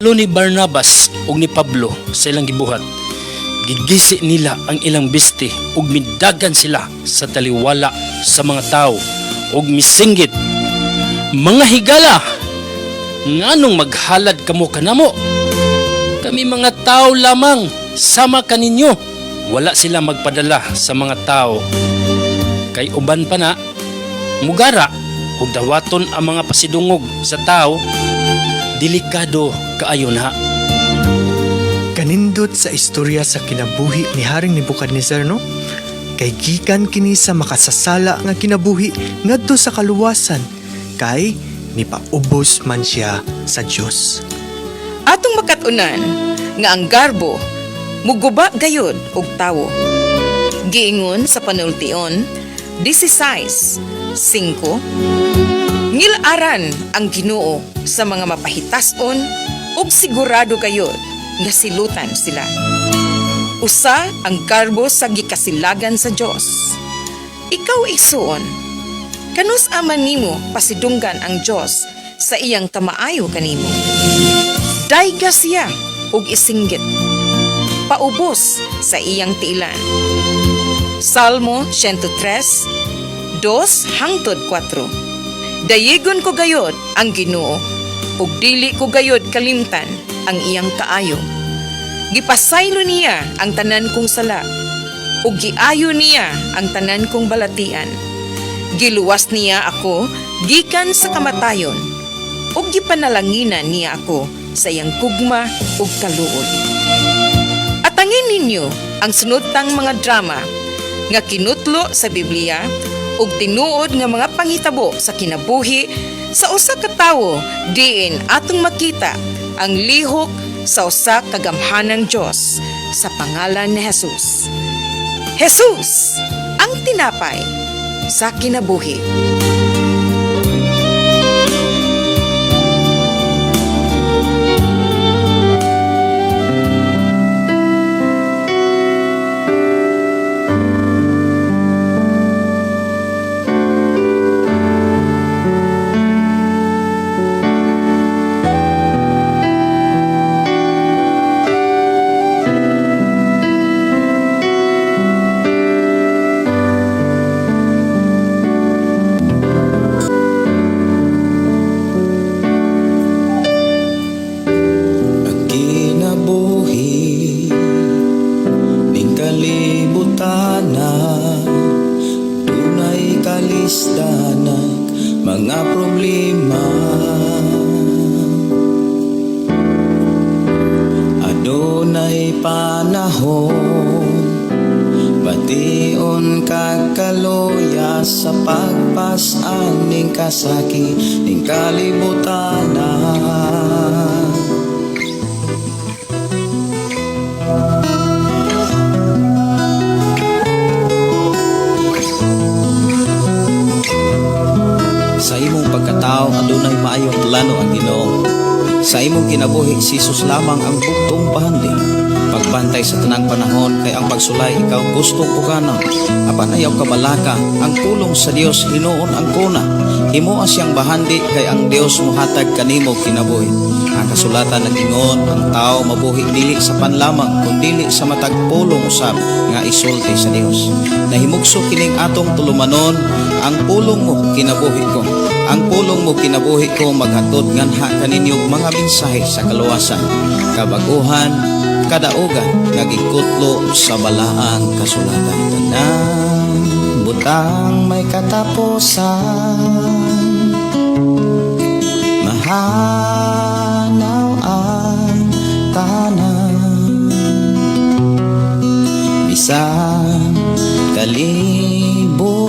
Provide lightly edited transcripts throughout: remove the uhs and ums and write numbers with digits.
Lo ni Barnabas ug ni Pablo sa ilang gibuhat. Gigisi nila ang ilang biste ug midagan sila sa taliwala sa mga tao ug misinggit, "Mga higala, nganong maghalad kamo kanamo? Kami mga tao lamang sama kaninyo." Wala sila magpadala sa mga tao. Kay uban pa na, mugara ug dawaton ang mga pasidungog sa tao, delikado kaayo na. Kanindot sa istorya sa kinabuhi ni Haring Nebuchadnezzar, no? Kay gikan kini sa makasasala nga kinabuhi ngadto sa kaluwasan kay nipaubos man siya sa Dios. Atong makat-unan nga ang garbo muguba gayod og tawo. Giingon sa Panultion 16:5, "Ngilaran ang Ginoo sa mga mapahitason ug sigurado gayod nga silutan sila." Usa ang garbo sa gikasilagan sa Dios. Ikaw, igsuon, kanus aman nimo pasidunggan ang Dios sa iyang kamaayo kanimo? Dayga siya ug isinggit. "Paubos sa iyang tiilan." Salmo 103, 2 hangtod 4. "Dayigon ko gayod ang Ginoo ug dili ko gayod kalimtan ang iyang kaayo. Gipasaylo niya ang tanan kong sala ug giayo niya ang tanan kong balatian. Giluwas niya ako gikan sa kamatayon ug gipanalanginan niya ako sa iyang gugma ug kaluoy." Atangin ninyo ang sunodtang mga drama nga kinutlo sa Biblia ug tinuod nga mga panghitabo sa kinabuhi sa usa ka tawo diin atong makita ang lihok sa usa ka gamhanang Dios sa pangalan ni Jesus. Jesus, ang tinapay sa kinabuhi. Ang kinabuhi ning kalibutana, dunay kalisdanan, mga problema. Adunay panahon bation kag kaluya sa pagpas-an ning kasakit ning kalibutana. Sa imong pagkatao, adunay maayong plano ang Ginoo. Sa imong kinabuhi, si Jesus lamang ang bugtong bahandi. Pagbantay sa tanang panahon kay ang pagsulay ikaw gustong pukanon. Apan ayaw kabalaka, ang pulong sa Dios hinuon ang kuna. Himoa siyang bahandi kay ang Dios mohatag kanimo kinabuhi. Ang kasulatan nag-ingon, ang tao mabuhi dili sa pan lamang kundili sa matag pulong usab nga isulti sa Dios. Nahimugso kining atong tulumanon, "Ang pulong mo kinabuhi ko. Ang pulong mo kinabuhi ko" maghatod nganha kaninyo mga mensahe sa kaluwasan, kabaguhan, kadaugan nga gikutlo sa balaang kasulatan. Tanang Butang may katapusan, mahanaw ang tanan, bisan kalibutan,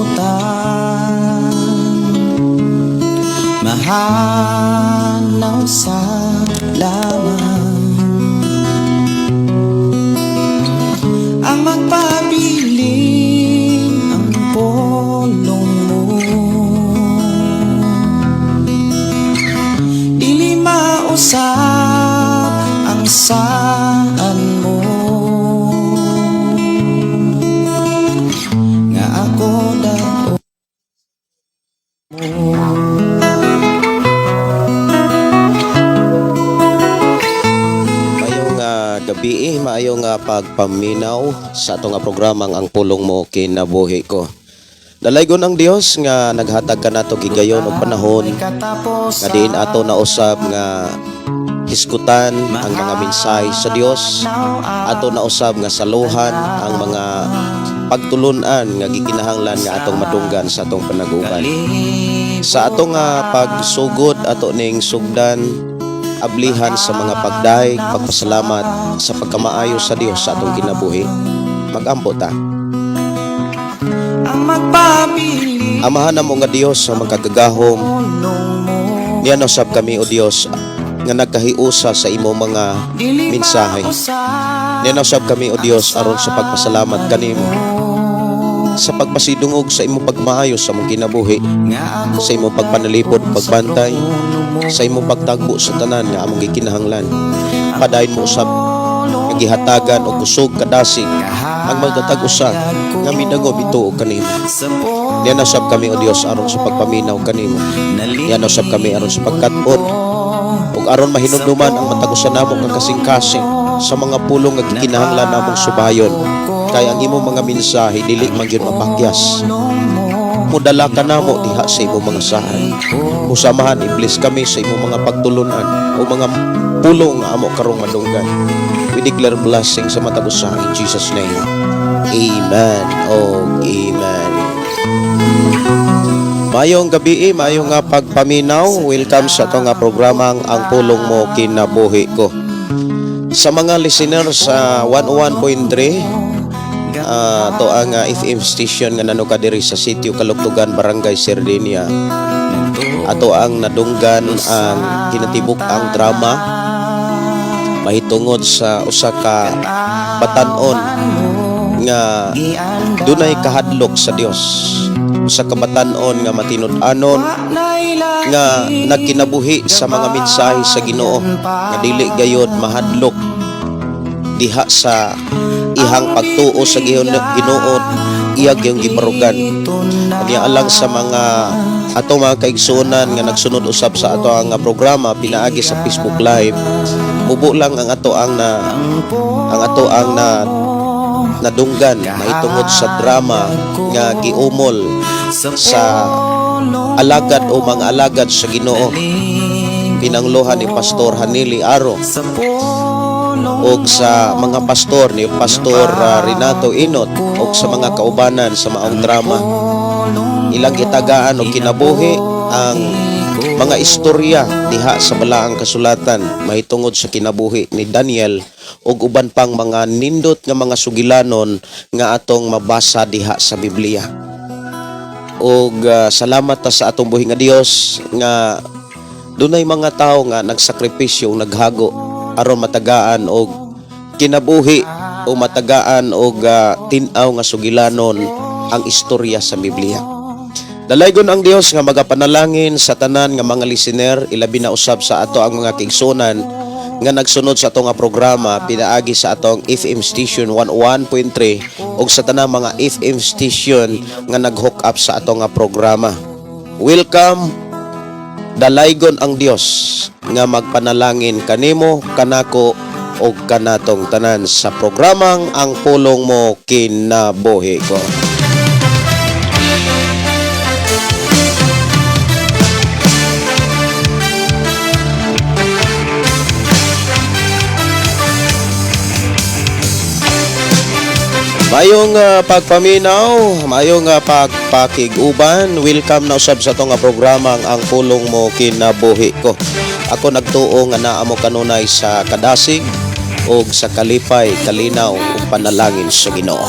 mahanaw sa laman. Ang magpabilin ang pulong mo, dili mausap ang saan mo, nga ako daw mo. gabi, maayong pagpaminaw sa atong nga programang Ang Pulong Mo Kinabuhi Ko. Dalaygon ang Dios nga naghatag kanato gigayon og panahon nga diin ato nausab nga hisgutan ang mga mensahe sa Dios, ato nausab nga saluhan ang mga pagtulunan nga gikinahanglan nga atong madunggan sa atong panaguban. Sa atong nga pagsugod, ato ning sugdan ablihan sa mga pagdayeg, pagpasalamat sa pagkamaayo sa Dios sa atong kinabuhi. Magampo ta. Ang magpabili Amahan namo nga Dios sa magkagagahom, mo niya usab kami, o Dios, nga nagkahiusa sa imo mga Dili mensahe. mausab Niya usab kami, o Dios, aron sa pagpasalamat kanimo sa pagpasidungog sa imong pagmaayo sa among kinabuhi, nga ako sa imong pagpanalipod, pagbantay, trono mo. sa imong pagtagbo sa tanan nga among gikinahanglan. Padayon mo usab nga gihatagan og kusog kadasig ang magdatag usa nga midangop ituo kanimo. Sa pulong Niya usab kami, o Dios, aron sa pagpaminaw kanimo. Niya usab kami aron sa pagkat-on ug aron mahinumduman ang matag usa namo nga kasing-kasing sa mga pulong nga gikinahanglan namong subayon, kay ang imong mga mensahe dili man gyud mapakyas. Mudala ka namo diha sa imong mga saad. Musamahan, i-bless kami sa imong mga pagtulunan o mga pulong nga amo karong madunggan. We declare blessing sa matag usa in Jesus' name. Amen o amen. Mayong gabi, maayong nga pagpaminaw. Welcome sa atong nga programang Ang Pulong Mo Kinabuhi Ko. Sa mga listener sa 101.3, to ang FM station nga nanuka diri sa sitio Kalugtugan, Barangay Sardinia. Ato ang nadunggan ang kinatibuk ang drama mahitungod sa usa ka batan-on nga dunay kahadlok sa Dios. Usa ka batan-on nga matinud-anon nga nagkinabuhi sa mga mensahe sa Ginoo, nga dili gayod mahadlok diha sa ihang pagtuo sa Ginoo, iya gyud gibarugan. Kanya alang sa mga ato mga kaigsuonan nga nagsunod usab sa ato ang programa pinaagi sa Facebook Live, mubo lang ang ato ang na nadunggan mahitungod sa drama nga giumol sa alagad o mga alagad sa Ginoo, pinangluhan ni Pastor Hanili Aro og sa mga pastor ni Pastor Renato Inot og sa mga kaubanan sa maong drama. Ilang gitagaan og kinabuhi ang mga istorya diha sa balaang kasulatan mahitungod sa kinabuhi ni Daniel ug uban pang mga nindot nga mga sugilanon nga atong mabasa diha sa Biblia. Og salamat ta sa atong buhi nga Dios nga dunay mga tawo nga nagsakripisyo, naghago aron matagaan og kinabuhi o matagaan og tin-aw nga sugilanon ang istorya sa Biblia. Dalaygon ang Dios nga magapanalangin sa tanan nga mga listener, ilabi na usab sa ato ang mga kaigsuonan nga nagsunod sa atong nga programa pinaagi sa atong FM station 101.3 ug sa tanang mga FM station nga nag-hook up sa atong nga programa. Welcome. Dalaygon ang Dios nga magpanalangin kanimo, kanako ug kanatong tanan sa programang Ang Pulong Mo Kinabuhi Ko. Mayong pagpaminaw, mayong pagpakig-uban. Welcome na usab sa atong nga programang Ang Pulong Mo Kinabuhi Ko. Ako nagtuo nga naa mo kanunay sa kadasig ug sa kalipay, kalinaw ug panalangin sa Ginoo.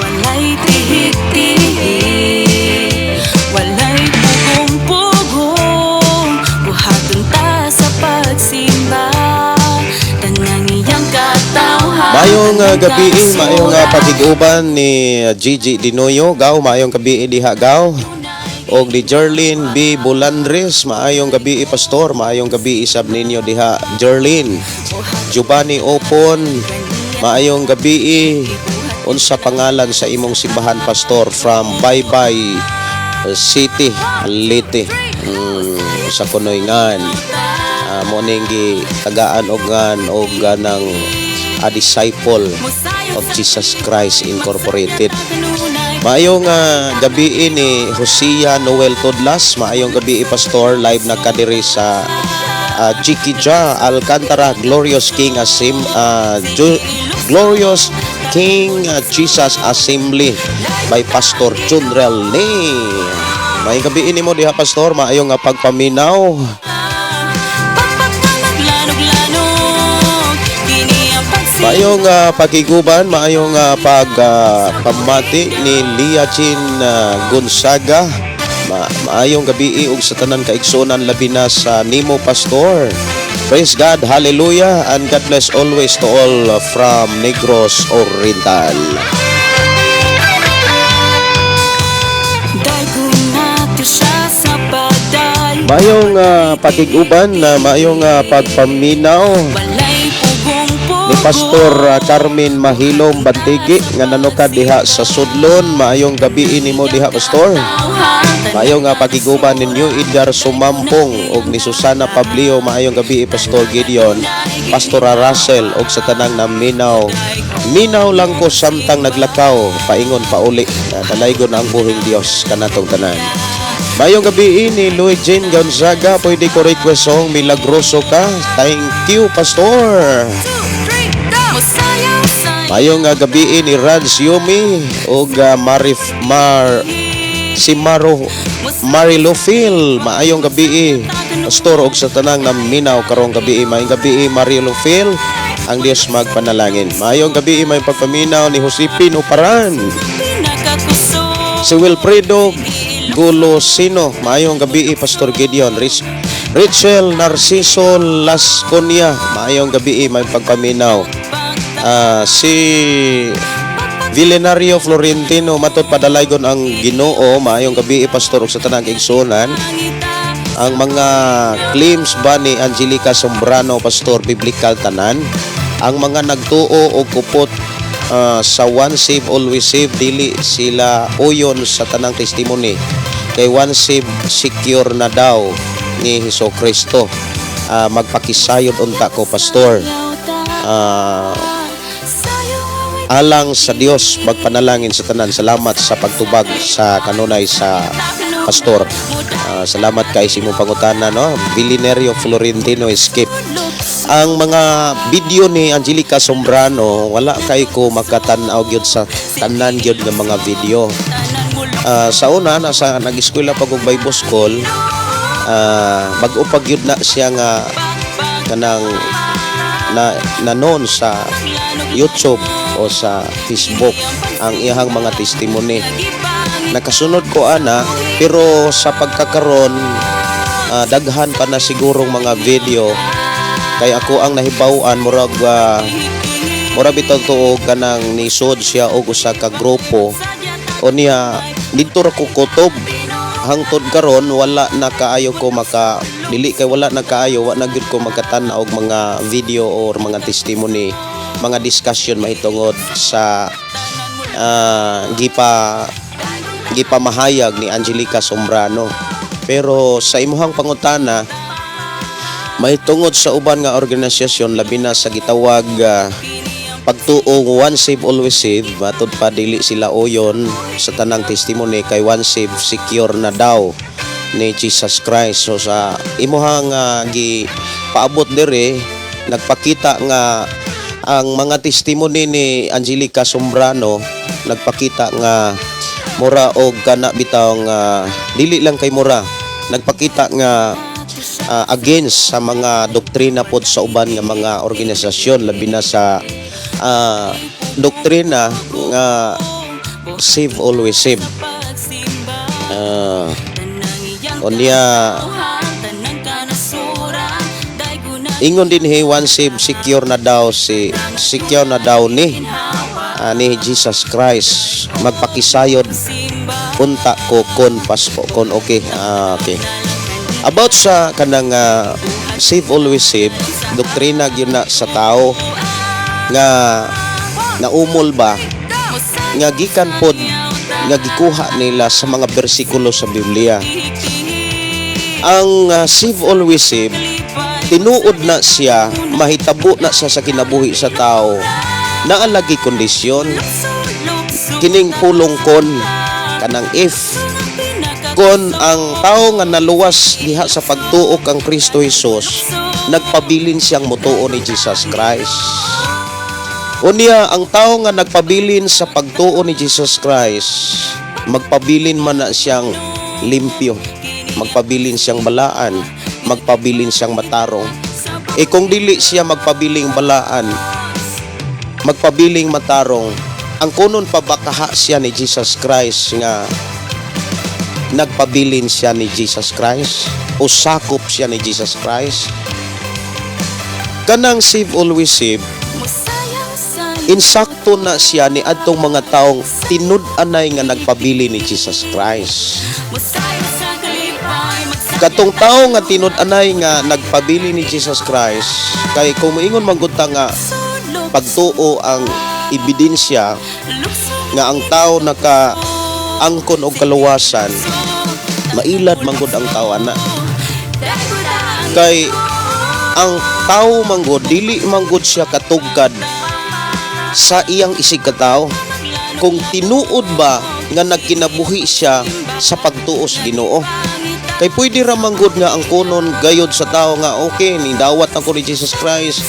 Walay tihik-tihik, walay pugong-pugong. Buhaton ta sa pagsimba, tanang iyang katawhan. Mayong gabi, mayong pagig-uban ni Gigi Dinoyo, gaw maayong gabi diha, gaw. Og ni Jerlyn B. Bolandres, maayong gabi, pastor, maayong gabi isab ninyo diha, Jerlyn. Giovanni Opon, maayong gabi. Unsa pangalan sa imong simbahan, pastor, from Baybay City, Leyte. Sa kunoy ngan. Mo ning gitagaan og ngan og ganang a disciple of Jesus Christ Incorporated. Maayong gabi ni Hosea Noel Tudlas, maayong gabi, Pastor, live na kadiri sa Chiki Ja Alcantara Glorious King Asim Glorious King Jesus Assembly by Pastor Junrel ni. Maayong gabi nimo diha, Pastor, maayong pagpaminaw. Pagpag naglanog-lanog. Kini ang pagsimba. Maayong pagkiguban, maayong pag pamati ni Lia Jean Gonzaga. Maayong gabi ug sa tanan kaigsuonan, labi na sa nimo, Pastor. Praise God, hallelujah, and God bless always to all from Negros Oriental. Daygon nato siya sa pagday. Maayong pakiguban, maayong pagpaminaw Walay pugong-pugo. ni Pastor Carmen Mahilom Bantigi nga nanukad diha sa Sudlon. Maayong gabi nimo diha, Pastor. Maayong nga pagiguban ninyo Edgar Sumampong ug ni Susana Pablio. Maayong gabi, Pastor Gideon, Pastor Russell ug sa tanang naminaw. Minaw lang ko samtang naglakaw, paingon pauli. Dalaygon ang buhing Dios kanatong tanan. Maayong gabi ni Louis Jean Gonzaga, pwede ko request song "Milagroso Ka"? Thank you, Pastor. Musayaw sa Maayong gabi ni Raj Yumi ug Marif Mar si Maro Marilofil. Maayong gabi, Pastor, ug sa tanang naminaw karong gabi. Maayong gabi, Marilofil. Ang Dios magpanalangin. Maayong gabi, may pagpaminaw ni Josepine Uparan. Pinakakusog. Si Wilfredo Golosino, maayong gabi, Pastor Gideon. Rachel Narciso Lasconia, maayong gabi, may pagpaminaw. Si Villenario Florentino, matot padalaygon ang Ginoo, maayong gabi, Pastor, ug sa tanang kaigsuonan. Ang mga claims ba ni Angelica Sombrano, Pastor, biblical tanan? Ang mga nagtuo og kupot sa one save always save, dili sila uyon sa tanang testimony kay one save secure na daw ni Hesus Kristo. Magpakisayod unta ko, Pastor. Alang sa Dios, magpanalangin sa tanan. Salamat sa pagtubag sa kanunay sa pastor. Salamat kay sa imong pangutana, no, Bilinerio Florentino Escape. Ang mga video ni Angelica Sombrano, wala kay ko makatan-aw gyud sa tanan gyud nga mga video. Sa una, nasa nag-eskwela pa kog Bible school, bag-o pa gyud na siya nga kanang na na known sa YouTube o sa Facebook ang iyahang mga testimony. Nakasunod ko ana, pero sa pagkakaron daghan pa na sigurong mga video kay ako ang nahibaw-an, murag bitaw tuog kanang nisod siya og usa ka grupo o niya didto ra ko kutob. Hangtod karon wala na kaayo ko maka, dili kay wala na kaayo, wa na gyud ko makatan-aw og mga video or mga testimony, mga discussion mahitungod sa gipamahayag ni Angelica Sombrano. Pero sa imuhang pangutana mahitungod sa uban nga organisasyon, labi na sa gitawag pagtuong one save always save, matod pa dili sila uyon sa tanang testimony kay one save secure na daw ni Jesus Christ. So sa imuhang gi paabot diri, nagpakita nga ang mga testimony ni Angelica Sombrano nagpakita nga mura og kana bitaw nga dili lang kay mura, nagpakita nga against sa mga doktrina pod sa uban nga mga organisasyon, labi na sa doktrina nga save always save. Unya ingon din he one save secure na daw, si secure na daw ni Jesus Christ. Magpakisayod unta ko kon paspo kon okay. Okay, about sa kanang save always save, doktrina gyud na sa tao nga naumol ba nga gikan pod nga gikuha nila sa mga bersikulo sa Biblia. Ang save always save Tinuod na siya, mahitabo na siya sa kinabuhi sa tao. Naa lagi kondisyon kining pulong "kon", kanang "if". Kon ang tao nga naluwas diha sa pagtuo kang Kristo Jesus, nagpabilin siyang mutuo ni Jesus Christ. Unya, ang tao nga nagpabilin sa pagtuo ni Jesus Christ, magpabilin man na siyang limpyo, magpabilin siyang balaan, magpabilin siyang matarong. E kung dili siya magpabiling balaan, magpabiling matarong, ang kunon pa ba kaha siya ni Jesus Christ nga nagpabilin siya ni Jesus Christ o sakop siya ni Jesus Christ? Kanang save always save, insakto na siya ni adtong mga taong tinud-anay nga nagpabili ni Jesus Christ. Katong tao nga tinud-anay nga nagpabili ni Jesus Christ, kay kung moingon man gud ta nga pagtuo ang ebidensya nga ang tao naka angkon og kaluwasan, mailad man gud ang tao ana. Kay ang tao manggod, dili manggod siya katugkad sa iyang isig katao kung tinuod ba nga nagkinabuhi siya sa pagtuo sa Ginoo. Kay pwede ra manggod nga ang kunon gayod sa tao nga okay, ni dawat ako ni Jesus Christ,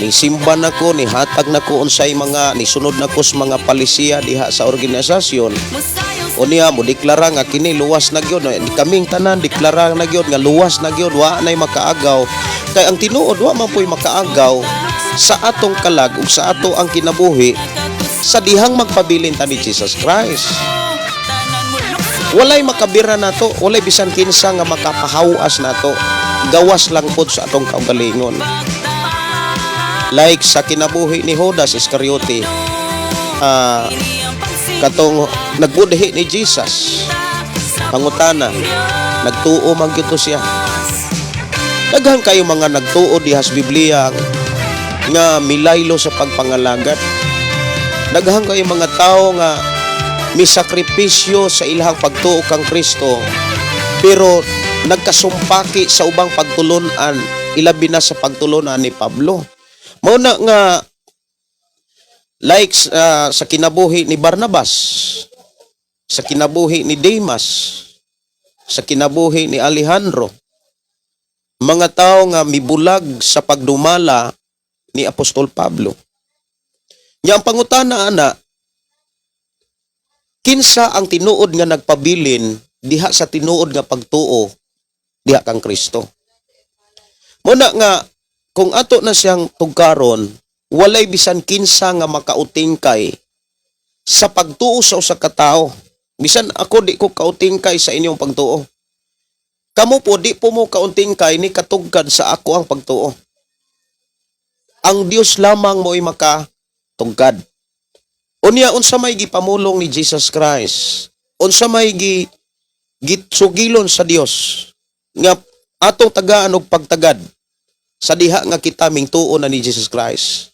ni simba nako, ni hatag nako unsay mga ni sunod nako sa mga palisiya diha sa organisasyon. Unya mo deklara nga kini luwas na gyud kaming tanan, deklara na gyud nga luwas na gyud, wa nay makaagaw. Kay ang tinuod, wa man po'y makaagaw sa atong kalag ug sa ato ang kinabuhi sa dihang magpabilin ta ni Jesus Christ. Walay makabira nato, walay bisan kinsa nga makapahawas nato, gawas lang pod sa atong kaugalingon. Like sa kinabuhi ni Judas Iscariote, katong nagbudhi ni Jesus, pangutana, nagtuo man gyud to siya. Daghan kayo mga nagtuo diha sa Biblia nga milaylo sa pagpangalagad. Daghan kayo mga tao nga misakripisyo sa ilahang pagtuo kang Kristo, pero nagkasumpaki sa ubang pagtulunan, ilabi na sa pagtulunan ni Pablo. Mao na nga like sa kinabuhi ni Barnabas, sa kinabuhi ni Demas, sa kinabuhi ni Alejandro, mga tao nga mibulag sa pagdumala ni Apostol Pablo. Nya ang pangutana ana, kinsa ang tinuod nga nagpabilin diha sa tinuod nga pagtuo diha kang Kristo? Mao na nga kung ato na siyang tugkaron, walay bisan kinsa nga makautingkay sa pagtuo sa usa ka tawo. Bisan ako, di ko kautingkay sa inyong pagtuo. Kamo po, di po mo kauntingkay ni katugkad sa ako ang pagtuo. Ang Dios lamang mo'y makatugkad. Unya, unsa may gipamulong ni Jesus Christ? Unsa may gitsugilon sa Dios nga atong tagaan og pagtagad sa diha nga kita mingtuo na ni Jesus Christ?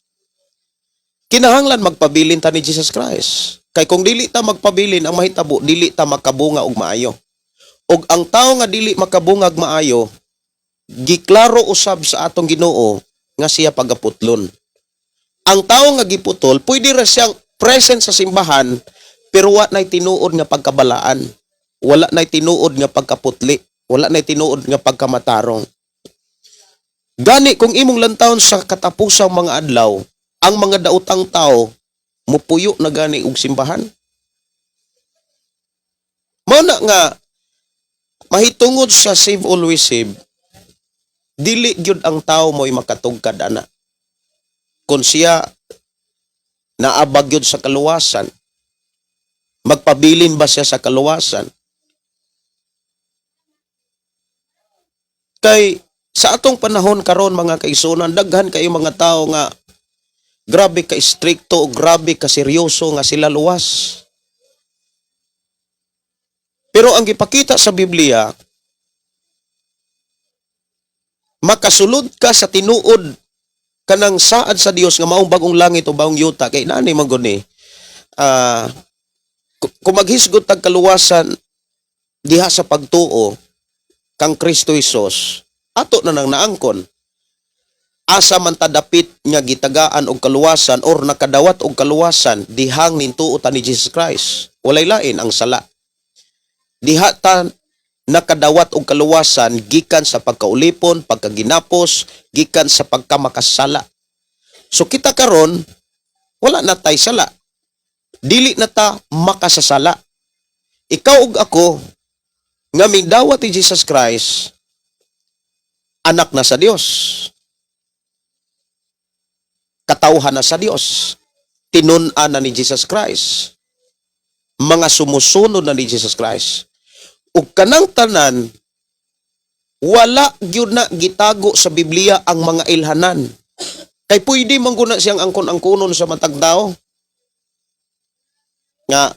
Kinahanglan magpabilin ta ni Jesus Christ. Kay kung dili ta magpabilin, ang mahitabo, dili ta makabunga og maayo. Og ang tao nga dili makabungag maayo, giklaro usab sa atong Ginoo nga siya pagaputlon. Ang tao nga giputol, pwede ra siyang present sa simbahan, pero wa nay tinuod nga pagkabalaan. Wala nay tinuod nga pagkaputli. Wala nay tinuod nga pagkamatarong. Gani kung imong lantawon sa katapusang mga adlaw, ang mga daotang tao mupuyo na gani og simbahan. Mao na nga mahitungod sa save always save, dili gyud ang tao mo'y makatugkad ana. Kung siya naabag gyud sa kaluwasan, magpabilin ba siya sa kaluwasan? Kay sa atong panahon karon, mga kaigsuonan, daghan kayo mga tao nga grabe ka istrikto, grabe ka seryoso nga sila luwas. Pero ang gipakita sa Biblia, makasulod ka sa tinuod kanang saad sa Dios nga maong bagong langit o bagong yuta, kay nani man gud ni kung maghisgot tag kaluwasan diha sa pagtuo kang Kristo Jesus, ato na nang naangkon. Asa man ta dapit nga gitagaan og kaluwasan or nakadawat og kaluwasan dihang nintuo ta ni Jesus Christ? Walay lain ang sala. Diha ta nakadawat og kaluwasan gikan sa pagkaulipon, pagkaginapos, gikan sa pagkamakasala. So kita karon wala na tay sala. Dili na ta makasasala. Ikaw ug ako nga midawat ni Jesus Christ, anak na sa Dios. Katawhan na sa Dios. Tinun-an na ni Jesus Christ. Mga sumusunod na ni Jesus Christ. Ug kanang tanan, wala gyud na gitago sa Biblia ang mga ilhanan. Kay pwede man guna siyang angkon-angkonon sa matag tao. Nga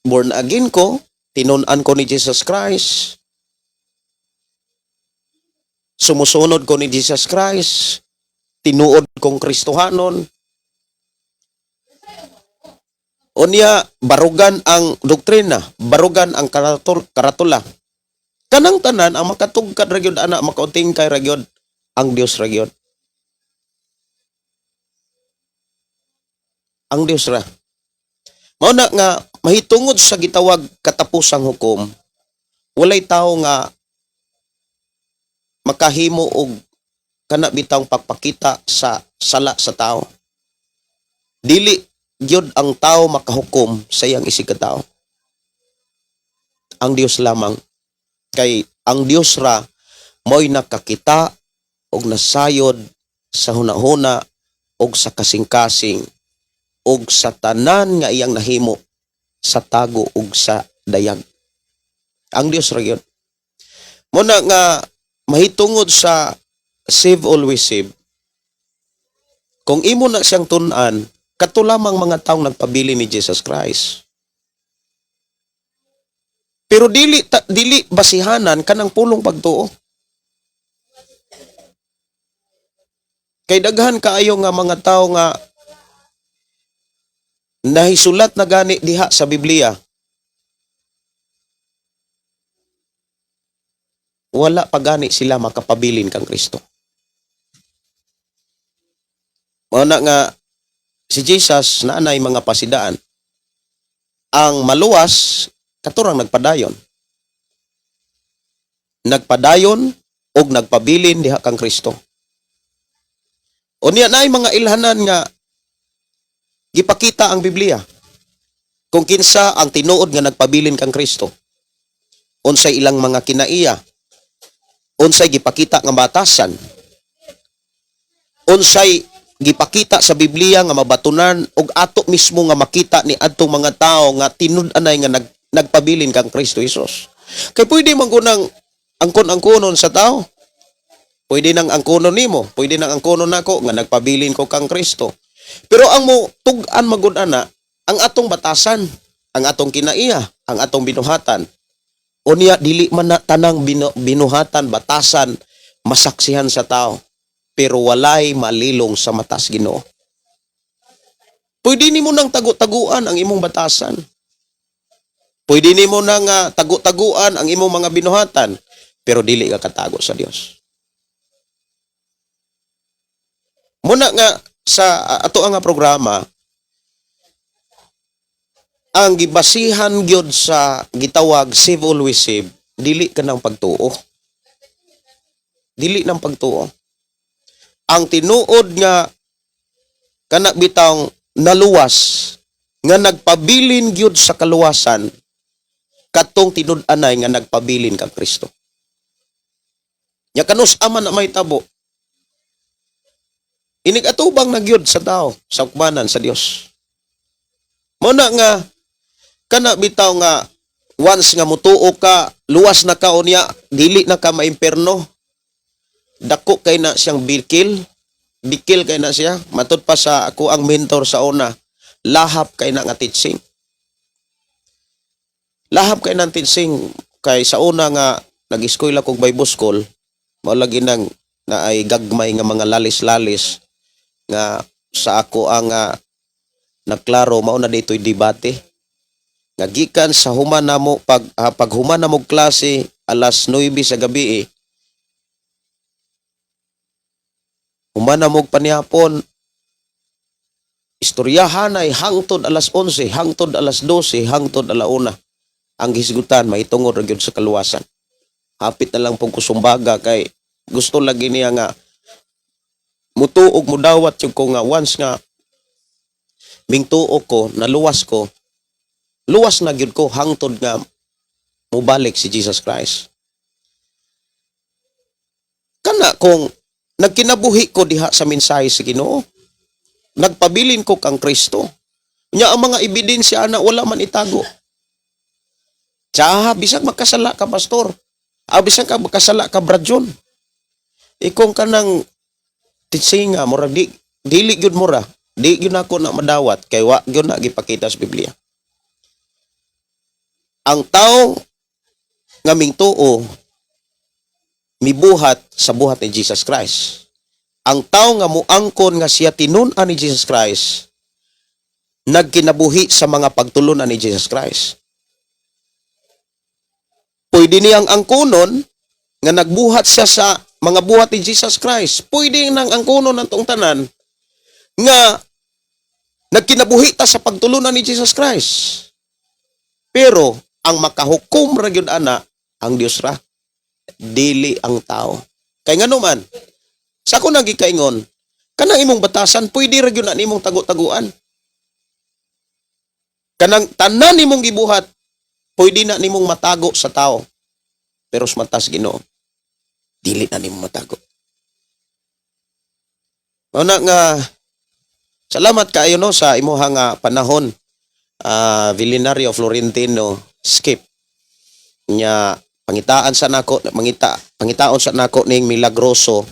born again ko, tinun-an ko ni Jesus Christ. Sumusunod ko ni Jesus Christ. Tinuod kong Kristohanon. Unya, barugan ang doktrina, barugan ang karatula. Kanang tanan, ang makatugkad ra gyud ana, makautingkay ra gyud ang Dios ra gyud. Ang Dios ra. Mao na nga mahitungod sa gitawag katapusang hukom, walay tawo nga makahimo og kana bitawng pagpakita sa sala sa tao. Dili gyud ang tao makahukom sa iyang isig ka tao. Ang Dios lamang, kay ang Dios ra mo'y nakakita og nasayod sa hunahuna og sa kasing-kasing og sa tanan nga iyang nahimo sa tago ug sa dayag. Ang Dios ra gyud. Mao na nga mahitungod sa save always save. Kung imo na siyang tun-an, kato lamang mga taong nagpabili ni Jesus Christ. Pero dili basihanan kanang pulong pagtuo. Kay daghan kaayo nga mga tao nga nahisulat na gani diha sa Biblia. Wala pa gani sila makapabilin kang Kristo. Mao na nga si Jesus naanay mga pasidaan. Ang maluwas katurang nagpadayon. Nagpadayon og nagpabilin diha kang Kristo. Unya naay mga ilhanan nga gipakita ang Biblia kung kinsa ang tinuod nga nagpabilin kang Kristo. Unsay ilang mga kinaiya, unsay gipakita nga batasan, unsay gipakita sa Biblia nga mabatunan og ato mismo nga makita ni adtong mga tawo nga tinud-anay nga nagpabilin kang Kristo Jesus. Kay pwede man kunang angkon-angkonon sa tao. Pwede nang angkonon nimo, pwede nang angkonon nako nga nagpabilin ko kang Kristo. Pero ang mo tug-an magud ana ang atong batasan, ang atong kinaiya, ang atong binuhatan. Unya dili man na tanang binuhatan, batasan masaksihan sa tao, pero walay malilong sa matas Ginoo. Pwede nimo nang tago-taguan ang imong batasan. Pwede nimo nang tago-taguan ang imong mga binuhatan, pero dili ka katago sa Dios. Muna nga sa ato ang nga programa, ang gibasihan gyud sa gitawag save always save, dili ka ng pagtuo. Dili ng pagtuo. Ang tinuod nga kana bitawng naluwas nga nagpabilin gyud sa kaluwasan, katong tinud-anay nga nagpabilin kang Kristo. Nya kanus aman na may tabo, inig atubang na gyud sa tao sa hukmanan sa Dios. Mao na nga kana bitaw nga once nga mutuo ka, luwas na ka, unya dili na ka maimperno. Dako kay na siyang bikil, bikil kay na siya. Matud pa sa ako ang mentor sa una, lahap kay na nga teaching. Lahap kay nang teaching kay sa una nga nag-eskwela kog Bible school, mao lagi nang na ay gagmay nga mga lalis-lalis nga sa ako ang nagklaro, mao na dito'y debate nga gikan sa human namo pag human namo klase alas 9 sa gabi. Human na mog panihapon, istoryahan ay hangtod alas 11, hangtod alas 12, hangtod alauna. Ang hisgutan mahitungod ra gyud sa kaluwasan. Hapit na lang pong kusumbaga kay gusto lagi niya nga mutuog, mudawat yung ko nga once nga mingtuo ko, naluwas ko, luwas na gyud ko hangtod nga mubalik si Jesus Christ. Kana kung nagkinabuhi ko diha sa mensahe sa Ginoo, nagpabilin ko kang Kristo. Nya ang mga ebidensya na wala man itago. Tsaha, bisag magkasala ka, pastor. Ah, bisag ka magkasala ka, Brad John. Ikong kanang titsinga, mura di, dili gyud mura. Di gyud nako na madawat kay wa gyud na gipakita sa Biblia. Ang tao nga mingtuo mibuhat sa buhat ni Jesus Christ. Ang tao nga muangkon nga siya tinun-an ni Jesus Christ, nagkinabuhi sa mga pagtulunan ni Jesus Christ. Pwede niyang angkonon nga nagbuhat siya sa mga buhat ni Jesus Christ. Pwede nang angkonon ng tong tanan nga nagkinabuhi ta sa pagtulunan ni Jesus Christ. Pero ang makahukom ra gyud ana ang Dios ra, dili ang tao. Kay ngano man, sa ako nagikaingon, kanang imong batasan pwede ra gyud na nimong tago-taguan. Kanang tanan nimong gibuhat, pwede na nimong matago sa tao. Pero sa matas Ginoo, dili na nimo matago. Mao na nga salamat kaayo, no, sa imuha nga panahon, Villinario Florentino skip nya pangitaan sa nako, mangita pangitaon sa nako ning Milagroso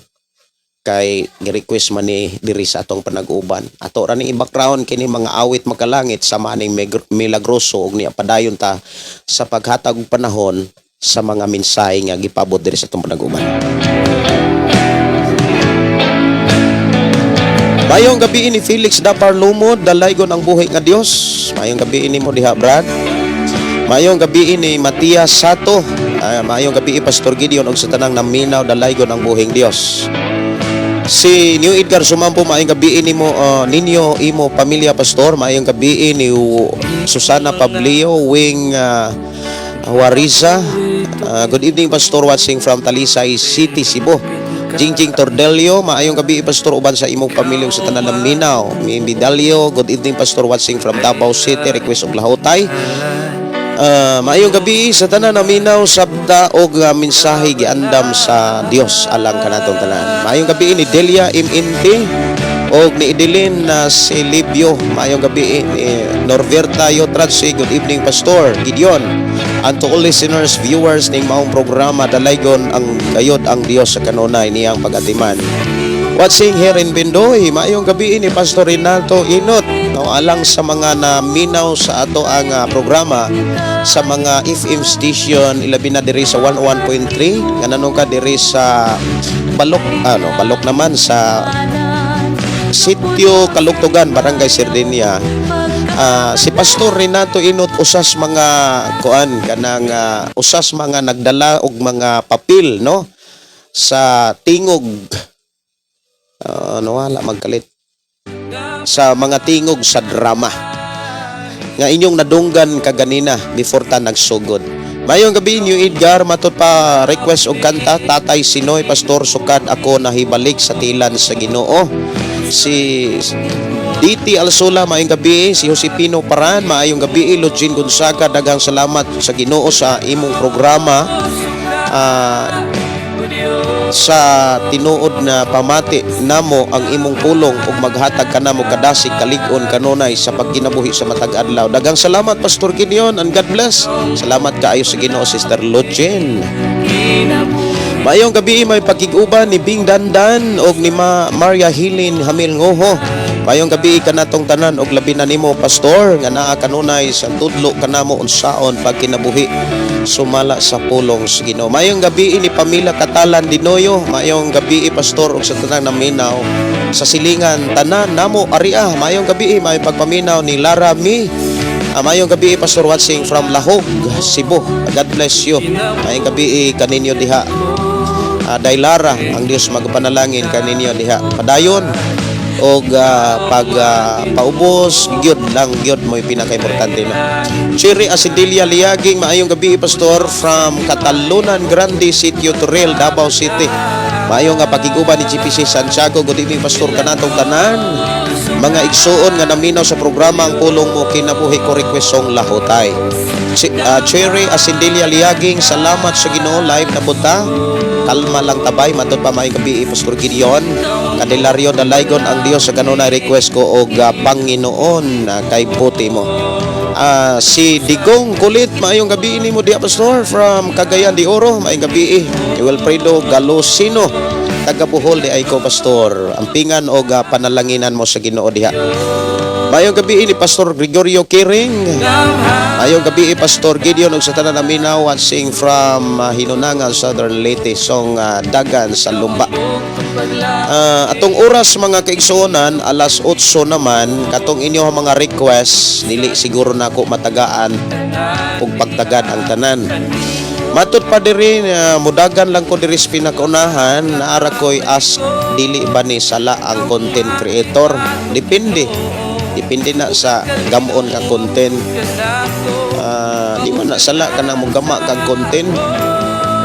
kay gi-request man ni diri sa atong panag-uban. Ato ra ni i-background kini mga awit makalangit sa maning Milagroso ug niya padayon ta sa paghatag og panahon sa mga mensahe nga gipabot diri sa atong panag-uban. Mayong gabi ni Felix Dapar Lumod, dalaygon ang buhi nga Dios. Mayong gabi nimo diha, Brad. Mayong gabi ni Matias Sato. Mayong gabi, Pastor Gideon, ug sa tanang naminaw, dalaygon ang buhing Dios. Si New Edgar Sumampo, maayong gabi nimo, ninyo imo pamilya, pastor. Maayong gabi ni Susana Pablio Wing Huariza. Good evening, pastor, watching from Talisay City, Cebu. Jingjing Tordelio, maayong gabi, pastor, uban sa imong pamilya ug sa tanan naminaw. Mimidalio, good evening, pastor, watching from Davao City, request og Lahotay. Maayong gabi sa tanan naminaw sabta og mensahe giandam sa Dios alang kanatong tanan. Maayong gabi ni Delia MNT og ni Edeline na si Libyo. Maayong gabi ni Norberta Yotradsi. Good evening, Pastor Gideon. And to all listeners, viewers ning maong programa, dalaygon ang gayod ang Dios sa kanunay niyang pagatiman. Watching here in Bindoy, maayong gabi ni Pastor Renato Inot. No, alang sa mga naminaw sa ato ang programa sa mga FM station, ilabi na diri sa 101.3 nga ka diri sa Balok, ano, Balok naman, sa Sitio Kalugtugan, Barangay Sardinia. Si Pastor Renato Inot usas mga kuan kanang usas mga nagdala og mga papel, no, sa tingog, nawala magkalit sa mga tingog sa drama nga inyong nadunggan kaganina before ta nagsugod. Mayong gabi New Edgar, matod pa request og kanta Tatay Sinoy, Pastor, sukad ako nahibalik sa tilan sa Ginoo. Si DT Alsola, maayong gabi. Si Josepino Paran, maayong gabi. Lugin Gonzaga, daghang salamat sa Ginoo sa imong programa. Sa tinuod na pamati namo ang imong pulong ug maghatag kanamo kadasig, kalig-on kanunay sa pagkinabuhi sa matag adlaw. Daghang salamat, Pastor Gideon, and God bless. Salamat kaayo sa Ginoo, Sister Lugin. Maayong gabi, may pagkig-uban ni Bing Dandan og ni Maria Hilin Hamil Ngoho. Maayong gabi kanatong tanan og labi na nimo, pastor, nga naa kanunay sa tudlo kanamo unsaon pagkinabuhi sumala sa pulong sa Ginoo. Maayong gabi ni Pamela Katalan Dinoyo. Maayong gabi, pastor, ug sa tanang naminaw sa silingan tanan namo aria. Maayong gabi, may pagpaminaw ni Lara Mi. Maayong gabi, Pastor, watching from Lahog, Cebu. God bless you. Maayong gabi kaninyo diha. Dailara, ang Dios magpanalangin kaninyo diha. Padayon og pag paubos gyud lang gyud mo'y pinakaimportante, no. Cherry Asidilia Liaging, maayong gabi, Pastor, from Catalunan Grande, Sitio Toril, Davao City. Maayo nga pakiguban ni GPC Santiago. Good evening, Pastor, kanatong tanan mga igsuon nga naminaw sa programa Ang Pulong Mo Kinabuhi ko. Request song Lahotay. Cherry Asindilia Liaging, salamat sa Ginoo, live na punta. Kalma lang tabay, matod pa. Maayong gabi, Pastor Gideon Candelario Dalaygon, ang Dios sa kanunay. Request ko og Panginoon kay puti mo. Si Digong Kulit, maayong gabi nimo diha, Pastor, from Cagayan de Oro. Maayong gabi. Wilfredo Galosino, taga Bohol di ay ko, Pastor. Ampingan og panalanginan mo sa Ginoo diha. Maayong gabi ni Pastor Gregorio Kiring. Maayong gabi, Pastor Gideon, ug sa tanan naminaw watching from Hinunangan, Southern Leyte. Song Dagan sa Lumba. Atong oras, mga kaigsuonan, alas 8 naman, katong inyo mga request, dili siguro nako matagaan ug pagtagad ang tanan. Matod pa diri, mudagan lang ko diri sa pinakaunahan, naara ko'y ask, dili ba ni sala ang content creator? Depende. Depende na sa gamon ka content. Di man na sala ka na mo gama kag content.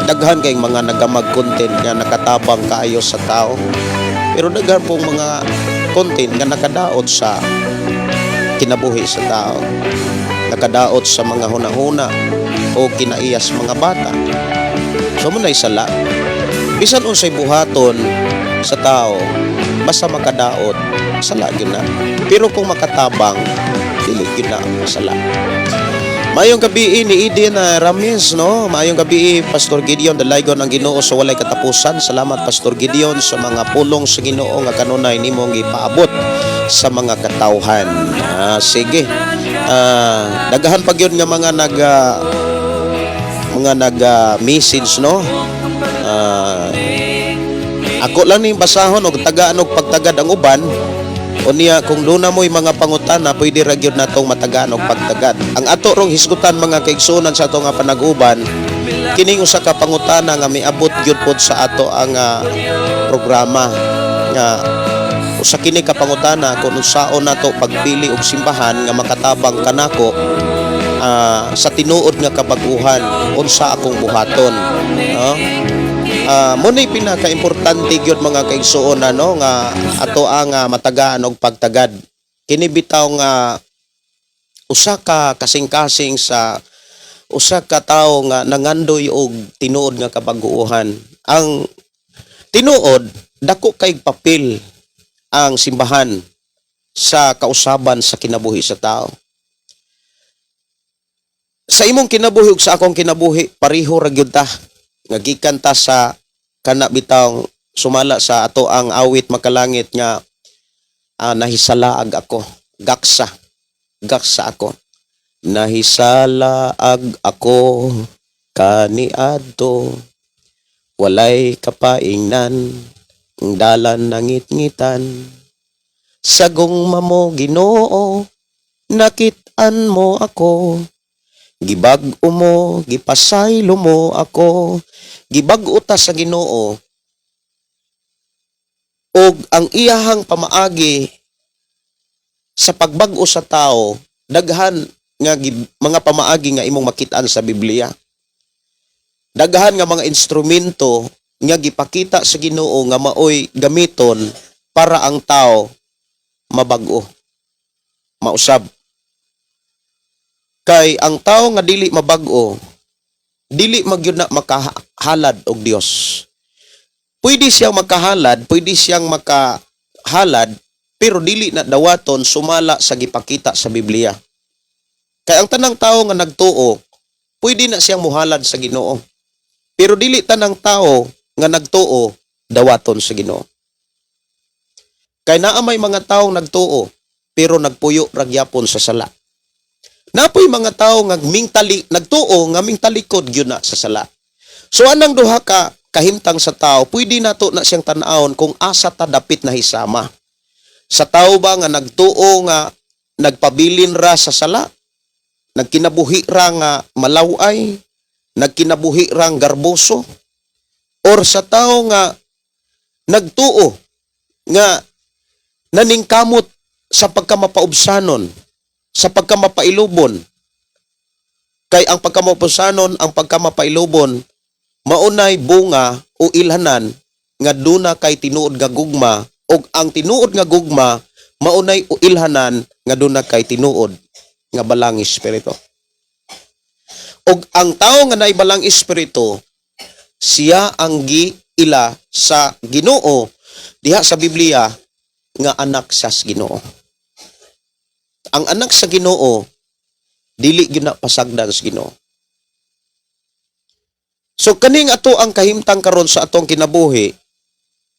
Daghan kay mga nagamag content nga nakatabang kaayo sa tao. Pero daghan pong mga content nga nakadaot sa kinabuhi sa tao. Nakadaot sa mga hunahuna o kinaiyas mga bata. So mo na sala. Bisan unsay buhaton sa tao, basta makadaot, sala gyud na. Pero kung makatabang, dili gyud na sala. Maayong gabi ni Eden Ramis, no? Maayong gabi, Pastor Gideon, dalaygon ang Ginoo sa walay katapusan. Salamat, Pastor Gideon, sa mga pulong sa Ginoo nga kanunay nimong gipaabot sa mga katawhan. Sige. Daghan pa gyud nga mga nag message, no? Ako lang ning basahon og tagaan og pagtagad ang uban. Unya kung duna mo'y mga pangutana, pwede ra gyud natong matagaan og pagtagad. Ang ato rong hisgutan, mga kaigsuonan, sa ato nga panag-uban, kining usa ka pangutana nga miabot gyud pod sa ato ang programa, nga usa kini ka pangutana kung unsaon nato pagpili og simbahan nga makatabang kanako sa tinuod nga kabag-uhan, unsa akong buhaton, no? Mo na'y pinakaimportante gyud, mga kaigsuon, ano, nga ato ang matagaan og pagtagad. Kini bitaw nga usa ka kasing-kasing sa usa ka tawo nga nangandoy og tinuod nga kabaguhan. Ang tinuod, dako kay papel ang simbahan sa kausaban sa kinabuhi sa tao. Sa imong kinabuhi ug sa akong kinabuhi, pareho ra gyud ta nga gikan ta sa kana bitawng sumala sa ato ang awit makalangit nga nahisalaag ako, gaksa gaksa ako, nahisalaag ako kaniadto, walay kapaingnan, ang dalan nangitngitan, sa gugma mo, Ginoo, nakit-an mo ako. Gibag-o mo, gipasaylo mo ako. Gibag-o ta sa Ginoo. Og ang iyahang pamaagi sa pagbag-o sa tao, daghan nga mga pamaagi nga imong makitaan sa Biblia. Daghan nga mga instrumento nga gipakita sa Ginoo nga maoy gamiton para ang tao mabag-o, mausab. Kay ang tao nga dili mabag-o, dili magyud na makahalad og Dios. Pwede siyang makahalad, pwede siyang makahalad, pero dili na dawaton sumala sa gipakita sa Biblia. Kay ang tanang tao nga nagtuo, pwede na siyang muhalad sa Ginoo. Pero dili tanang tao nga nagtuo dawaton sa Ginoo. Kay naa may mga taong nagtuo pero nagpuyo ra gyapon sa sala. Napoy mga tao nga mingtali nagtuo nga mingtalikod gyud na sa sala. So anang duha ka kahimtang sa tao, pwede nato na siyang tan-awon kung asa ta dapit na hisama. Sa tao ba nga nagtuo nga nagpabilin ra sa sala, nagkinabuhi ra nga malaway, nagkinabuhi ra nga garboso, Or sa tao nga nagtuo nga naningkamot sa pagkamapaubsanon, sa pagkamapailubon. Kay ang pagkamapaubsanon, ang pagkamapailubon, maunay bunga o ilhanan nga duna kay tinuod nga gugma, ug ang tinuod nga gugma maunay o ilhanan nga duna kay tinuod nga balang espiritu. Ug ang tao nga naay balang espiritu, siya ang giila sa Ginoo diha sa Biblia nga anak sa Ginoo. Ang anak sa Ginoo dili gyud na pasagdan sa Ginoo. So kaning ato ang kahimtang karon sa atong kinabuhi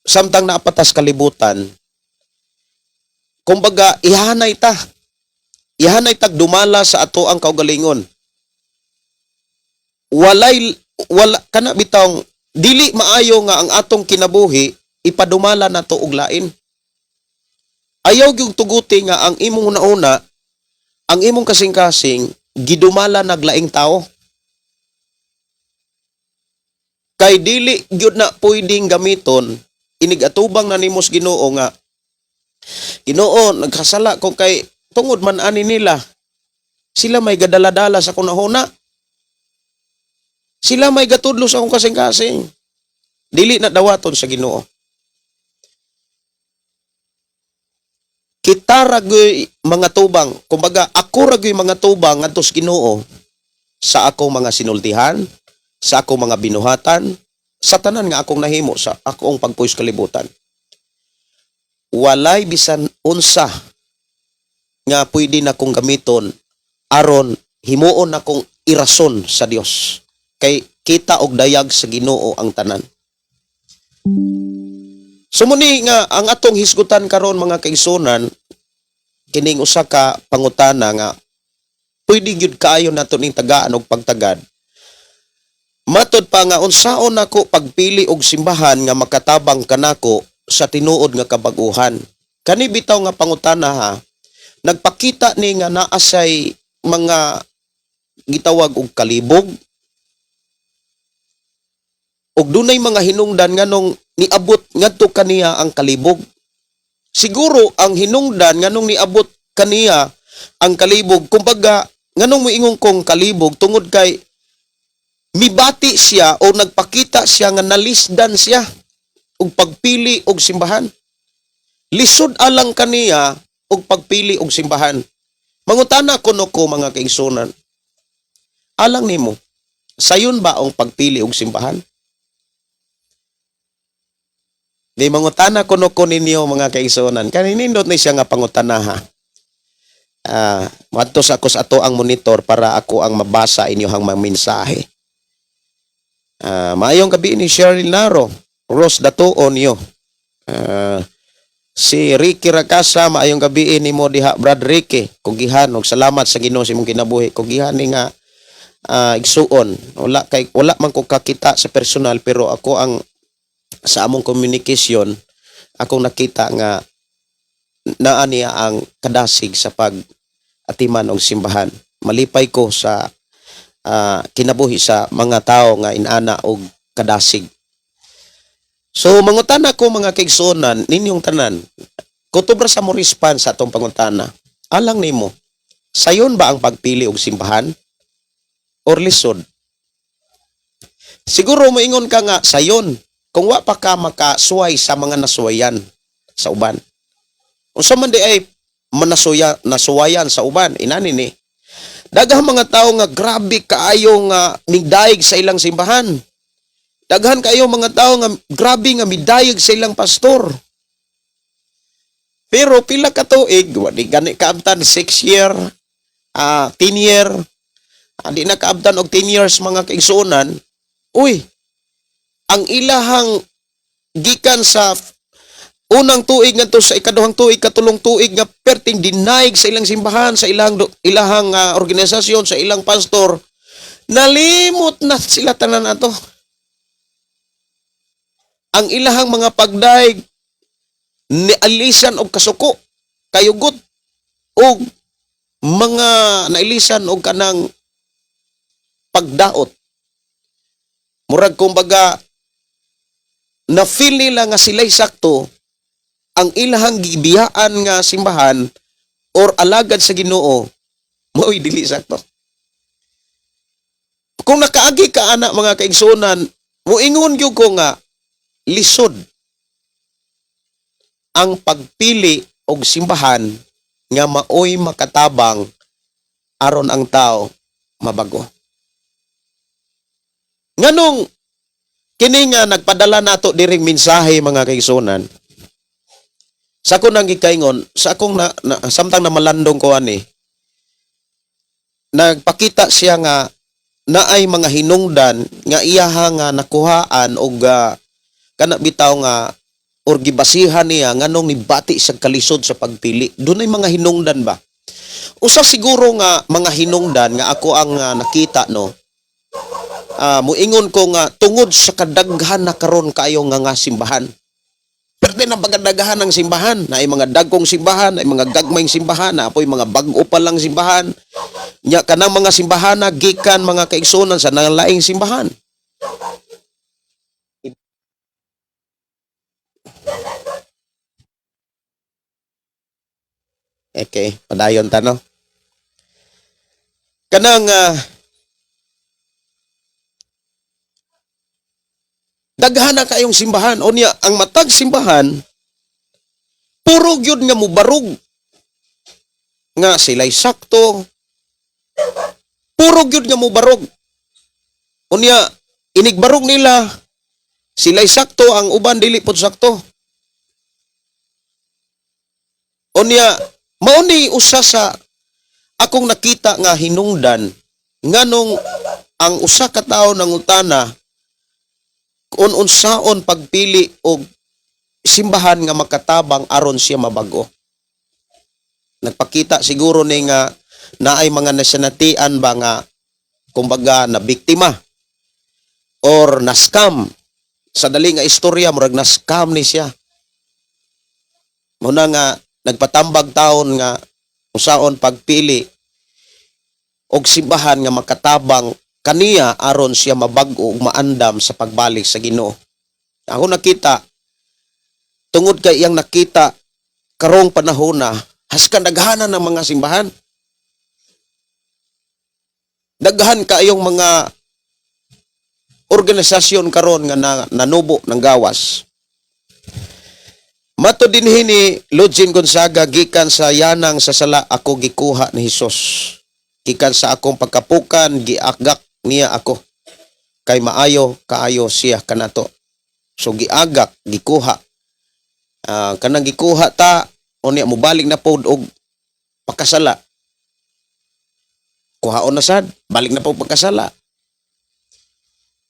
samtang naapatas kalibutan, kumbaga ihanay ta. Ihanay tag dumala sa ato ang kaugalingon. Walay wala kana bitawng dili maayo nga ang atong kinabuhi ipadumala nato og lain. Ayaw gyud tuguti nga ang imong una, ang imong kasing-kasing gidumala naglaing tao. Kay dili gyud na pwedeng gamiton inig-atubang na nimo sa Ginoo nga, "Ginoo, nagkasala ko kay tungod man ani nila. Sila may gadala-dala sa kunahuna. Sila may gatudlo sa akong kasing-kasing." Dili na dawaton sa Ginoo. Kita ragoy mga tubang, kumbaga ako ragoy mga tubang ngadto sa Ginoo sa akong mga sinultihan, sa akong mga binuhatan, sa tanan nga akong nahimo sa akong pagpuyo sa kalibutan. Walay bisan unsa nga pwede na kong gamiton aron himuon akong irason sa Dios. Kay kita og dayag sa Ginoo ang tanan. So muni nga ang atong hisgutan karon, mga kaigsunan, kining usa ka pangutana nga pwede gyud kaayo nato ning tagaan og pagtagad. Matod pa nga unsaon nako pagpili og simbahan nga makatabang kanako sa tinuod nga kabag-uhan. Kani bitaw nga pangutana ha, nagpakita ni nga naa say mga gitawag og kalibog og dunay mga hinungdan nganong niabot ngadto kaniya ang kalibog. Siguro ang hinungdan nganong niabot kaniya ang kalibog, kumbaga nganong moingon kong kalibog, tungod kay mibati siya o nagpakita siya nga nalisdan siya og pagpili og simbahan. Lisod alang kaniya og pagpili og simbahan. Mangutana kuno ko, mga kaigsunan. Alang nimo, sayon ba ang pagpili og simbahan? Di mangutana kuno ko ninyo, mga kaigsunan. Kaninindot ni siya nga pangutana ha. Ah, sa ako sa ato ang monitor para ako ang mabasa inyong mga mensahe. Maayong gabi ni Cheryl Naro, Rose Datuon niyo. Si Ricky Rakasa, maayong gabi nimo diha, Brad Ricky. Kugihan og salamat sa Ginoo sa imong kinabuhi. Kugihan ni nga igsuon. Wala man ko kakita sa personal, pero ako ang sa among communication akong nakita nga naa niya ang kadasig sa pag atiman og simbahan. Malipay ko sa kinabuhi sa mga tao nga inana og kadasig. So mangutana ko, mga kaigsuonan, ninyong tanan. Kutob ra sa mo response sa atong pangutana. Alang nimo, sayon ba ang pagpili og simbahan or lisod? Siguro moingon ka nga sayon kung wa pa ka makasuway sa mga nasuwayan sa uban. Unsa man di ay manasuya nasuwayan sa uban, inani ni. Daghang mga tao nga grabe kaayo nga migdayeg sa ilang simbahan. Daghan kaayo mga tao nga grabe nga midayeg sa ilang pastor. Pero pila ka tuig, wa di gani kaabtan 6 year, 10 year, di na kaabtan og 10 years, mga kaigsuonan. Uy, ang ilahang gikan sa unang tuig ngadto sa ikaduhang tuig, katulong tuig nga perting dinaig sa ilang simbahan, sa ilang ilahang organisasyon, sa ilang pastor, nalimot na sila tanan ato. Ang ilahang mga pagdaig nialisan og kasuko, kayugot og mga nailisan og kanang pagdaot. Murag kumbaga Na feel nila nga sila'y sakto, ang ilahang gibiyaan nga simbahan or alagad sa Ginoo mao'y dili sakto. Kung nakaagi ka ana, mga kaigsuonan, muingon gyud ko nga lisod ang pagpili og simbahan nga maoy makatabang aron ang tao mabago. Nganong kini nga nagpadala nato diring mensahe, mga kaigsuonan, sa akong nang gikaingon, sa akong na samtang namalandong ko ani, nagpakita siya nga naay mga hinungdan nga iyaha nga nakuhaan og kana bitaw nga or gibasihan niya nganong nibati sa kalisod sa pagpili. Dunay mga hinungdan ba? Usa siguro nga mga hinungdan nga ako ang nakita, no, muingon ko nga tungod sa kadaghan na karon kaayo nga nga simbahan. Perde na pagkadaghan ng simbahan, na ay mga dagkong simbahan, ay mga gagmayng simbahan, na apoy mga bag-o pa lang simbahan. Nya kanang mga simbahan na gikan, mga kaigsunan, sa nalaing simbahan. Okay, padayon ta, no. Kanang daghan na kayong simbahan. Unya ang matag simbahan puro gyud nga mubarog nga sila'y sakto. Puro gyud nga mubarog. Unya inigbarog nila sila'y sakto, ang uban dili pod sakto. Unya mao ni usa sa akong nakita nga hinungdan nganong ang usa ka tawo nangutana kung unsaon pagpili og simbahan nga makatabang aron siya mabago. Nagpakita siguro ni nga naay mga nasanatian ba nga kumbaga na biktima or na scam. Sa dali nga istorya, murag na scam ni siya. Muna nga nagpatambag taon nga usaon pagpili og simbahan nga makatabang kaniya aron siya mabag-o ug maandam sa pagbalik sa Ginoo. Ako nakita, tungod kay iyang nakita karong panahon na haskan daghanan ng mga simbahan. Daghan kaayong mga organisasyon karon nga nanubo ng gawas. Mato dinhi ni Lugin Gonzaga, gikan sa yanang sa sala ako gikuha ni Hesus. Gikan sa akong pagkapukan giagak niya ako. Kay maayo kaayo siya kanato. So giagak, gikuha. Kanang gikuha ta unya mobalik na pod og pagkasala. Kuhaon na sad, balik na po pagkasala.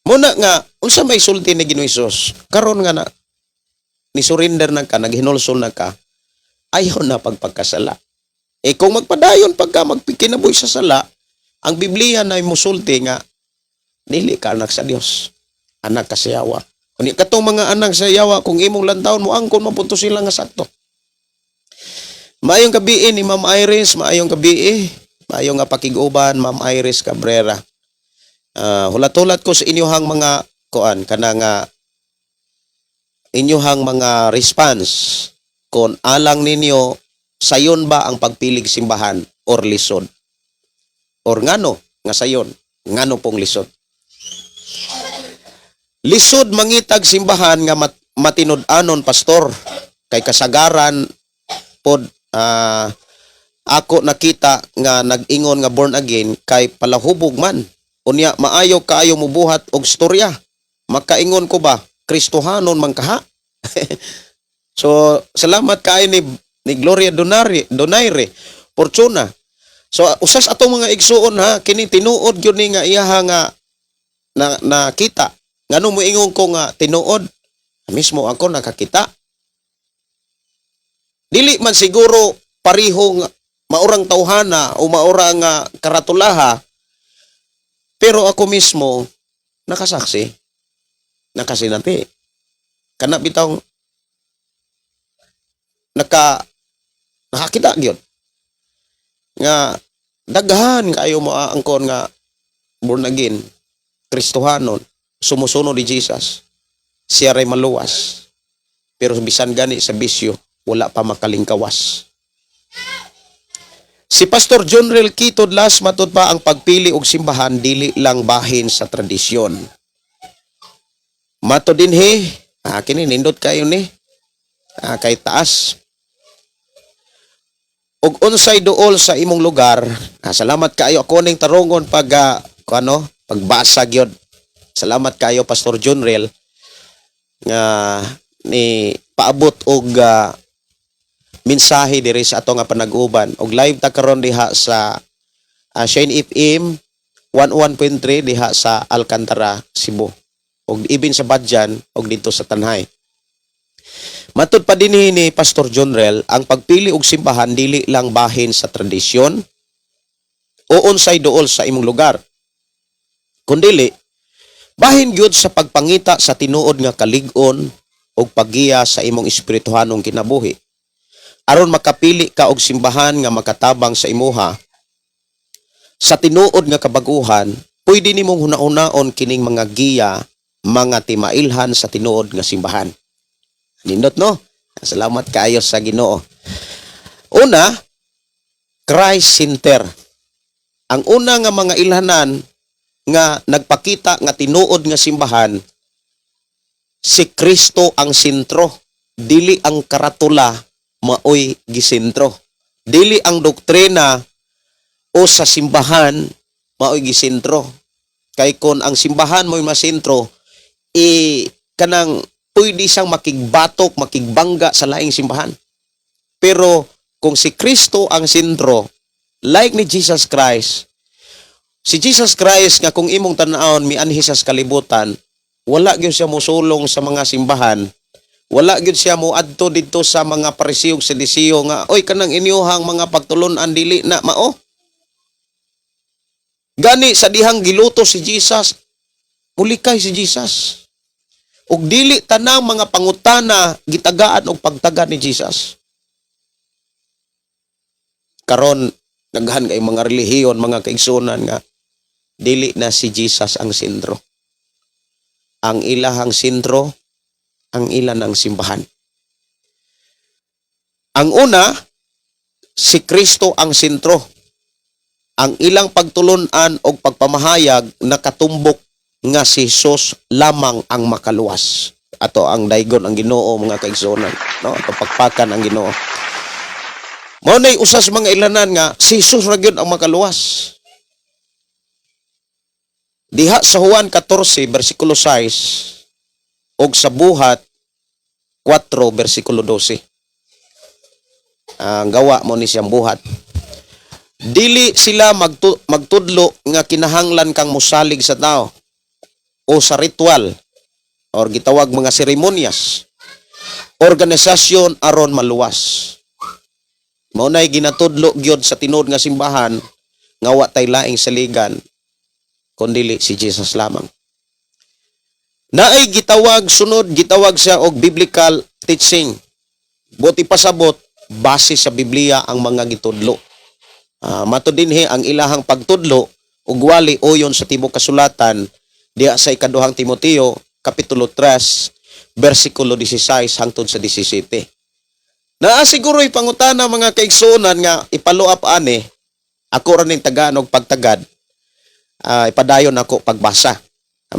Muna nga unsa may sulti ni Ginoo Hesus? Karon nga na ni surrender na ka, naghinulsol na ka, ayaw na pagpagkasala. Eh kung magpadayon pagka magpikinaboy sa sala, ang Biblia na musulti nga dili ka anak sa Dios, anak ka sa yawa. Kung katong mga anak sa yawa, kung imong lantawon mo angkon mapunto sila nga sakto. Maayong gabii ni Ma'am Iris, maayong gabii, maayong nga pakig-uban, Ma'am Iris Cabrera. Hulat-hulat ko sa inyohang mga kuan kana nga inyohang mga response kung alang ninyo sayon ba ang pagpilig simbahan or lisod or ngano nga sayon, ngano pong lisod. Lisod mangitag simbahan nga matinud-anon, pastor, kay kasagaran pod ako nakita nga nag-ingon nga born again kay palahubog man. Unya maayo kaayo mubuhat og storya, makaingon ko ba Kristohanon man kaha? So salamat kaayo ni Gloria Donaire Donaire Fortuna. So usas atong mga igsuon ha, kini tinuod gyud ni nga iyaha nga na nakita. Ngano moingon ko nga tinuod? Mismo ako nakakita. Dili man siguro pareho nga maurang tawhana o maura nga karatulaha, pero ako mismo nakasaksi, nakasinati, kana bitawng nakakita gyud nga daghan kayo mo angkon nga born again, Kristohanon, sumusunod ni Jesus. Siya ray maluwas. Pero bisan gani sa bisyo, wala pa makalingkawas. Si Pastor John Rel Quito Las, matud pa, ang pagpili og simbahan dili lang bahin sa tradisyon. Mato dinhi, kini nindot kayo ni. Kay taas. Og unsay duol sa imong lugar, salamat kaayo, ako ning tarongon pag ano, pagbasa gyud. Salamat kayo, Pastor John Rel, nga ni paabot og mensahe diri sa ato nga panag-uban. Og live ta karon diha sa Shine FM 101.3 diha sa Alcantara, Cebu. Og ibin sa Badjan og dito sa Tanay. Matud pa dinhi ni Pastor John Rel, ang pagpili og simbahan dili lang bahin sa tradisyon o unsay duol sa imong lugar, kundili bahin gyud sa pagpangita sa tinuod nga kalig-on ug paggiya sa imong espirituhanong kinabuhi. Aron makapili ka og simbahan nga makatabang sa imuha sa tinuod nga kabaguhan, pwede nimong huna-hunaon kining mga giya, mga timailhan sa tinuod nga simbahan. Nindot, no? Salamat kaayo sa Ginoo. Una, Christ Center. Ang una nga mga ilhanan nga nagpakita nga tinuod nga simbahan, si Kristo ang sentro, dili ang karatula maoy gisentro. Dili ang doktrina o sa simbahan maoy gisentro. Kay kon ang simbahan mo'y masentro, e kanang pwede siyang makigbatok, makigbangga sa laing simbahan. Pero kung si Kristo ang sentro, like ni Jesus Christ, si Jesus Christ nga kung imong tan-awon mianhi sa kalibutan, wala gyud siya mosulong sa mga simbahan. Wala gyud siya moadto didto sa mga Pariseo ug Saduseo nga, "Oy, kanang inyohang mga pagtulon-an dili na mao." Gani sa dihang giluto si Jesus, mulikay si Jesus. Ug dili tanang mga pangutana gitagaan og pagtaga ni Jesus. Karon daghan kay mga relihiyon, mga kaigsunan, nga dili na si Jesus ang sentro. Ang ilahang sentro ang ilan ang simbahan. Ang una, si Kristo ang sentro. Ang ilang pagtulunan o pagpamahayag nakatumbok nga si Jesus lamang ang makaluwas. Ato ang daygon ang Ginoo, mga kaigsuonan, no? Ato pakpakan ang Ginoo. Mao nay usa sa mga ilanan nga si Jesus ra gyud ang makaluwas. Diha sa Juan 14 bersikulo 6 og sa Buhat 4 bersikulo 12. Ang gawa mo ni siyang buhat. Dili sila magtudlo nga kinahanglan kang musalig sa tao o sa ritual or gitawag mga seremonyas, organisasyon aron maluwas. Mao nay ginatudlo gyud sa tinuod nga simbahan nga wa tay laing saligan kundili si Jesus lamang. Naay gitawag sunod, gitawag siya og biblical teaching. Buot ipasabot, base sa Biblia ang mga gitudlo. Mato dinhi ang ilahang pagtudlo ug wali uyon sa tibuok kasulatan diha sa Ikaduhang Timoteo kapitulo 3 bersikulo 16 hangtod sa 17. Naa siguro'y pangutana, mga kaigsuonan, nga ipalo up ani ako ra ning tagaan og pagtagad, ipadayon ako pagbasa.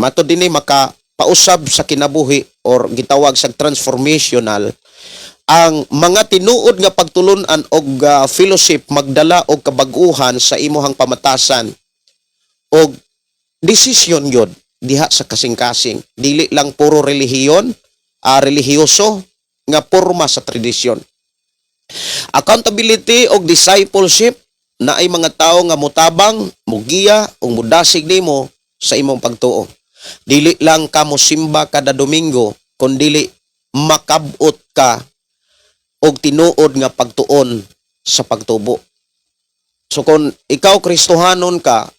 Mato dinhi, maka pausab sa kinabuhi or gitawag sa transformational ang mga tinuod nga pagtulunan og fellowship, magdala og kabag-uhan sa imuhang pamatasan og desisyon gyud diha sa kasing-kasing, dili lang puro relihiyon, relihiyoso nga porma sa tradisyon. Accountability og discipleship na ay mga tao nga mutabang, mugiya ug mudasig nimo sa imong pagtuo. Dili lang ka mosimba kada Domingo, kundili makabot ka og tinuod nga pagtuon sa pagtubo. So kung ikaw Kristohanon ka,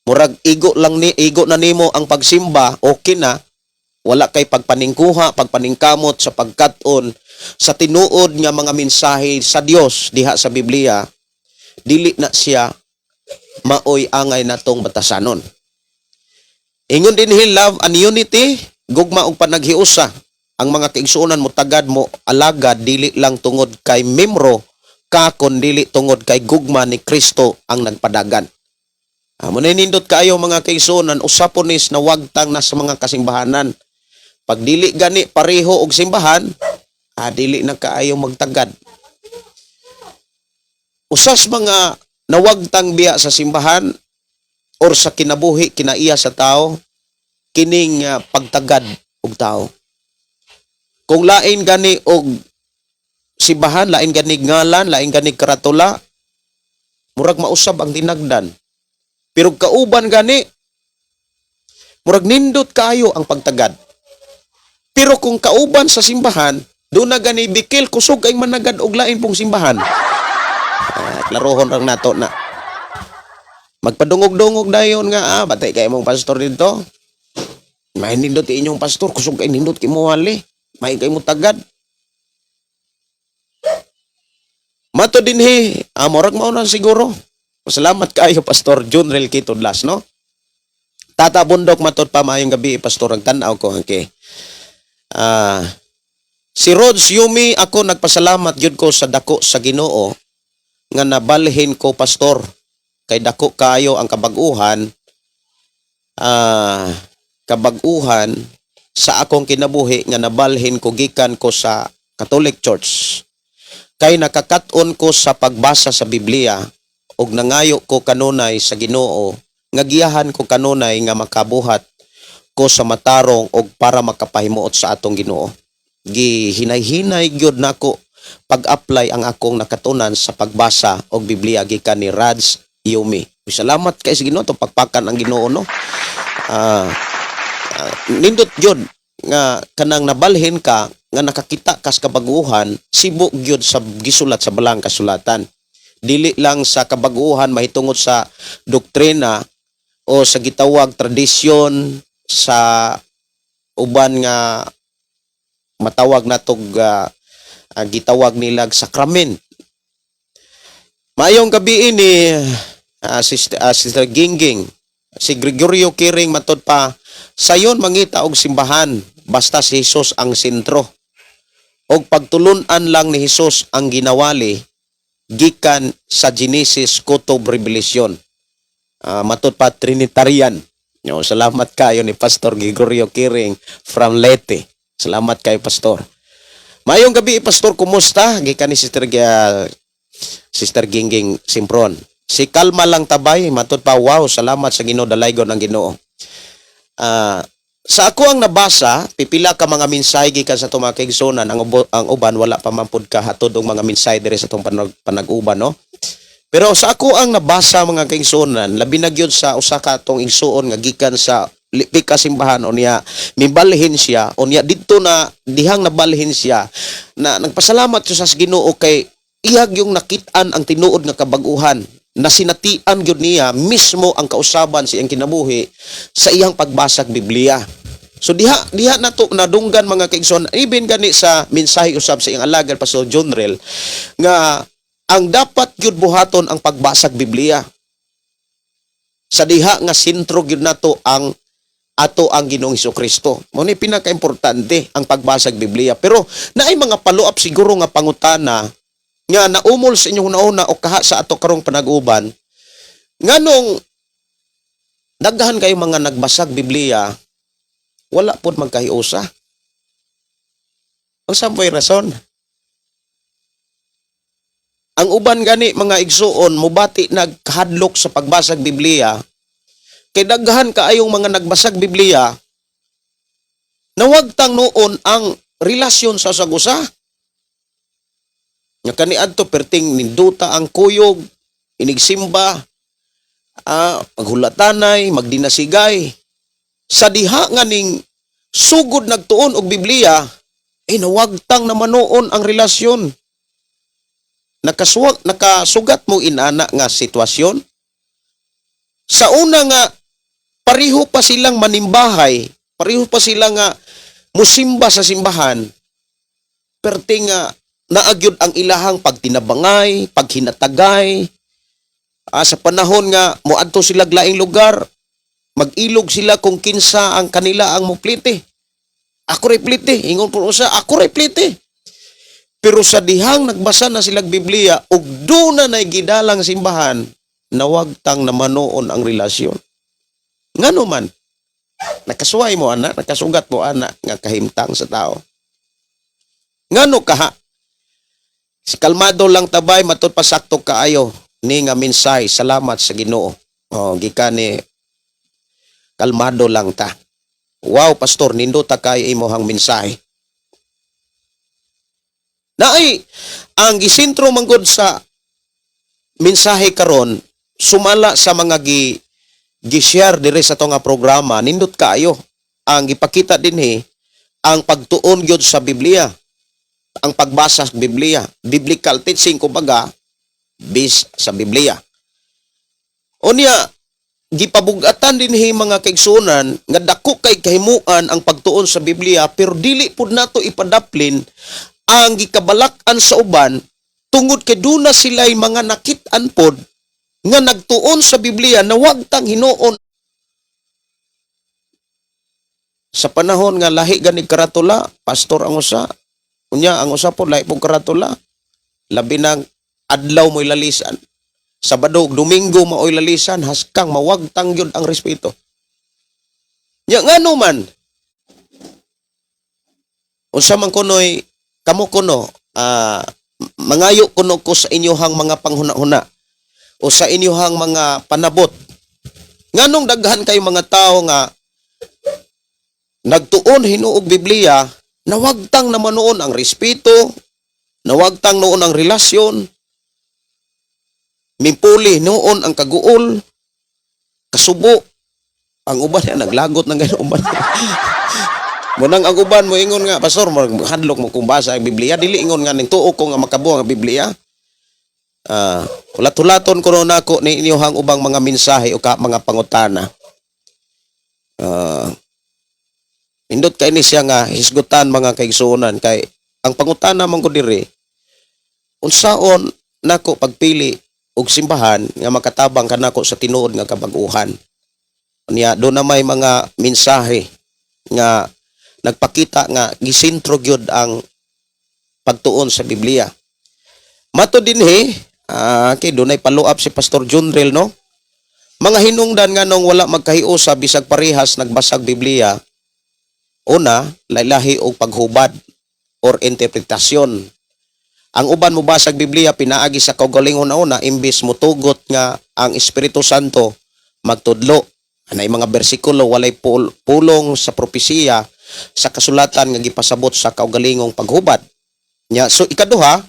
murag igo lang ni igo na nimo ang pagsimba, okay na, wala kay pagpaningkuha, pagpaningkamot sa pagkat-on sa tinuod nga mga mensahe sa Dios diha sa Biblia, dili na siya maoy angay natong batasanon. Ingon dinhi, love and unity, Gugma og panaghiusa ang mga kaigsuonan mo tagad, mo alagad, dili lang tungod kay membro ka kun dili tungod kay gugma ni Kristo ang nagpadagan. Amo na nindot kaayo, mga kaigsuonan, usapon is nawagtang na sa mga kasimbahanan. Pag dili gani pareho og simbahan, dili na kaayo magtagad. Usas mga nawagtang biya sa simbahan or sa kinabuhi kinaiya sa tao kining pagtagad og tao. Kung lain gani og simbahan, lain gani ngalan, lain gani karatula, murag mausab ang tinagdan. Pero kauban gani, murag nindot kaayo ang pagtagad. Pero kung kauban sa simbahan, doon na gani bikil, kusog ay managad og lain pong simbahan. Klarohon rang nato na. Magpadungog-dungog dayon nga, batay kay mong pastor dito. May nindot inyong pastor, kusog kay nindot kay mo wali. May kay mo tagad. Mato dinhi, murag mao na siguro. Salamat kaayo, Pastor Junrel Kitudlas, no? Tata Bundok, matod pa, maayong gabi, Pastor, ang tan-aw ko okay. Si Rods Yumi, ako nagpasalamat gyud ko sa dako sa Ginoo nga nabalhin ko, Pastor, kay dako kaayo ang kabag-uhan sa akong kinabuhi nga nabalhin ko gikan ko sa Catholic Church kay nakakaton ko sa pagbasa sa Biblia ug nangayo ko kanunay sa Ginoo nga giyahan ko kanunay nga makabuhat ko sa matarong og para makapahimuot sa atong Ginoo. Gihinay-hinay gyud nako pag-apply ang akong nakatunan sa pagbasa og Biblia, gikan ni Raj Yumi. Salamat kay sa Ginoo to, pagpakan ang Ginoo, no. Nindot gyud nga kanang nabalhin ka nga nakakita kas kabaguhan sibo gyud sa gisulat sa balang kasulatan, dili lang sa kabaguhan mahitungod sa doktrina o sa gitawag tradisyon sa uban nga matawag natog gitawag nilag sakramen. Maayong gabi ni Sister Gingging. Si Gregorio Kiring, matod pa, sayon mangita og simbahan basta si Jesus ang sentro. Og pagtulunan lang ni Jesus ang ginawali gikan sa Genesis kutob Revelation. Matod pa, Trinitarian. No, salamat kayo ni Pastor Gregorio Kiring from Leyte. Salamat kayo, Pastor. Maayong gabi, Pastor, kumusta? Gikan ni Sister Gingging Simpron. Si Kalma lang tabay, matod pa, wow, salamat sa Ginoo, dalaygon ang Ginoo. Sa ako ang nabasa, pipila ka mga mensahe gikan sa atong mga kaigsuonan, ang uban wala pa man pud kahatod og mga mensahe diri sa atong panag-uban, no? Pero sa ako ang nabasa, mga kaigsuonan, labi na gyud sa usa ka atong igsuon nga gikan sa Pika simbahan, unya mibalhin siya, unya didto na dihang nabalhin siya na nagpasalamat siya sa Ginoo kay iyag yung nakit-an ang tinuod nga kabag-uhan na sinatian gyud niya mismo ang kausaban sa iyang kinabuhi sa iyang pagbasag Biblia. So diha diha nato nadunggan, mga kaigsoon, even gani sa mensahe usab sa iyang alagad Pastor John Rel nga ang dapat gyud buhaton ang pagbasag Biblia. Sa diha nga sentro gyud nato ang ato ang Ginoong Kristo. Mo ni pinakaimportante ang pagbasag Biblia. Pero naay mga follow-up siguro nga pangutana nga naumol sa inyong una o kaha sa ato karong panag-uban, nganong daghan kayo mga nagbasag Biblia, wala pod magkahiusa? Unsa po'y rason? Ang uban gani, mga igsuon, mubati nagkahadlok sa pagbasag Biblia kay daghan kaayong mga nagbasag Biblia, nawagtang noon ang relasyon sa sagusa. Nga kaniadto perting ninduta ang kuyog, inigsimba, maghulatanay, magdinasigay. Sa diha nga ning sugod nagtuon og Biblia, eh nawagtang na manoon ang relasyon. Nakasugat mo inana nga sitwasyon? Sa una nga pareho pa silang manimbahay, pareho pa sila nga musimba sa simbahan, perti nga naagyod ang ilahang pagtinabangay, paghinatagay, sa panahon nga moadto sila laing lugar, mag-ilog sila kung kinsa ang kanila ang muplite. Ako ray plite, ingon po usa, ako ray plite. Pero sa dihang nagbasa na silag Biblia ug duna nay gidalang simbahan, nawagtang namanoon ang relasyon. Ngano man, nakasuway mo ana, nakasugat mo ana nga kahimtang sa tao. Ngano kaha? Si kalmado lang tabay matud pasakto kaayo ni nga minsay, salamat sa Ginoo. Oh, gikan ni kalmado lang ta. Wow, pastor, nindot ta kay imuhang mensahe. Naay ang gisentro manggod sa mensahe karon sumala sa mga gi-share dire sa ato nga programa, nindot kaayo ang gipakita dinhi ang pagtuon gyud sa Biblia, ang pagbasa sa Biblia, biblical teaching kumbaga, based sa Biblia. Unya gipabugatan dinhi, mga kaigsuonan, nga dako kay kahimuan ang pagtuon sa Biblia, pero dili pud nato ipadaplin ang gikabalak-an sa uban tungod kay duna sila'y mga nakit-an pod nga nagtuon sa Biblia na wagtang hinuon sa panahon nga lahi gani karatula, pastor ang usa, unya ang usa po lahi pong karatula, labi nang adlaw mo'y lalisan, Sabado ug Domingo maoy lalisan, haskang mawagtang gyud ang respeto. Nya ngano man, unsa man kunoy kamo kuno, mangayo kuno ko sa inyohang mga panghuna-huna o sa inyohang mga panabot, nganong daghan kay mga tao nga nagtuon hinuog Biblia, nawagtang naman noon ang respeto, nawagtang noon ang relasyon, mimpuli noon ang kaguol, kasubo, ang uban niya naglagot ng gano'n uban. Munang ang uban mo ingon nga, "Pastor, hadlok mo kung basa ang Biblia." Dili ingon nga ning tuo ko nga makabuang ang Biblia. Hulat-hulaton ko nako ni inyohang ubang mga mensahe o ka mga pangutana. Indot kay ni siya nga hisgutan, mga kaigsuonan, kay ang pangutana man ko diri, unsaon nako pagpili og simbahan nga makatabang kanako sa tinuod nga kabag-uhan? Niya do na may mga mensahe nga nagpakita nga gisentro gyud ang pagtuon sa Biblia. Mato dinhi, kay dunay follow up si Pastor Junrel, no? Mga hinungdan nga nung wala magkahiusa bisag parehas nagbasag Biblia. Una, laylahi og paghubad or interpretasyon. Ang uban mo basag Biblia pinaagi sa kaugalingon na una imbis motugot nga ang Espiritu Santo magtudlo. Anay mga bersikulo walay pulong sa propesiya sa kasulatan nga gipasabot sa kaugalingong paghubad. Nya so ikaduha,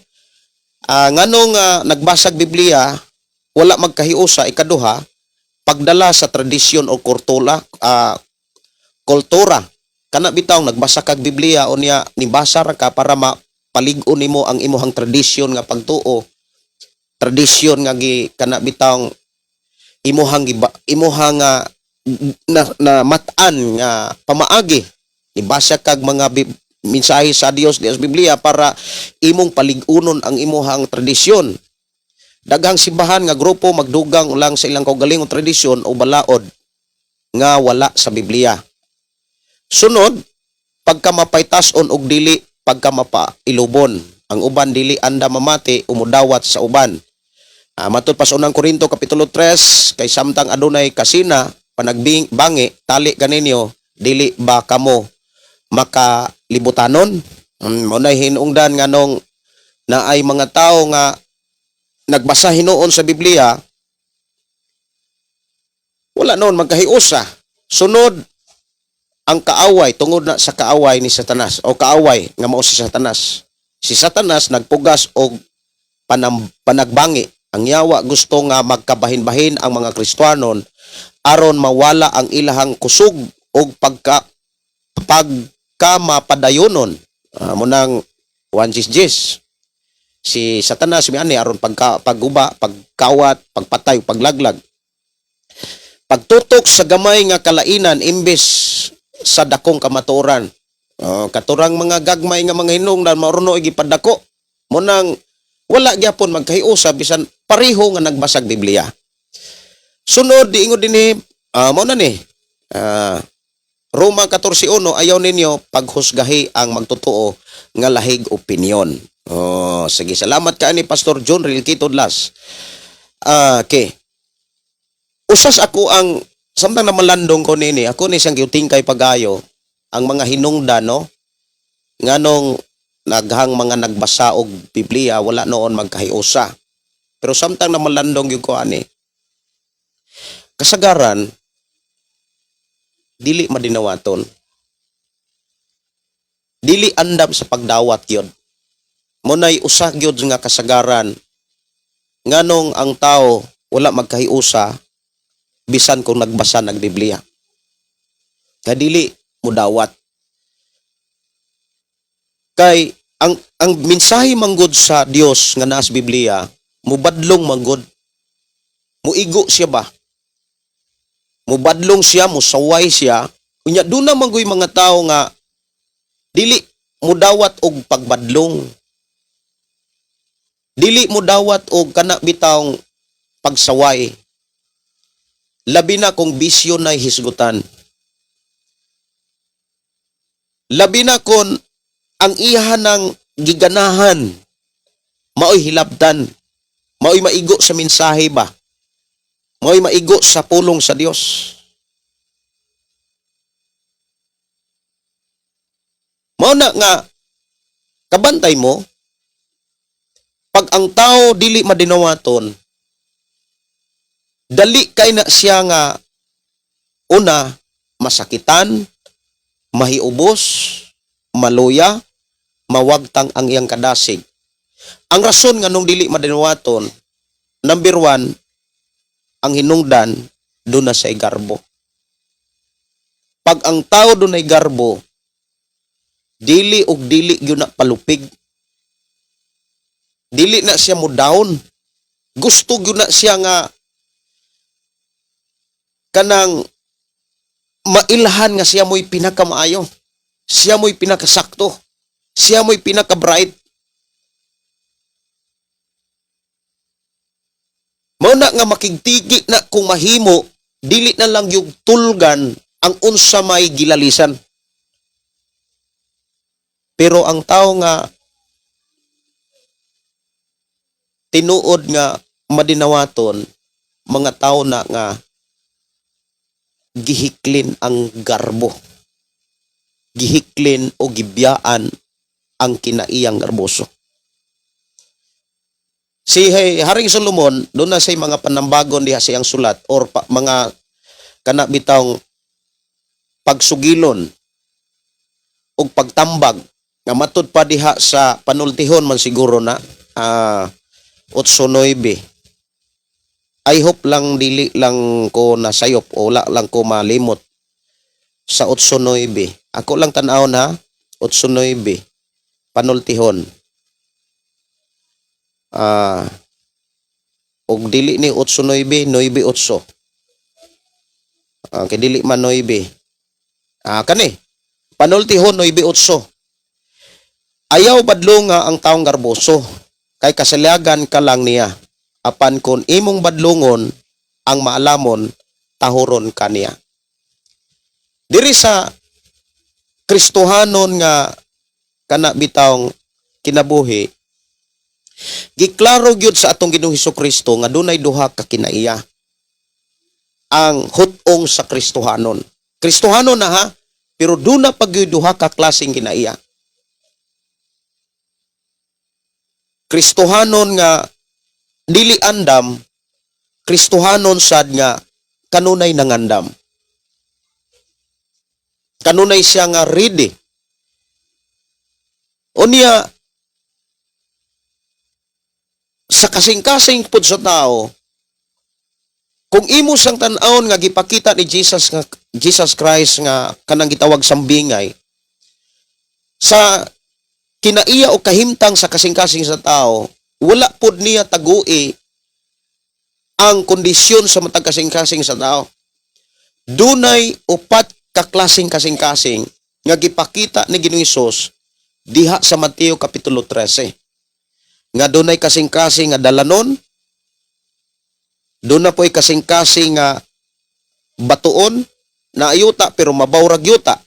nganong nagbasag Biblia wala magkahiusa, ikaduha, pagdala sa tradisyon o kultura. Kana bitaw nagbasa kag Biblia unya nibasa ra ka para mapalig-on nimo ang imuhang tradisyon nga pagtuo, tradisyon nga gi kana bitawng imuhang giba, imuhang na mat-an nga pamaagi. Nibasa kag mga mensahe sa Dios di sa Biblia para imong palig-unon ang imuhang tradisyon. Daghang simbahan nga grupo magdugang lang sa ilang kaugalingong tradisyon o balaod nga wala sa Biblia. Sunod, pagka mapaytason og dili pagka mapailubon. Ang uban dili anda mamati umudawat sa uban. Matud pa sa unang Korinto kapitulo 3, kay samtang adunay kasina panagbing bangi tali kaninyo, dili ba kamo makalibutanon? Mo nay hinungdan nga nung naay mga tao nga nagbasa hinuon sa Biblia, wala noon magkahiusa. Sunod, ang kaaway, tungod na sa kaaway ni Satanas o kaaway nga mao si Satanas. Si Satanas nagpugas og panagbangi. Ang yawa gusto nga magkabahin-bahin ang mga Kristohanon aron mawala ang ilahang kusog og pagka mapadayonon. Munang 1 jis. Si Satanas miani aron pagka pagguba, pagkawat, pagpatay, paglaglag. Pagtutok sa gamay nga kalainan imbes sa dakong kamatuoran. Oh, katurang mga gagmay nga mga hinungdan mao gipadako. Munang wala gyapon magkahiusa bisan pareho nga nagbasag Biblia. Sunod, diingon dinhi, mao na ni. Roma 14:1, ayaw ninyo paghusgahi ang magtotoo nga lahig opinion. Oh, sige, salamat ka ni Pastor John Rilquito Las. Ah, okay. Usas ako ang samtang na malandong ko nini, ako ni siyang giutingkay pagayo ang mga hinungdan, no, nganong naghang mga nagbasa og Biblia wala noon magkahiusa. Pero samtang na malandong gyud ko ani, kasagaran dili madinawaton. Dili andam sa pagdawat yun. Munay usa gyud nga kasagaran nganong ang tao wala magkahiusa bisan kung nagbasa ng Biblia. Kadili mudawat. Kay ang mensahe manggod sa Dios nga naa sa Biblia, mubadlong manggod. Muigo siya ba? Mubadlong siya, musaway siya. Unya doon na manggoy mga tao nga dili mudawat og pagbadlong. Dili mudawat og kana bitawng pagsaway. Labi na kung bisyo na hisgutan. Labi na kung ang iha ng giganahan maoy hilabtan, maoy maigo sa mensahe ba, maoy maigo sa pulong sa Dios. Mao na nga kabantay mo pag ang tao dili madinawaton, dali kay na siya nga una masakitan, mahiubos, maluya, mawagtang ang iyang kadasig. Ang rason nga nung dili madinawaton, number one, ang hinungdan doon na sa garbo. Pag ang tao doon ay garbo, dili og dili gyud na palupig. Dili na siya mo down. Gusto gyud na siya nga kanang mailhan nga siya mo'y pinakamaayo. Siya mo'y pinakasakto. Siya mo'y pinaka-bright. Mao na nga makigtigi na kung mahimo, dili na lang yung tulgan ang unsa may gilalisan. Pero ang tao nga tinuod nga madinawaton, mga tao na nga gihiklin ang garbo. Gihiklin o gibiyaan ang kinaiyang garboso. Si Haring Solomon, doon na say mga panambagon diha sa iyang sulat or mga kana bitawng pagsugilon og pagtambag nga matud pa diha sa panultihon man siguro na 8-9. I hope lang dili lang ko nasayop o wala lang ko malimot sa 8-9. Ako lang tan-awon ha, 8-9 panultihon. Og dili ni 8-9, 9-8. Kay dili man 9. Kani. Panultihon 9-8. Ayaw badlonga ang taong garboso kay kasaliagan ka lang niya. Apan kon imong badlongon ang maalamon, tahuron ka niya. Diri sa Kristohanon nga kana bitawng kinabuhi, giklaro gyud sa atong Ginoong Kristo nga dunay duha ka kinaiya ang hut-ong sa Kristohanon. Kristohanon na ha, pero duna pa gyud duha ka klaseng kinaiya. Kristohanon nga dili andam, Kristohanon sad nga kanunay nangandam. Kanunay siya nga ready. Unya, sa kasing-kasing pud sa tao, kung imo sang tan-awon nga gipakita ni Jesus nga Jesus Christ nga kanang gitawag sambingay sa kinaiya o kahimtang sa kasing-kasing sa tao, wala pud niya tagui ang kondisyon sa matag kasing-kasing sa tao. Dunay upat ka klaseng kasing-kasing nga gipakita ni Ginoong Hesus diha sa Mateo kapitulo 13. Nga dunay kasing-kasing nga dalanon, doon na po'y kasing-kasing nga batuon, Naayuta pero mabaw ra yuta.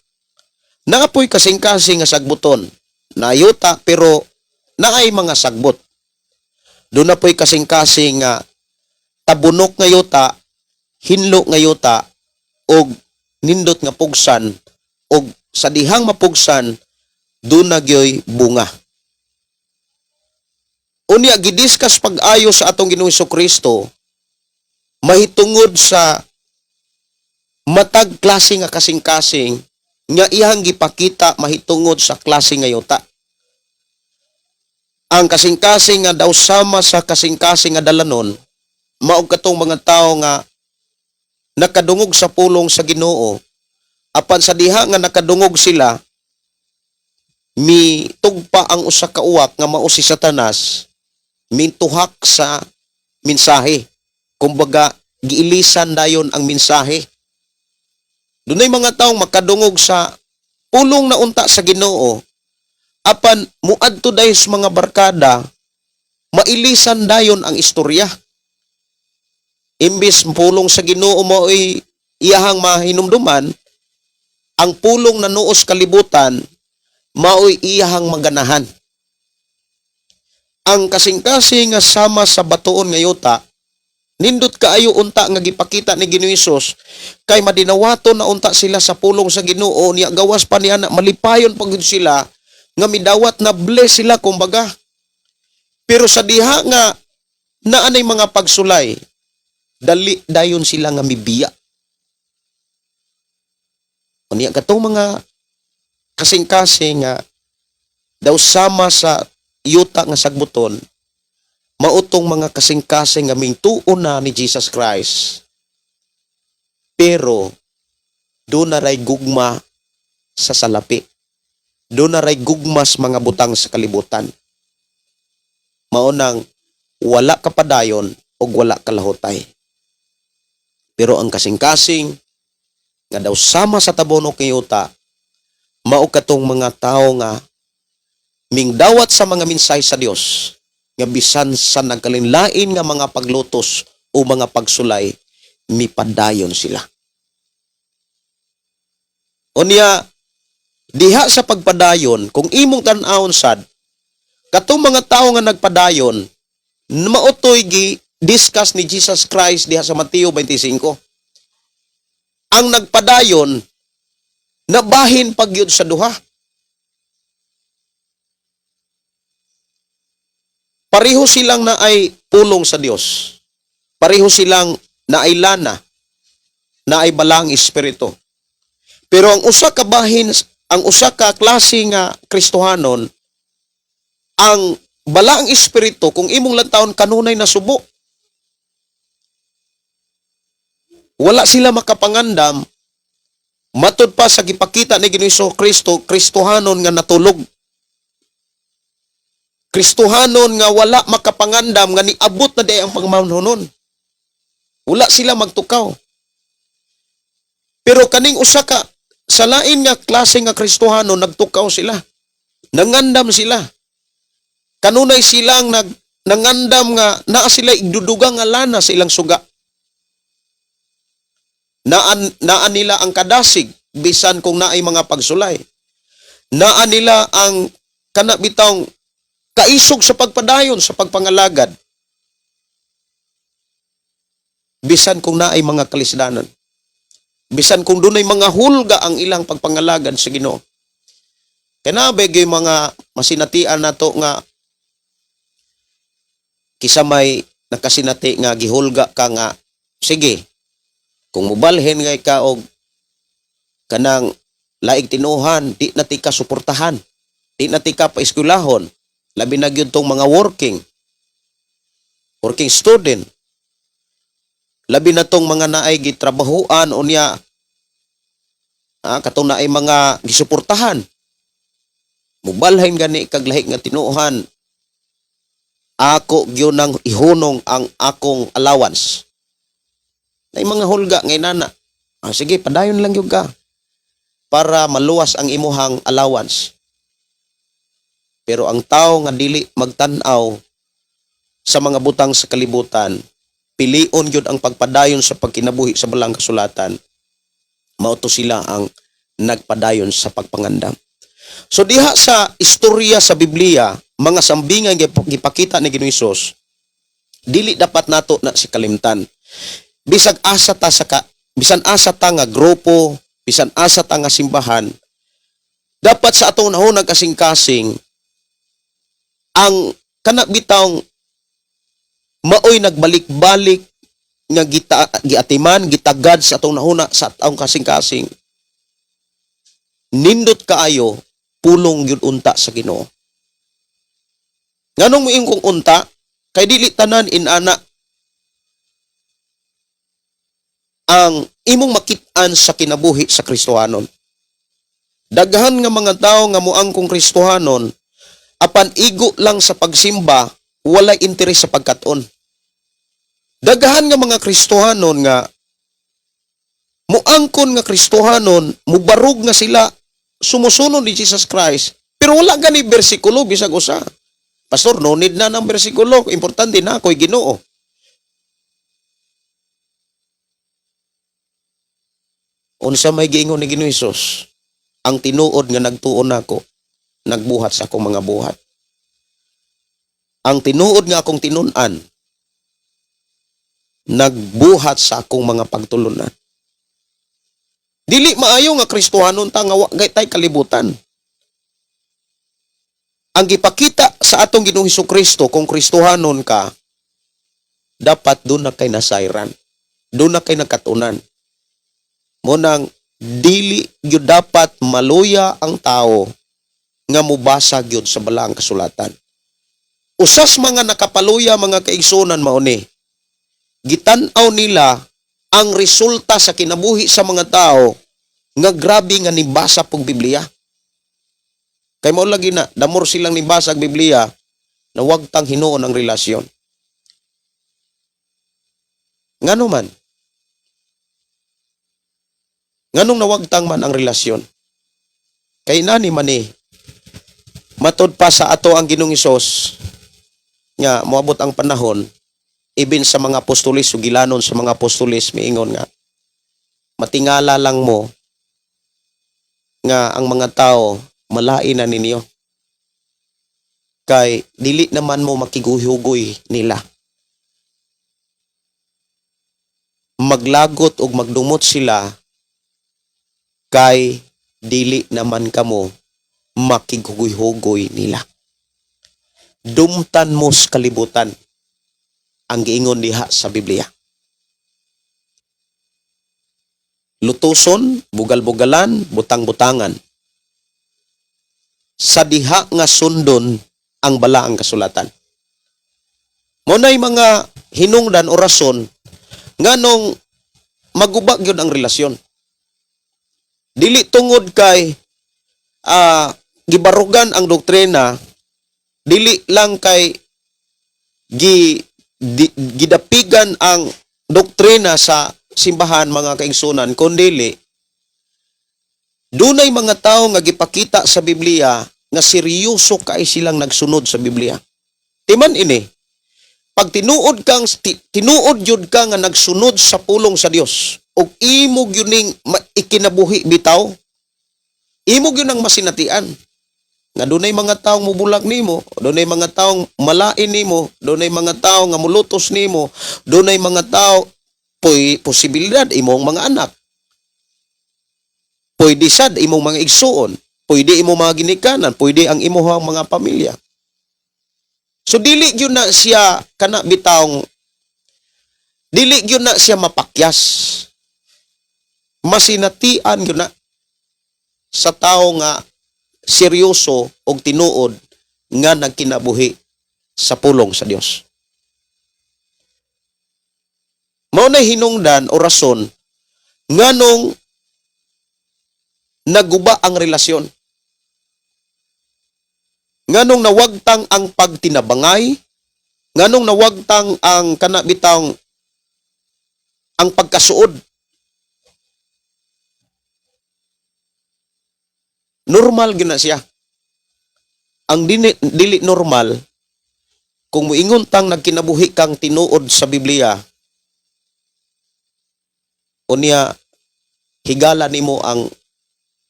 Naa poy kasing-kasing nga sagbuton. Naayuta pero naay mga sagbot. Duna poy kasing-kasing nga tabunok nga yuta, hinlo nga yuta, og nindot nga pugsan, og sa dihang mapugsan, duna gyoy bunga. Unya gidiskas pag-ayo sa atong Ginoong Kristo mahitungod sa matag klase nga kasing-kasing nga iyang gipakita mahitungod sa klase nga yuta. Ang kasing-kasing nga daw sama sa kasing-kasing nga dalanon, mao katong mga tawo nga nakadungog sa pulong sa Ginoo, apan sa diha nga nakadungog sila, mi tugpa ang usa ka uwak nga mao si Satanas, mintuhak sa mensahe. Kumbaga, giilisan dayon ang mensahe. Dunay mga taong makadungog sa pulong na unta sa Ginoo, apan muadto dayon sa mga barkada, mailisan dayon ang istorya. Imbis pulong sa Ginoo mao'y iyahang mahinumduman, ang pulong na nuos kalibutan mao'y iyahang maganahan. Ang kasing-kasing nga sama sa batuon nga yuta, nindot kaayo unta nga gipakita ni Ginoo Hesus kay madinawaton na unta sila sa pulong sa Ginoo, niya gawas pa niya na malipayon pa gyud sila nga midawat na bless sila kumbaga. Pero sa diha nga naanay mga pagsulay, dali dayon sila nga mibiya. Unya katong mga kasing-kasing nga daw sama sa yuta nga sagbuton, mautong mga kasing-kasing nga mingtuon na ni Jesus Christ. Pero duna ray gugma sa salapi. Duna ray gugma sa mga butang sa kalibutan. Mao nang wala kapadayon o wala kalahutay. Pero ang kasing-kasing nga daw sama sa tabunok ng yuta, mao katong mga tao nga mingdawat sa mga mensahe sa Dios nga bisan sa nagkalinlain nga mga paglutos o mga pagsulay, mipadayon sila. Unya, diha sa pagpadayon, kung imong tan-awon sad, katong mga tao nga nagpadayon, maotoy gi discuss ni Jesus Christ diha sa Mateo 25. Ang nagpadayon, nabahin pagyud sa duha. Pareho silang naay pulong sa Dios. Pareho silang naay lana, naay balang espiritu. Pero ang usa ka bahin, ang usa ka klase nga Kristohanon, ang balaang espiritu kung imong lantawon kanunay nasubo. Wala sila makapangandam matud pa sa gipakita ni Ginoong Kristo, Kristohanon nga natulog. Kristohanon nga wala makapangandam nga niabot na di ang pagmanhonon. Wala sila magtukaw. Pero kaning usa ka sa lain nga klase nga Kristohanon, nagtukaw sila. Nangandam sila. Kanunay silang nangandam nga naa sila igdudugang nga lana sa ilang suga. Naan nila ang kadasig bisan kung naay mga pagsulay. Naan nila ang kana bitawng kaisog sa pagpadayon sa pagpangalagad bisan kung naay mga kalisdanan. Bisan kung dunay mga hulga ang ilang pagpangalagad sa Ginoo. Kaya gyud mga masinatian nato nga kisa may nakasinati nga gihulga ka nga sige kung mubalhin nga ka og kanang laing tinuhan, di na ti ka suportahan, di na ti ka paeskwelahon, labi na gyud tong mga working student, labi na tong mga naay gitrabahuan unya katong naay mga gisuportahan, mubalhin gani kag lahi nga tinuhan, ako gyud nang ihunong ang akong allowance. Nay mga hulga ngay nana. Sige, padayon lang gyud ka para maluwas ang imuhang allowance. Pero ang tao nga dili magtan-aw sa mga butang sa kalibutan, pilion gyud ang pagpadayon sa pagkinabuhi sa balang kasulatan. Mao to sila ang nagpadayon sa pagpangandam. So diha sa istorya sa Biblia, mga sambingan gipakita ni Ginoong Hesus, dili dapat nato na si kalimtan. Bisag asa ta sa ka, bisan asa ta nga grupo, bisan asa ta nga simbahan, dapat sa atong nahunag kasing-kasing ang kana bitawng maoy nagbalik-balik nga gita, giatiman, gitagad sa atong nahuna sa atong kasing-kasing. Nindot kaayo pulong gyud unta sa Ginoo. Nganong moingon kong unta? Kay dili tanan inana ang imong makit-an sa kinabuhi sa Kristohanon. Daghan nga mga tao nga moangkong Kristohanon apan igo lang sa pagsimba, walay interes sa pagkat-on. Daghan nga mga Kristohanon nga muangkon nga Kristohanon, mubarog nga sila sumusunod ni Jesus Christ, pero wala gani bersikulo bisag usa. Pastor, no need na ng bersikulo, importante na ako'y Ginoo. Unsa may giingon ni Ginoo Hesus? Ang tinuod nga nagtuon nako, nagbuhat sa akong mga buhat. Ang tinuod nga akong tinun-an, nagbuhat sa akong mga pagtulunan. Dili maayo nga Kristohanon ta nga wa gay tay kalibutan. Ang gipakita sa atong Ginoong Kristo, kung Kristohanon ka, dapat doon na kay nasayran. Doon na kay nakatunan. Mo nang dili gyud dapat maluya ang tao nga mubasa gyud sa balaang kasulatan. Usas mga nakapaluya, mga kaigsunan, mao ni. Gitan-aw nila ang resulta sa kinabuhi sa mga tao nga grabe nga nibasa pong Biblia. Kay mao lagi na, damor silang nibasa ang Biblia, nawagtang hinuon ang relasyon. Ngano man? Nganong nawagtang man ang relasyon? Kay nani man eh, matod pa sa ato ang Ginoong Hesus nga moabot ang panahon, ibin sa mga apostolis, sugilanon sa mga apostolis, miingon nga matingala lang mo nga ang mga tao malain na ninyo kay dili naman mo makiguhugoy nila, maglagot og magdumot sila kay dili naman kamo makighugoy-hugoy nila. Dumtan mo sa kalibutan ang giingon diha sa Biblia. Lutuson, bugal-bugalan, butang-butangan. Sa diha nga sundon ang balaang kasulatan. Mo nay mga hinungdan o rason nganong maguba gyud ang relasyon. Dili tungod kay gibarugan ang doktrina, dili lang kay gidapigan ang doktrina sa simbahan, mga kaigsunan, kundili dunay mga tao nga gipakita sa Biblia nga seryoso kay silang nagsunod sa Biblia. Timan ini, pag tinuod kang tinuod jud ka nga nagsunod sa pulong sa Dios ug imo gyud ning ikinabuhi bitaw, imo gyud ang masinatian nga dunay mga taong mubulag nimo, dunay mga taong malain nimo, dunay mga tao nga mulutos nimo, dunay mga tao poy posibilidad imong mga anak. Pwede sad imong mga igsuon, pwede imong mga ginikanan, pwede ang imuhang mga pamilya. So dili gyud na siya kana bitawng dili gyud na siya mapakyas. Masinatian gyud na sa tao nga seryoso og tinuod nga nagkinabuhi sa pulong sa Dios. Mao na hinungdan o rason nganong naguba ang relasyon. Nganong nawagtang ang pagtinabangay, nganong nawagtang ang kana bitawng ang pagkasuod. Normal gyud na siya. Ang dili normal kung moingon tang nagkinabuhi kang tinuod sa Biblia, unya Higala nimo ang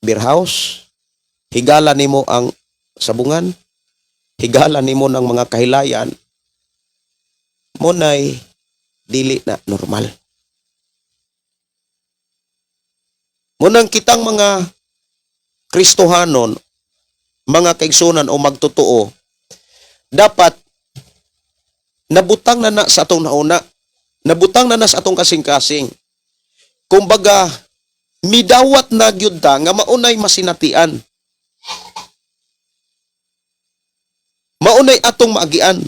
beer house, higala nimo ang sabungan, higala nimo ng mga kahilayan, munay dili na normal. Munang kitang mga Kristohanon, mga kaigsunan o magtotoo, dapat nabutang na na sa atong nauna, nabutang na na sa atong kasing-kasing. Kumbaga, midawat na gyud ta nga maunay masinatian. Maunay atong maagian.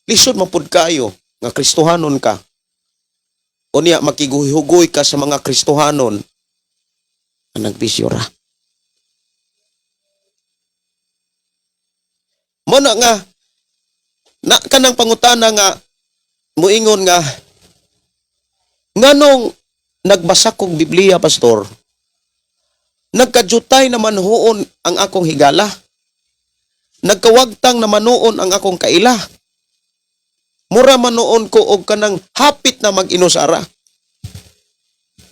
Lisod man pud kayo nga Kristohanon ka. Unya makiguhugoy ka sa mga Kristohanon ang nagbisyo ra. Mo na nga na kanang pangutana nga muingon nga nganong nagbasa kog Biblia, pastor, nagkajutay naman huon ang akong higala, nagkawagtang naman noon ang akong kaila, mura man noon ko og kanang hapit na mag-inusara.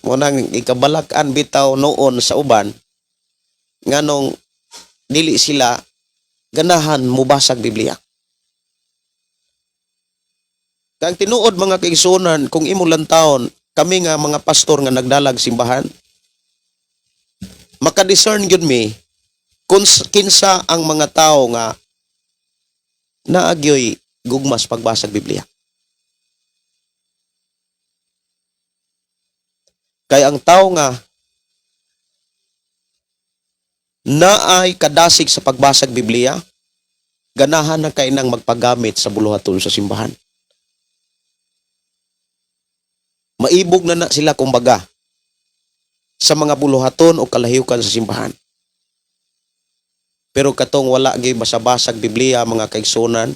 Mo nang ikabalak-an bitaw noon sa uban nganong dili sila ganahan mubasag Biblia. Kang tinuod, mga kaigsunan, kung imo taon, kami nga mga pastor nga nagdalag simbahan, makadiscern gyud mi kung kinsa ang mga tao nga naagyoy gugmas pagbasag Biblia. Kay ang tao nga naay kadasig sa pagbasag Biblia, ganahan na kay nang magpagamit sa buluhaton sa simbahan. Maibog na na sila kumbaga sa mga buluhaton o kalahiukan sa simbahan. Pero katong wala gyud basa-basag Biblia, mga kaigsunan,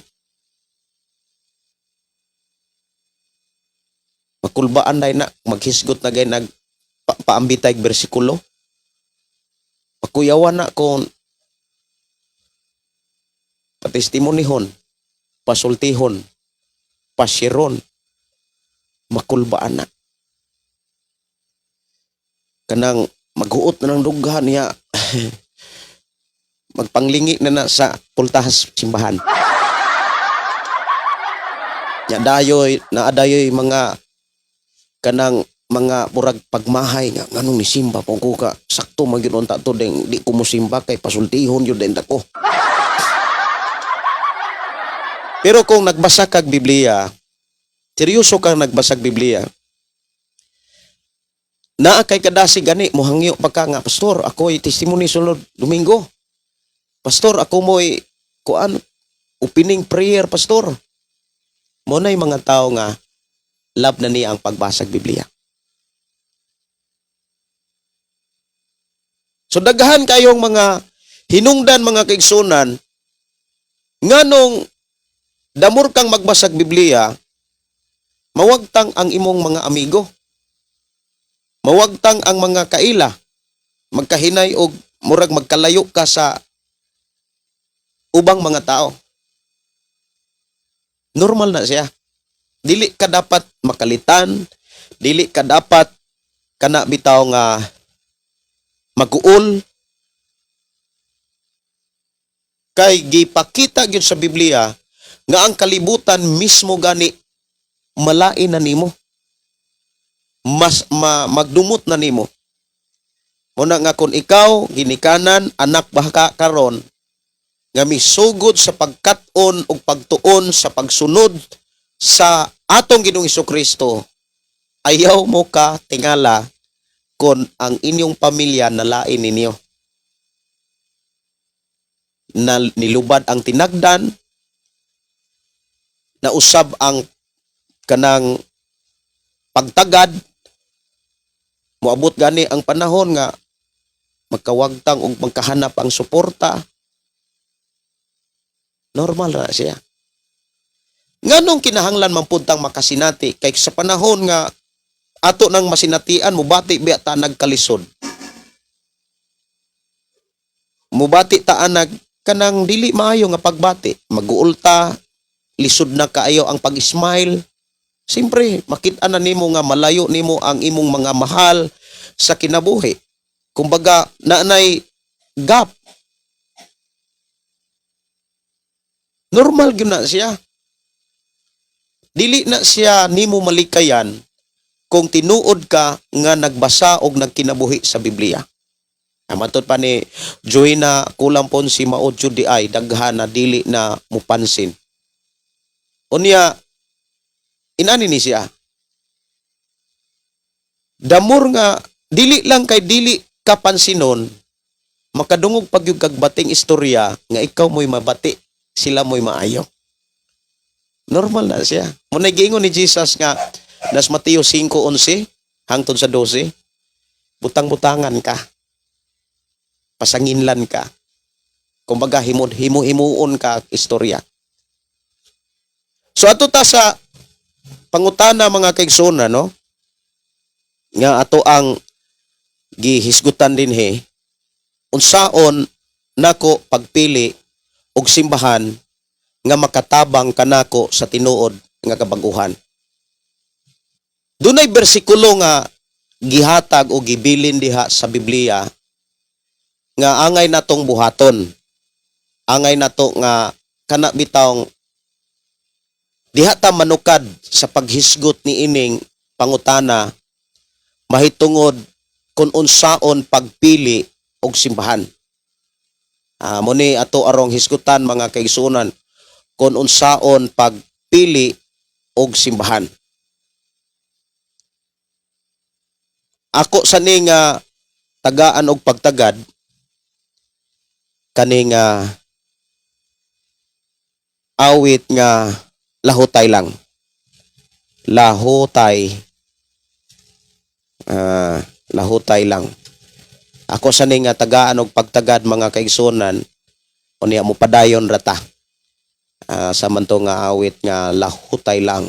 makulbaan na na, maghisgot na gay nag paambitay bersikulo. Pakuyawan na kung patestimonihon, pasultihon, pasiron, makulbaan na. Kanang maghuot na ng dughan niya, magpanglingi na na sa pultahas simbahan. Nya dayoy, naadayoy mga kanang mga murag pagmahay nga nganong nisimba po ko ka, sakto man gyud unta to deng di ko mosimba kay pasultihon yun din ko. Pero kung nagbasa kag Biblia, seryoso kang nagbasag Biblia, naa kay kadasig gani mohangyo pa ka nga, "Pastor, ako'y testimony sunod Domingo. Pastor, ako mo'y kuan, opening prayer, pastor." Mo na'y mga tao nga love na niya ang pagbasag Biblia. So daghan kayong mga hinungdan, mga kaigsunan, nganong damor kang magbasag Biblia, mawagtang ang imong mga amigo. Mawagtang ang mga kaila. Magkahinay og murag magkalayo ka sa ubang mga tao. Normal na siya. Dili ka dapat makalitan, dili ka dapat kana bitaw nga maguol kay gipakita gyud sa Biblia nga ang kalibutan mismo gani malain na nimo, mas magdumot na nimo. Muna nga kung ikaw ginikanan, anak ba ka karon nga misugod sa pagkat-on ug pagtuon sa pagsunod sa atong Ginoong Kristo, ayaw mo ka tingala kon ang inyong pamilya nalain ninyo na nilubad ang tinagdan, nausab ang kanang pagtagad. Moabot gani ang panahon nga magkawagtang og magkahanap ang suporta. Normal ra siya. Nganong kinahanglan man pud tang makasinati? Kay sa panahon nga ato nang masinatian, mubati biya ta nagkalisod, mubati ta anag kanang dili maayo nga pagbati, maguol ta, lisod na kaayo ang pag-smile. Siyempre, makita na nimo nga malayo nimo ang imong mga mahal sa kinabuhi. Kumbaga, naanay gap. Normal gyud na siya. Dili na siya nimo malikayan kung tinuod ka nga nagbasa og nagkinabuhi sa Biblia. Matod pa ni Joyna Kulampon si Mao jud di ay daghan na dili na mupansin. Unya inani ni siya. Damor nga dili lang kay dili ka pansinon, makadungog pag yung kag bating istorya nga ikaw mo'y mabati, sila mo'y maayo. Normal na siya. Muna giingon ni Jesus nga nas Mateo 5:11 hangtod sa 12, butang-butangan ka. Pasanginlan ka. Kumbaga himod himu-himuon ka istorya. So ato ta sa pangutana, mga kaigsoon, no? Nga ato ang gihisgutan dinhi, unsaon nako pagpili og simbahan nga makatabang kanako sa tinuod nga kabag-uhan? Dunay bersikulo nga gihatag o gibilin diha sa Biblia nga angay natong buhaton. Angay nato nga kana bitawng diha ta manukad sa paghisgot ni ining pangutana mahitungod kung unsaon pagpili og simbahan. Mo ni ato arong hisgutan, mga kaigsuonan, kung unsaon pagpili og simbahan. Ako sa ning tagaan og pagtagad kaning awit nga "Lahutay Lang". Lahutay, "Lahutay Lang". Ako sa ning tagaan og pagtagad, mga kaigsuonan, unya mo padayon rata. Sa man to nga awit nga "Lahutay Lang".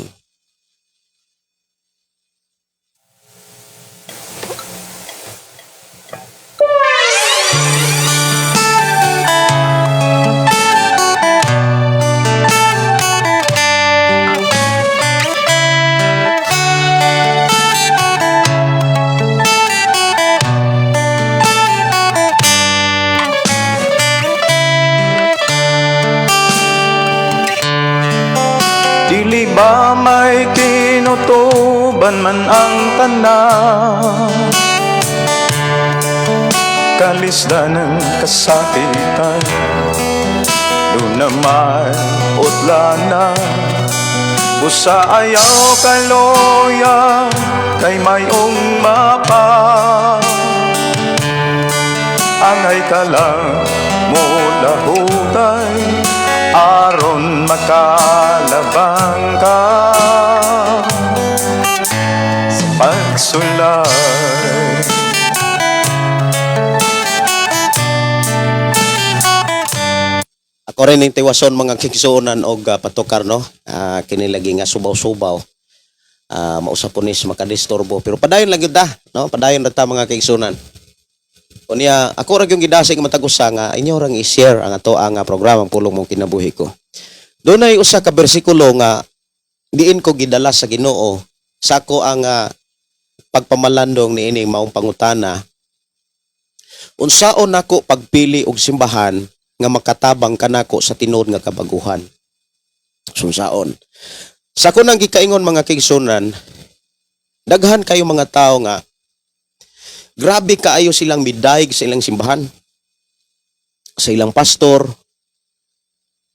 Dili ba may tinutuban man ang tanan? Kalisdan ng kasakitan, doon na may utlanan. Busa ayaw kaloya, kay mayong mapa. Angay ka lang mulahutay, aron makalabang ka sa pagsulay. Ako rin yung tiwason, mga kigsuonan, og patukar, no. Kini lagi nga subaw-subaw. Mausa po ni sa makadisturbo, pero padayon lang gyud ta, no? Padayon ra ta, mga kaigsuonan. Unya ako ra gyud gidasig matag usa nga inyo rang i-share ang ato ang programa Pulong Mong Kinabuhi Ko. Dunay usa ka bersikulo nga diin ko gidala sa Ginoo sa ako ang pagpamalandong niining maong pangutana, unsaon nako pagpili og simbahan nga makatabang kanako sa tinuod nga kabaguhan? Unsaon? Sa ako nang gikaingon, mga kaigsuonan, daghan kayo mga tao nga grabe kaayo silang midayeg sa ilang simbahan, sa ilang pastor,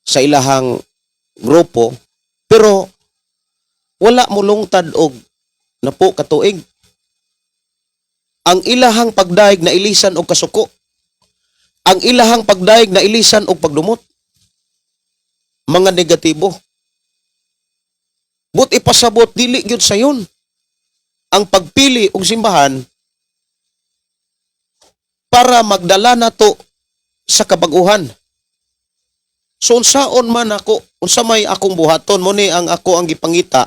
sa ilahang grupo, pero wala molungtad og napo katuig. Ang ilahang pagdayeg na ilisan og kasuko. Ang ilahang pagdayeg na ilisan og pagdumot. Mga negatibo. But ipasabot dili gyud sayon ang pagpili og simbahan para magdala nato sa kabaguhan. So unsaon man ako, unsa may akong buhaton? Mo ni ang ako ang gipangita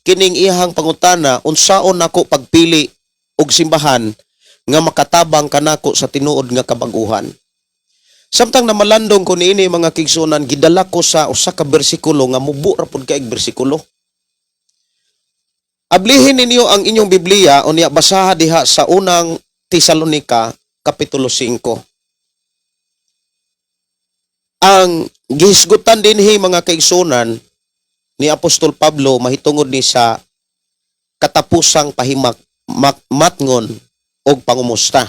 kining iyahang pangutana, unsaon nako pagpili og simbahan nga makatabang kanako sa tinuod nga kabaguhan? Samtang namalandong ko niini, mga kaigsuonan, gidala ko sa usa ka bersikulo nga mubo ra pud kaig bersikulo. Ablihin ninyo ang inyong Biblia unya basaha diha sa Unang Tesalonika kapitulo 5. Ang gihisgutan dinhi, mga kaigsunan, ni Apostol Pablo mahitungod ni sa katapusang pahimak matngon og pangumusta.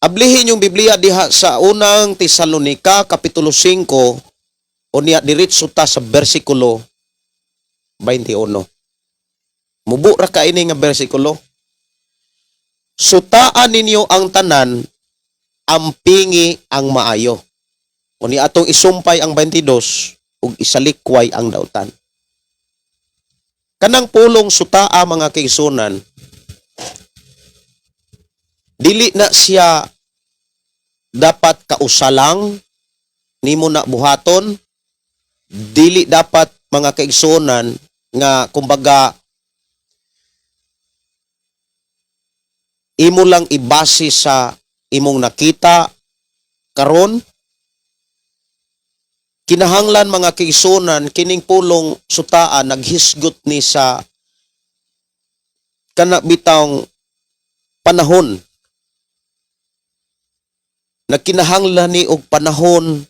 Ablihin yung Biblia diha sa Unang Tesalonika kapitulo 5, unya diretso ta sa bersikulo 21. Mubo ra ka ini nga bersikulo. "Sutaan ninyo ang tanan, ampingi ang maayo." Unya atong isumpay ang 22 ug isalikway ang dautan. Kanang pulong "sutaa," mga kaigsunan, dili na siya dapat kausalang nimo na buhaton, dili dapat, mga kaigsunan, nga kumbaga imo lang ibase sa imong nakita karon. Kinahanglan, mga kaigsunan, kining pulong "sutaan" naghisgot ni sa kana bitawng panahon. Nagkinahanglan ni og panahon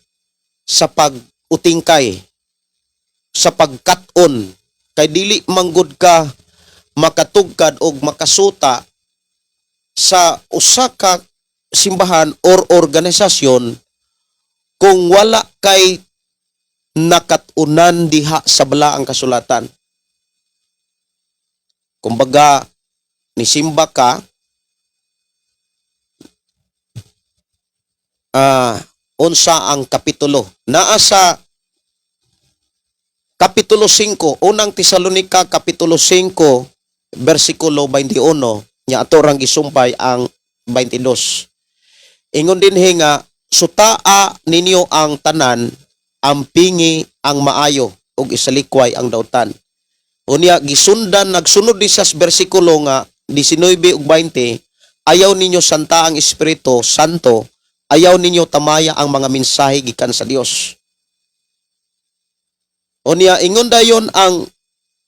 sa pag-utingkay, sa pagkat-on, kay dili manggod ka makatugkad og makasuta sa usa ka simbahan or organisasyon kung wala kay nakat-unan diha sa Balaang Kasulatan. Kumbaga, nisimba ka, unsa ang kapitulo? Naa sa kapitulo 5, Unang Tesalonika kapitulo 5, bersikulo 21, nya ato rang gisumpay ang 22. Ingon dinhi nga, "Sutaa ninyo ang tanan, ampingi ang maayo ug isalikway ang dautan." Unya gisundan, nagsunod ni sa bersikulo nga 19 ug 20, "Ayaw ninyo santa ang Espiritu Santo, ayaw ninyo tamaya ang mga mensahe gikan sa Dios." Unya ingon dayon ang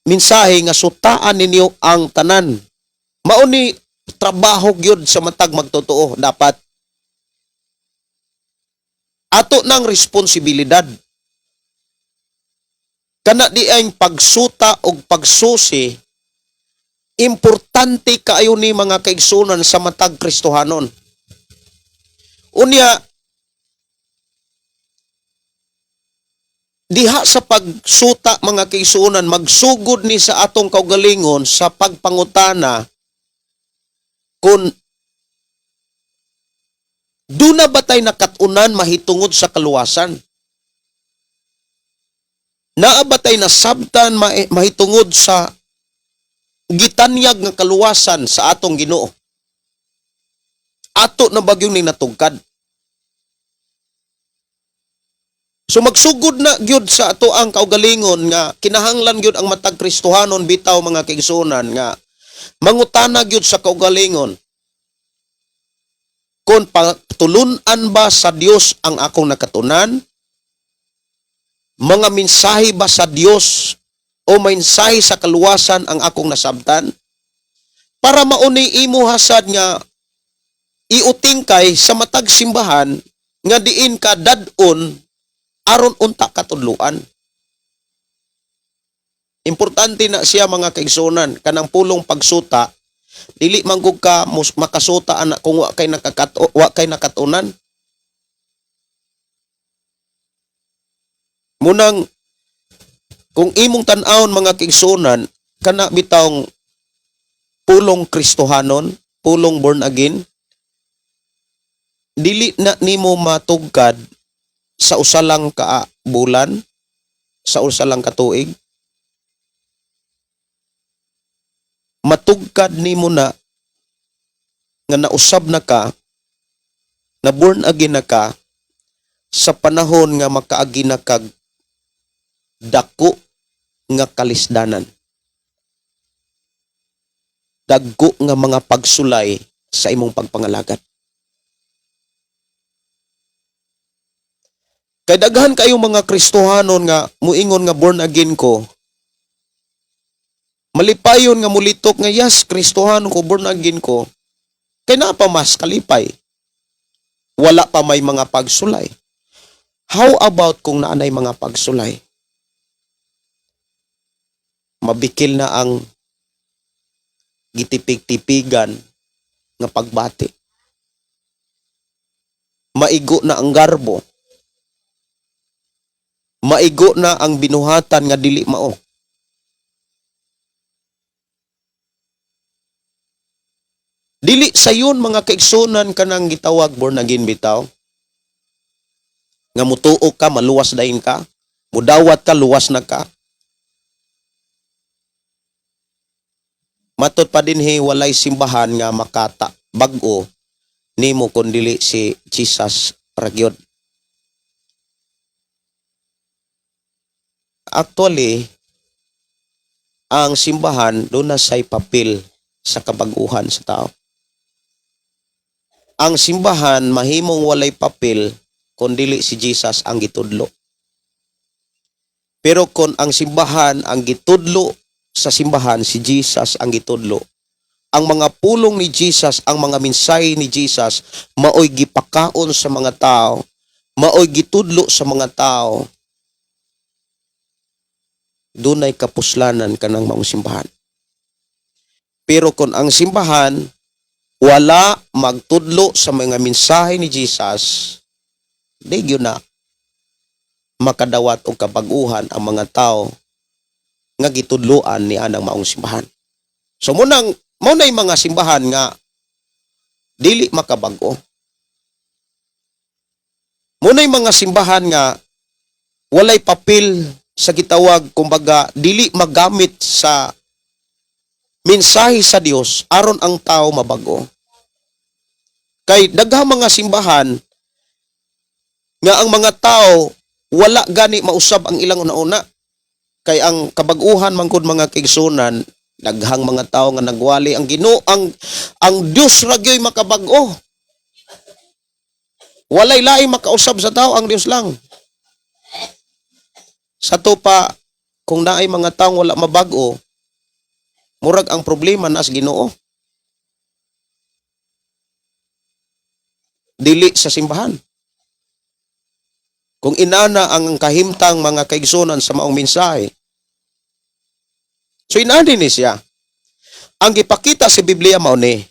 mensahe nga sutaan ninyo ang tanan. Mao ni trabaho gyud sa matag magtotoo. Dapat ato ng responsibilidad kana di ang pagsuta og pagsusi. Importante kaayo ni, mga kaigsunan, sa matag Kristohanon. Unya diha sa pagsuta, mga kaigsunan, magsugod ni sa atong kaugalingon sa pagpangutana kung duna ba tay nakatunan mahitungod sa kaluwasan? Naa ba tay nasabtan mahitungod sa gitanyag nga kaluwasan sa atong Ginoo? Ato na bagyong ni natugkad? So magsugod na gyud sa ato ang kaugalingon nga kinahanglan gyud ang matag Kristohanon bitaw, mga kaigsuonan, nga mangutana gyud sa kaugalingon kung patulun-an ba sa Dios ang akong nakatunan, mga mensahe ba sa Dios o mensahe sa kaluwasan ang akong nasabtan, para mauni imo hasad nga iutingkay sa matag simbahan nga diin ka dad-on aron unta katudluan. Importante na siya, mga kaigsunan, kanang pulong pagsuta. Dili manggug ka makasuta ana kung wa kay nakatunan. Munang kung imong tan-awon, mga kaigsunan, kana bitawng pulong Kristohanon, pulong born again, dili na nimo matugkad sa usa lang ka bulan, sa usa lang ka tuig. Matugkad nimo na nga nausab na ka, na born again na ka, sa panahon nga makaagi na kag dako nga kalisdanan, dagko nga mga pagsulay sa imong pagpangalagad. Kay daghan kayo mga Kristohanon nga muingon nga born again ko. Malipayon nga mulitok nga, "Yes, Kristohano ko, born again ko." Kay naa pa mas kalipay. Wala pa may mga pagsulay. How about kung naanay mga pagsulay? Mabikil na ang gitipig-tipigan nga pagbati. Maigo na ang garbo. Maigo na ang binuhatan nga dili mao. Dili sayon, mga kaigsunan, kanang gitawag born again bitaw. Nga mutuo ka, maluwas dayon ka. Mudawat ka, luwas na ka. Matod pa dinhi, walay simbahan nga makata bag-o nimo kun dili si Jesus ra gyud. Actually, ang simbahan duna say papel sa kabaguhan sa tao. Ang simbahan mahimong walay papel kung dili si Jesus ang gitudlo. Pero kung ang simbahan, ang gitudlo sa simbahan si Jesus ang gitudlo, ang mga pulong ni Jesus, ang mga mensahe ni Jesus maoy gipakaon sa mga tao, maoy gitudlo sa mga tao, dunay kapuslanan kanang maong simbahan. Pero kung ang simbahan wala magtudlo sa mga mensahe ni Jesus, di gyud na makadawat og kabaguhan ang mga tao nga gitudloan ni anang maong simbahan. So munang mao nay mga simbahan nga dili makabag-o. Mao nay mga simbahan nga walay papel sa gitawag, kumbaga dili magamit sa mensahe sa Dios aron ang tao mabago. Kay daghang mga simbahan nga ang mga tao wala gani mausab ang ilang una-una. Kay ang kabag-uhan man gud, mga kaigsunan, daghang mga tao nga nagwali ang Ginoo, ang Dios ra gyoy makabag-o. Walay laing makausab sa tao, ang Dios lang. Sa to pa, kung naay mga taong wala mabag-o, murag ang problema na sa Ginoo, dili sa simbahan. Kung inana ang kahimtang, mga kaigsunan, sa maong mensahe. So inani ni siya. Ang gipakita sa Biblia mao ni.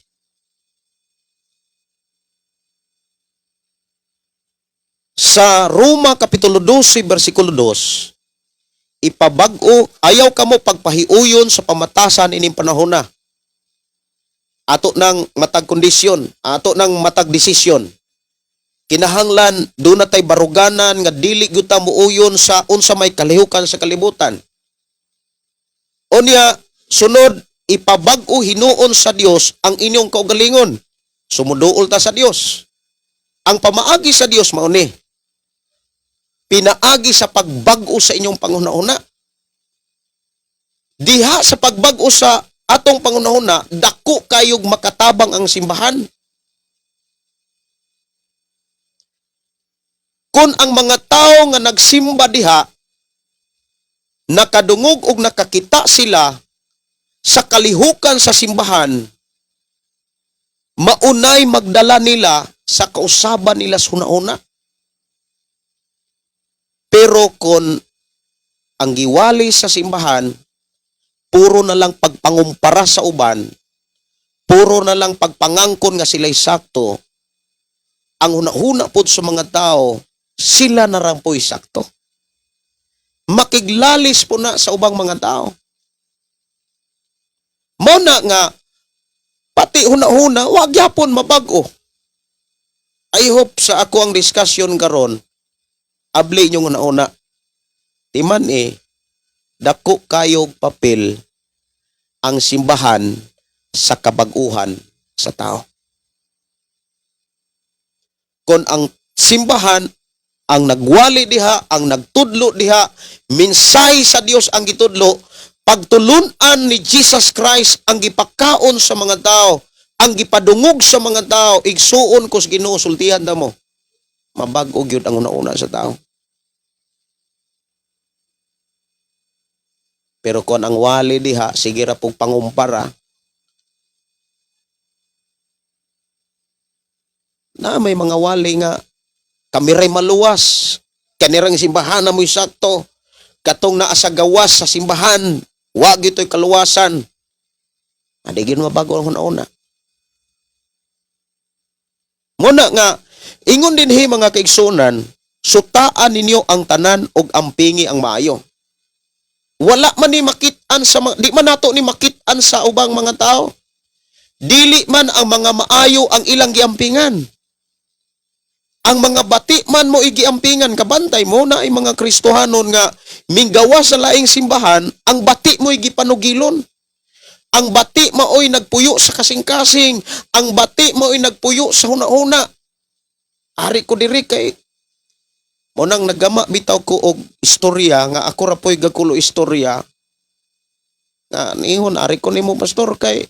Sa Roma Kapitulo 12 versikulo 2, ipabag-o, ayaw kamo pagpahiuyon sa pamatasan ining panahon na. Ato nang matag kondisyon, ato nang matag desisyon. Kinahanglan duna tay baruganan nga dili gyud ta muuyon sa unsa may kalihukan sa kalibutan. Unya, sunod, ipabag-o hinuon sa Dios ang inyong kaugalingon. Sumuduol ta sa Dios. Ang pamaagi sa Dios mao ni pinaagi sa pagbag-o sa inyong panghuna-huna. Diha sa pagbag-o sa atong panghuna-huna, dako kayog makatabang ang simbahan. Kung ang mga tao nga nagsimba diha nakadungog og nakakita sila sa kalihukan sa simbahan, maunay magdala nila sa kausaban nila sa huna-huna. Pero kung ang giwali sa simbahan, puro na lang pagpangumpara sa uban, puro na lang pagpangangkon nga sila'y sakto, ang huna-huna po sa mga tao, sila na lang po'y sakto. Makiglalis po na sa ubang mga tao. Mao na nga, pati huna-huna, wag yapon mabago. I hope sa ako ang discussion karon, abli inyong huna-huna. Timan eh, dako kayog papel ang simbahan sa kabaguhan sa tao. Kung ang simbahan ang nagwali diha, ang nagtudlo diha, mensahe sa Dios ang gitudlo, pagtulunan ni Jesus Christ ang gipakaon sa mga tao, ang gipadungog sa mga tao, igsuon ko sa Ginoo, sultihan ta mo. Mabag-o gyud ang una-una sa tao. Pero kon ang wali diha, sige ra pong pangumpara. Na may mga wali nga kami ray maluwas. Kanirang simbahan na mo'y sakto. Katong naa sa gawas sa simbahan, wa gito'y kaluwasan. Adi gyud mabago ang una-una. Muna nga ingon dinhi, mga kaigsunan, sutaan ninyo ang tanan ug ampingi ang maayo. Wala man ni makit-an sa mga, di man nato ni makit-an sa ubang mga tao. Dili man ang mga maayo ang ilang giampingan. Ang mga bati man mo igiampingan, kabantay mo na ay mga Kristohanon nga minggawa sa laing simbahan, ang bati mo igipanugilon. Ang bati maoy nagpuyo sa kasing-kasing, ang bati maoy nagpuyo sa huna-huna. Ari ko diri kay mo nang nagama bitaw ko og istorya nga ako ra po'y gakulo istorya nga nihon ari ko nimo, pastor, kay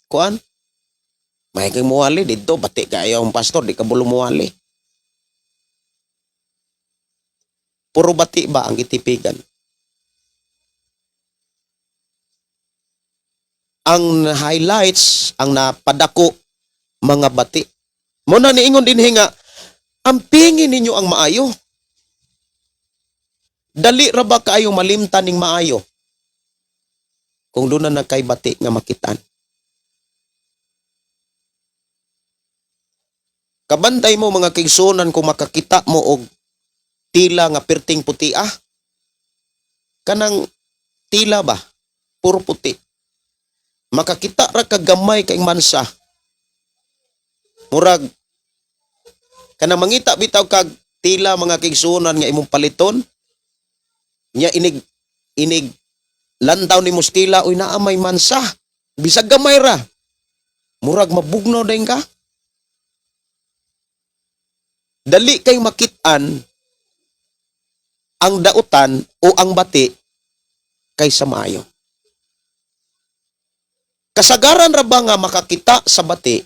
kuan may kay muwali didto, bati kayo ang pastor, di ka bulo muwali, puro bati ba ang gitipigan. Ang highlights, ang napadako, mga bati. Mo na niingon dinhi nga ampingin ninyo ang maayo. Dali ra ba kaayo malimtan ning maayo kung doon na kay bati nga makitan? Kabantay mo, mga kaigsunan, kung makakita mo og tila nga perting puti, ah. Kanang tila ba? Puro puti. Makakita ra ka gamay kay mansa. Murag kanang mangita bitaw kag tila, mga kaigsunan, nga imong paliton nya inig inig lantaw ni tila, uy, naa may mansa bisag gamay ra, murag mabugnaw dayon ka. Dali kay makit-an ang dautan o ang bati kaysa maayo. Kasagaran ra ba nga makakita sa bati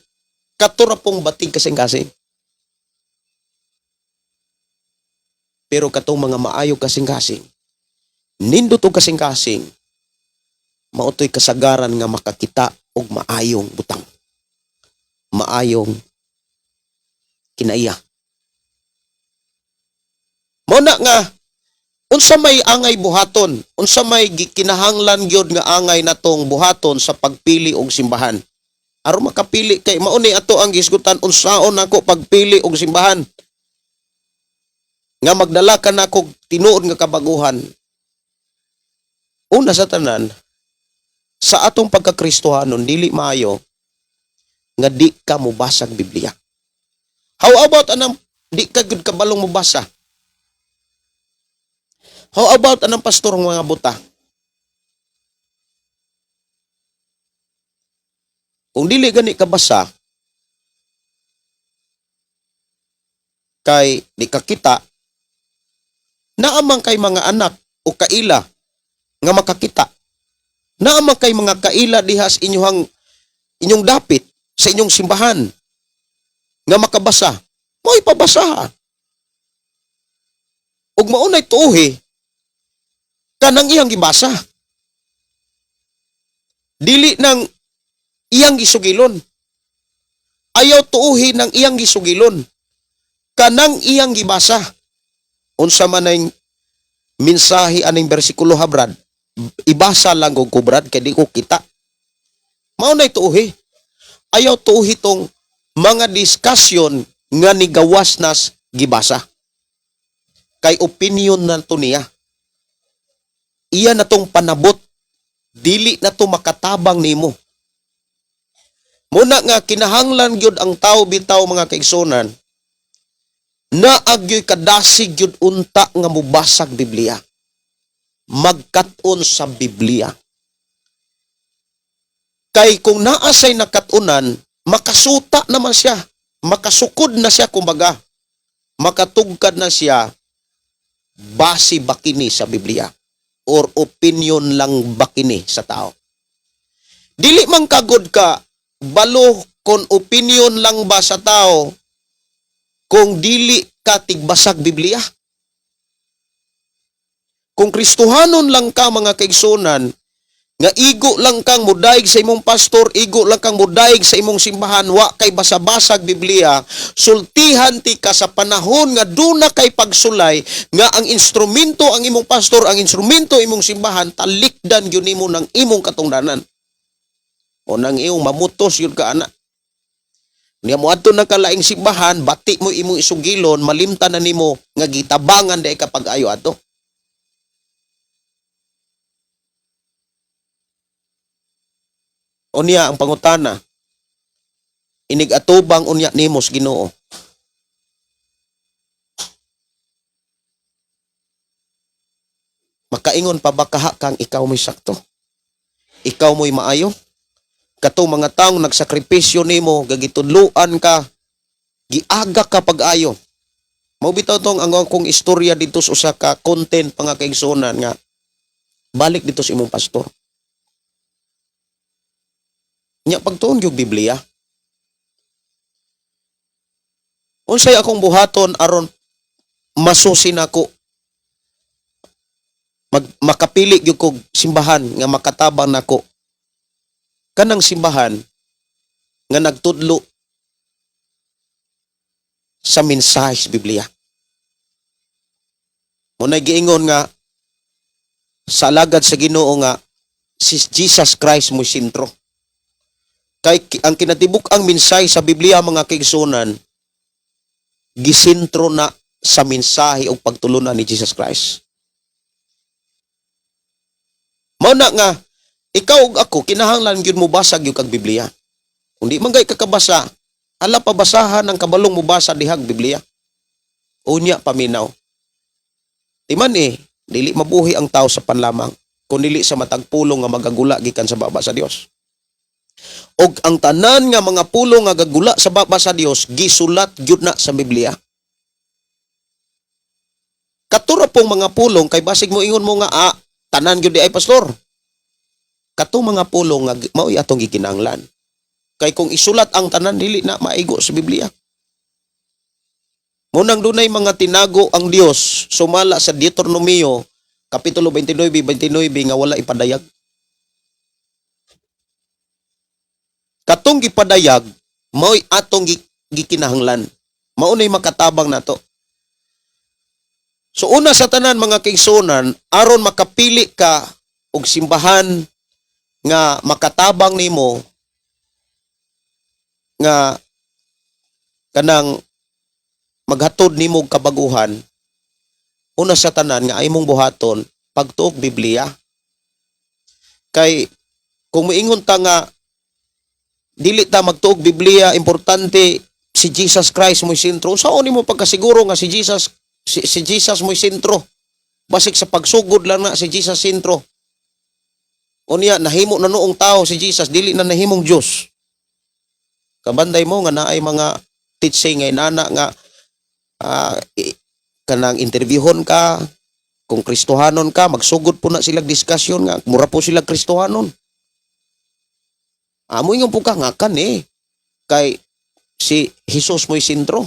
kato ra pong bati kasing-kasing? Pero katong mga maayo kasing-kasing, nindot og kasing-kasing, mao to'y kasagaran nga makakita og maayong butang. Maayong kinaiya. Mao na nga unsa may angay buhaton, unsa may gikinahanglan gyud nga angay natong buhaton sa pagpili og simbahan? Aron makapili kay mao ni ato ang gisgutan, unsaon nako pagpili og simbahan nga magdala ka nako tinuod nga kabaguhan? Una sa tanan, sa atong pagkakristohanon, dili maayo nga di ka mobasag Biblia. How about anang di ka gud kabalong mobasa? How about anang pastor ng mga buta? Kung dili gani ka basa, kay di ka kita, naamang kay mga anak o kaila nga makakita. Naamang kay mga kaila diha sa inyong inyong dapit sa inyong simbahan nga makabasa. Mo'y pabasa. Ug mao nay tuohi kanang iyang gibasa. Dili nang iyang gisugilon. Ayaw tuohi ng iyang gisugilon. Kanang iyang gibasa. Unsa man ang mensahe aning bersikulo ha, Brad? Ibasa lang ko, Brad, kay di ko kita. Mao nay tuohi. Ayaw tuohi tong mga discussion nga nigawas nas gibasa. Kay opinion na to niya. Iya na tong panabot. Dili na to makatabang nimo. Muna nga kinahanglan gyud ang tao bitaw, mga kaigsunan, naa gyoy kadasig gyud unta nga mobasag Biblia. Magkat-on sa Biblia. Kay kung naa say nakat-unan, makasuta naman siya. Makasukod na siya kumbaga. Makatugkad na siya, base ba kini sa Biblia or opinion lang ba kini sa tao. Dili man kagod ka balo kon opinion lang ba sa tao kung dili ka tigbasag Biblia. Kung Kristohanon lang ka, mga kaigsunan, nga igo lang kang mudayeg sa imong pastor, igo lang kang mudayeg sa imong simbahan, wa kay basa-basag Biblia, sultihan ti ka sa panahon nga duna kay pagsulay, nga ang instrumento ang imong pastor, ang instrumento imong simbahan, talikdan gyud nimo ng imong katungdanan. O nang iyong mamutos yun ka ana. Niya mo adto na kalaing simbahan, bati mo imong isugilon, malimtan na nimo nga gitabangan dai ka pag-ayo ato. Unya ang pangutana, inig atubang unya nimo sa Ginoo? Makaingon pa ba kaha kang ikaw mo'y sakto? Ikaw mo'y maayo? Katong mga taong nagsakripisyo nimo, gagitudluan ka, giaga ka pag-ayo. Mao bitaw tong ang akong istorya dito sa usa ka content, mga kaigsuonan, nga balik dito sa imong pastor. Nya pagtuon yung Biblia. Unsay akong buhaton aron masusi nako, makapili gyud kog simbahan nga makatabang nako? Kanang simbahan nga nagtudlo sa mensahe sa Biblia. Mo giingon nga sa alagad sa Ginoo nga si Jesus Christ mo sentro. Kay ang kinatibuk ang mensahe sa Biblia, mga kaigsunan, gisentro na sa mensahe o pagtulunan ni Jesus Christ. Mao na nga ikaw ug ako kinahanglan gyud mo basa gyud kag Biblia. Kung di man gay kakabasa, ala pabasahan ang kabalong mobasa dihag Biblia. Unya paminaw. Di man eh, dili mabuhi ang tao sa panlamang, kun dili sa matag pulong nga magagula gikan sa baba sa Dios. Og ang tanan nga mga pulong nga gagula sa baba sa Dios gisulat gyud na sa Biblia. Katura pong mga pulong kay basig mo ingon mo nga tanan gyud di ay, pastor. Kato mga pulong nga mao'y atong gikinahanglan. Kay kung isulat ang tanan, dili na maigo sa Biblia. Munang dunay mga tinago ang Dios sumala sa Deuteronomio kapitulo 29:29 nga wala ipadayag. Katong gipadayag mao'y atong gikinahanglan. Mao nay makatabang nato. So una sa tanan, mga kaigsuonan, aron makapili ka og simbahan nga makatabang nimo, nga kanang maghatod nimo og kabaguhan, una sa tanan nga imong buhaton, pagtuok Biblia. Kay kung moingon ta nga dili ta magtuog Biblia, importante si Jesus Christ mo'y sentro, unsaon nimo pagkasiguro nga si Jesus mo'y sentro? Basig sa pagsugod lang na si Jesus sentro. Unya nahimo na noong tao si Jesus, dili na nahimong Dios. Kabanday mo nga naay mga teaching nga inana nga kanang interviewhon ka kung Kristohanon ka, magsugod po na sila discussion nga mura po sila Kristohanon. Amo ingon po ka nga kan eh kay si Jesus mo'y sentro.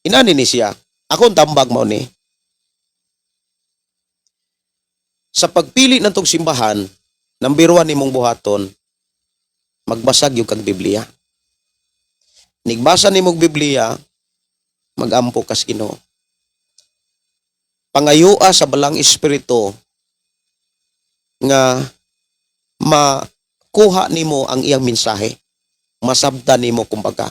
Inani ni siya. Akong tambag mo ni. Sa pagpili ng tong simbahan, number 1 nimong buhaton, magbasag yung kag Biblia. Nigbasa nimong Biblia, magampo kas Ginoo. Pangayua sa balang espiritu nga makuha nimo ang iyang mensahe. Masabta nimo kumbaga.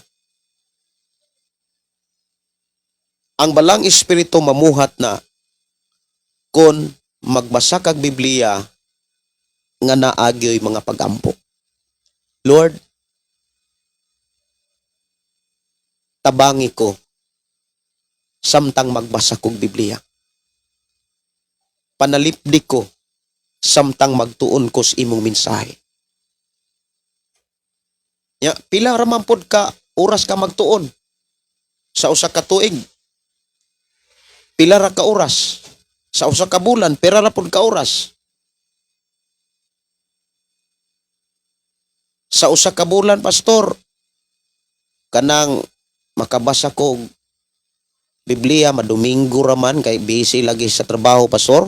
Ang balang espiritu mamuhat na kung magbasa kag Biblia nga naagyoy mga pagampo. Lord, tabangi ko samtang magbasa kog Biblia. Panalipdi ko samtang magtuon ko sa imong mensahe. Ya, pila ra man pod ka oras ka magtuon sa usa ka tuig? Pila ra ka oras sa usa ka bulan? Pila ra pod ka oras sa usa ka bulan, pastor? Kanang makabasa ko Biblia, madomingo raman kay busy lagi sa trabaho, pastor.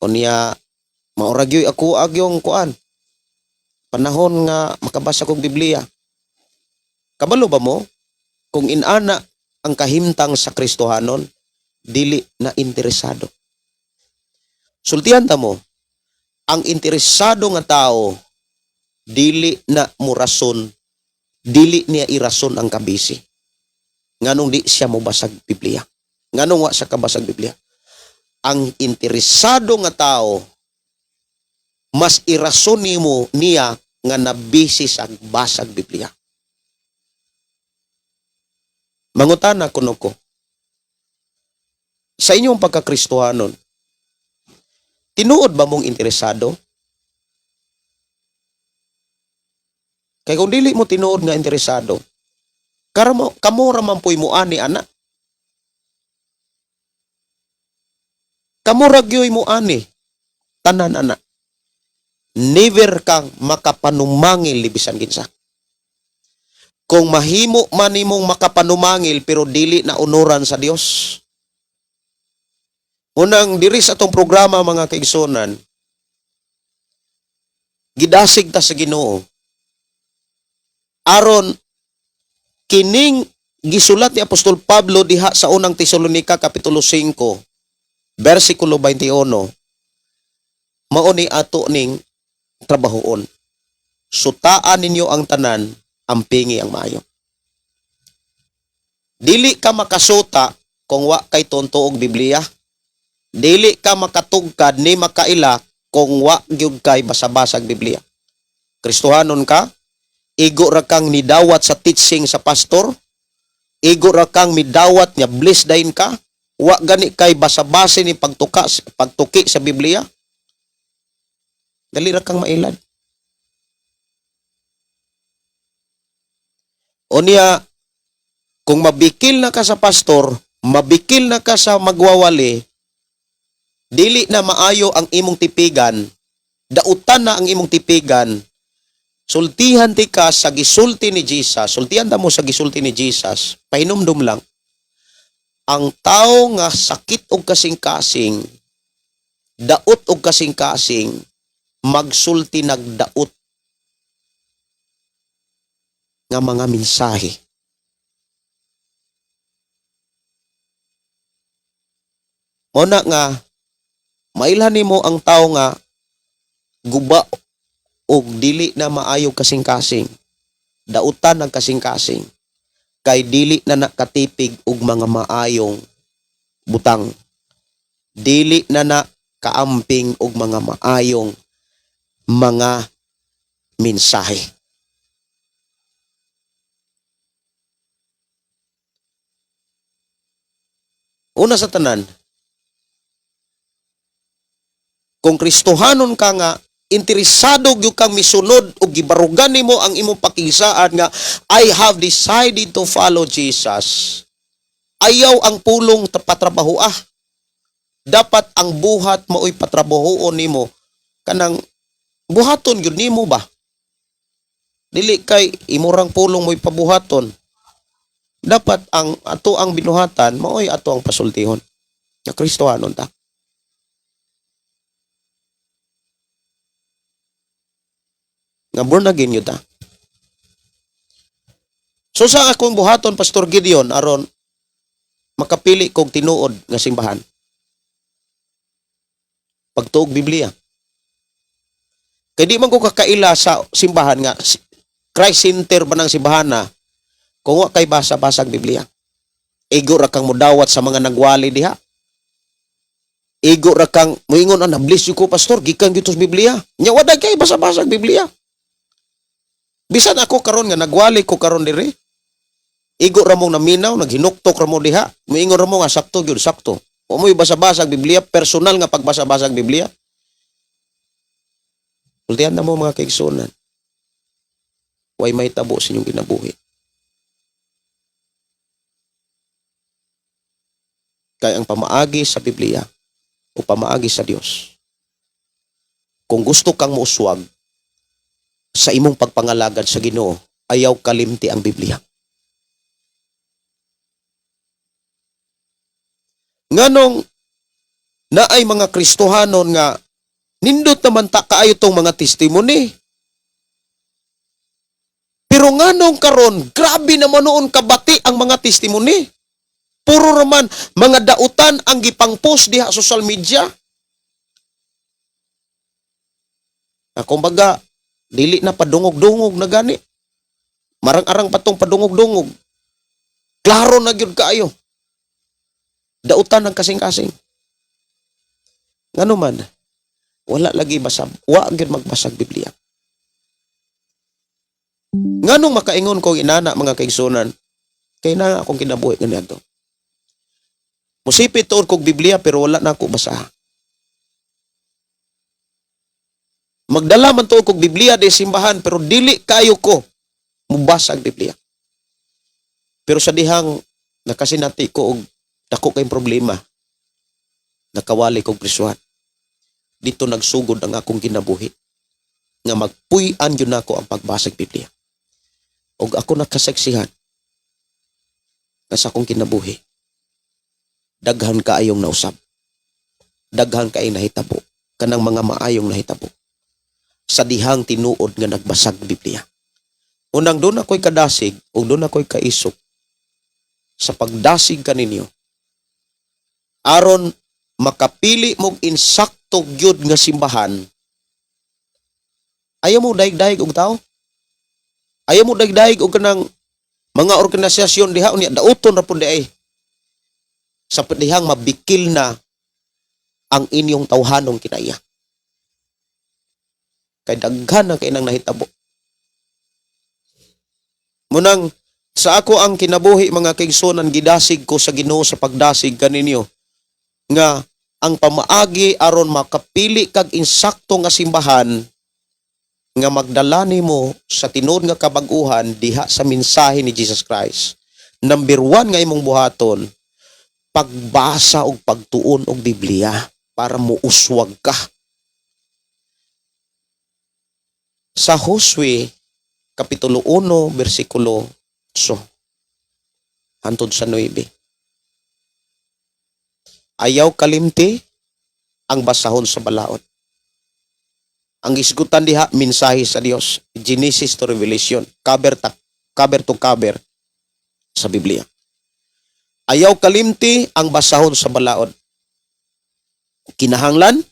Unya maura gyud ako agyong kuan. Panahon nga makabasa kog Biblia. Kabalo ba mo kung inana ang kahimtang sa Kristohanon, dili na interesado. Sultihan ta mo, ang interesado nga tao dili na murason, dili niya irason ang kabisi. Nganong di siya mobasag Biblia? Nganong wa siya kabasag Biblia? Ang interesado nga tao mas irason nimo niya nga nabisi sa basag Biblia. Mangutana kuno ko sa inyong pagkakristohanon, tinuod ba mong interesado? Kay kung dili mo tinuod nga interesado, karamo, kamo ra man puy mo ani ana. Kamo ra gyoy mo ani tanan ana. Never kang makapanumangil bisan kinsa. Kung mahimo man nimong makapanumangil pero dili na unuran sa Dios. Unang diri sa atong programa, mga kaigsunan, gidasig ta sa Ginoo aron kining gisulat ni Apostol Pablo diha sa Unang Tesalonika kapitulo 5 bersikulo 21 mao ni ato ning trabahoon. Sutaan ninyo ang tanan, ampingi ang maayo. Dili ka makasuta kung wa kay tunto og Biblia. Dili ka makatugkad ni makaila kung wa gyud kay basa-basag Biblia. Kristohanon ka, igo ra kang nidawat sa teaching sa pastor, igo ra kang midawat nga bless dayon ka, wa gani kay basa-base ni pagtuka pagtuki sa Biblia. Dali ra kang mailad. Unya, kung mabikil na ka sa pastor, mabikil na ka sa magwawali, dili na maayo ang imong tipigan, dautan na ang imong tipigan, sultihan ti ka sa gisulti ni Jesus, sultihan ta mo sa gisulti ni Jesus, pahinumdum lang, ang tao nga sakit og kasing-kasing, daot og kasing-kasing, magsulti nagdaot nga mga mensahe. Muna nga mailhan nimo ang tao nga guba og dili na maayo kasing-kasing, dautan ang kasing-kasing, kay dili na nakatipig og mga maayong butang, dili na na kaamping og mga maayong mga mensahe. Una sa tanan, kung Kristohanon ka nga interesado gyud kang misunod og gibarugan nimo ang imong pakigsaan nga I have decided to follow Jesus, ayaw ang pulong patrabaho ah. Dapat ang buhat maoy patrabahoon nimo, kanang buhaton gyud nimo ba? Dili kay imurang pulong mo'y pabuhaton. Dapat ang ato ang binuhatan maoy ato ang pasultihon. Nga Kristohanon ta. Nga born again yun ta. So sa akong buhaton, Pastor Gideon, aron makapili kog tinuod nga simbahan? Pagtuog Biblia. Kay di man ko kakaila sa simbahan nga Christ Center ba ng simbahan na kung wa kay basa-basag Biblia. Igo ra kang mudawat sa mga nagwali diha. Igo ra kang muingon, "Ah, na-bless ko, pastor, gikan gyud sa Biblia." Nya wala kay basa-basag Biblia. Bisan ako karon nga nagwali ko karon diri. Igo ra mong naminaw, naghinuktok ra mo diha. Muingon ra mo nga sakto gyud, sakto. Wa mo'y basa-basag Biblia, personal nga pagbasa-basag Biblia. Sultihan na mo, mga kaigsunan. Way may tabo sa inyong kinabuhi. Kay ang pamaagi sa Biblia o pamaagi sa Dios, kung gusto kang muuswag sa imong pagpangalagad sa Ginoo, ayaw kalimti ang Biblia. Nganong naay mga Kristohanon nga nindot naman ta kaayo tong mga testimony? Pero nganong karon grabe naman noon kabati ang mga testimony. Puro raman mga dautan ang gipang-post diha sa social media. Ah, kumbaga, dili na padungog-dungog na gani. Marang-arang pa tong padungog-dungog. Klaro na gyud kaayo. Dautan ang kasing-kasing. Ngano man, wala lagi basag, wa gyud magbasag Biblia. Nganong makaingon ko inana, mga kaigsunan, kay na akong kinabuhi kaniadto. Musipit tuod kog Biblia pero wala na ako basaha. Magdala man tuod kog Biblia di simbahan pero dili kayo ko mubasa ang Biblia. Pero sa dihang nakasinati ko og dako kay problema, nakawali kog prisuhan. Dito nagsugod ang akong kinabuhi nga magpuy-an yun nako ang pagbasa og Biblia. Og ako nakasaksihan nga sa akong kinabuhi, daghan kaayong nausab. Daghan kaayong nahitabo. Kanang mga maayong nahitabo. Sa dihang tinuod nga nagbasag Biblia. Unang doon ako'y kadasig o doon ako'y kaisog sa pagdasig kaninyo aron makapili mog insakto gyud nga simbahan. Ayaw mo daig-daig og tao, ayaw mo daig-daig og kanang mga organisasyon diha, unya dauton ra pud diay sa dihang mabikil na ang inyong tawhanong kinaiya, kay daghan ang kainang nahitabo. Munang sa ako ang kinabuhi, mga kaigsunan, gidasig ko sa Ginoo sa pagdasig kaninyo nga ang pamaagi aron makapili kag insakto nga simbahan nga magdala nimo sa tinuod nga kabag-uhan diha sa mensahe ni Jesus Christ. Number 1 nga imong buhaton, pagbasa og pagtuon og Biblia para muuswag ka. Sa Josue Kapitulo 1, versikulo 8 hantod sa 9. Ayaw kalimti ang basahon sa balaod. Ang isgutan diha, mensahe sa Dios, Genesis to Revelation, cover to cover sa Biblia. Ayaw kalimti ang basahon sa balaod. Kinahanglan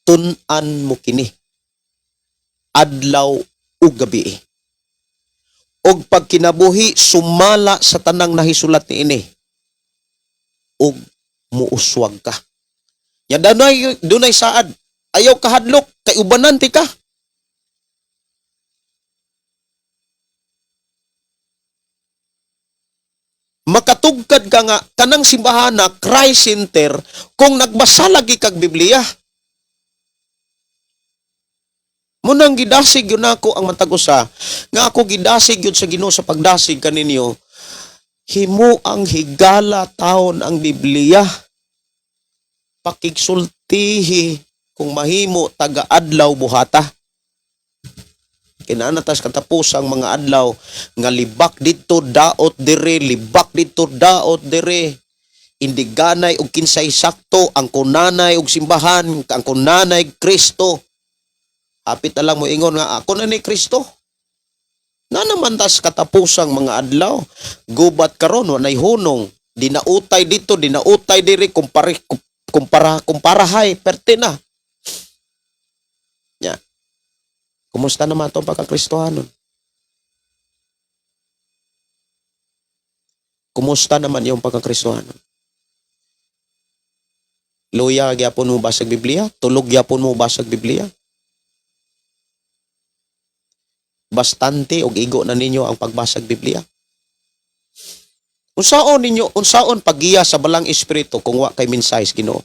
tun-an mo kini adlaw ug gabi. Og pagkinabuhi sumala sa tanang nahisulat niini ug muuswag ka. Nya dunay dunay saad. Ayaw kahadlok kay ubanan ti ka. Makatugkad ka nga kanang simbahan na Christ Center kung nagbasa lagi kag Biblia. Munang gidasig yun ako ang matag usa nga ako gidasig yun sa Ginoo sa pagdasig kaninyo, himo ang higala taon ang Biblia, pakigsultihi kung mahimo taga-adlaw buhata. Kinana tas katapos ang mga adlaw nga libak didto, daot dire, libak didto, daot dire, indi ganay og kinsay sakto ang kunanay og simbahan, ang kunanay Kristo. Hapit na lang mo ingon nga ako na ni Kristo. Na naman tas katapusang mga adlaw. Gubat karon, walay hunong. Dinautay dito, dinautay diri, kumpare kumpara kumparahay perte na. Ya. Kumusta naman itong pagkakristohanon? Kumusta naman yung pagkakristohanon? Luya gyapon mo basag Biblia? Tulog gyapon mo basag Biblia? Bastante og igo na ninyo ang pagbasag Biblia. Unsaon ninyo, unsaon paggiya sa balang espiritu kung wa kay mensahe sa Ginoo?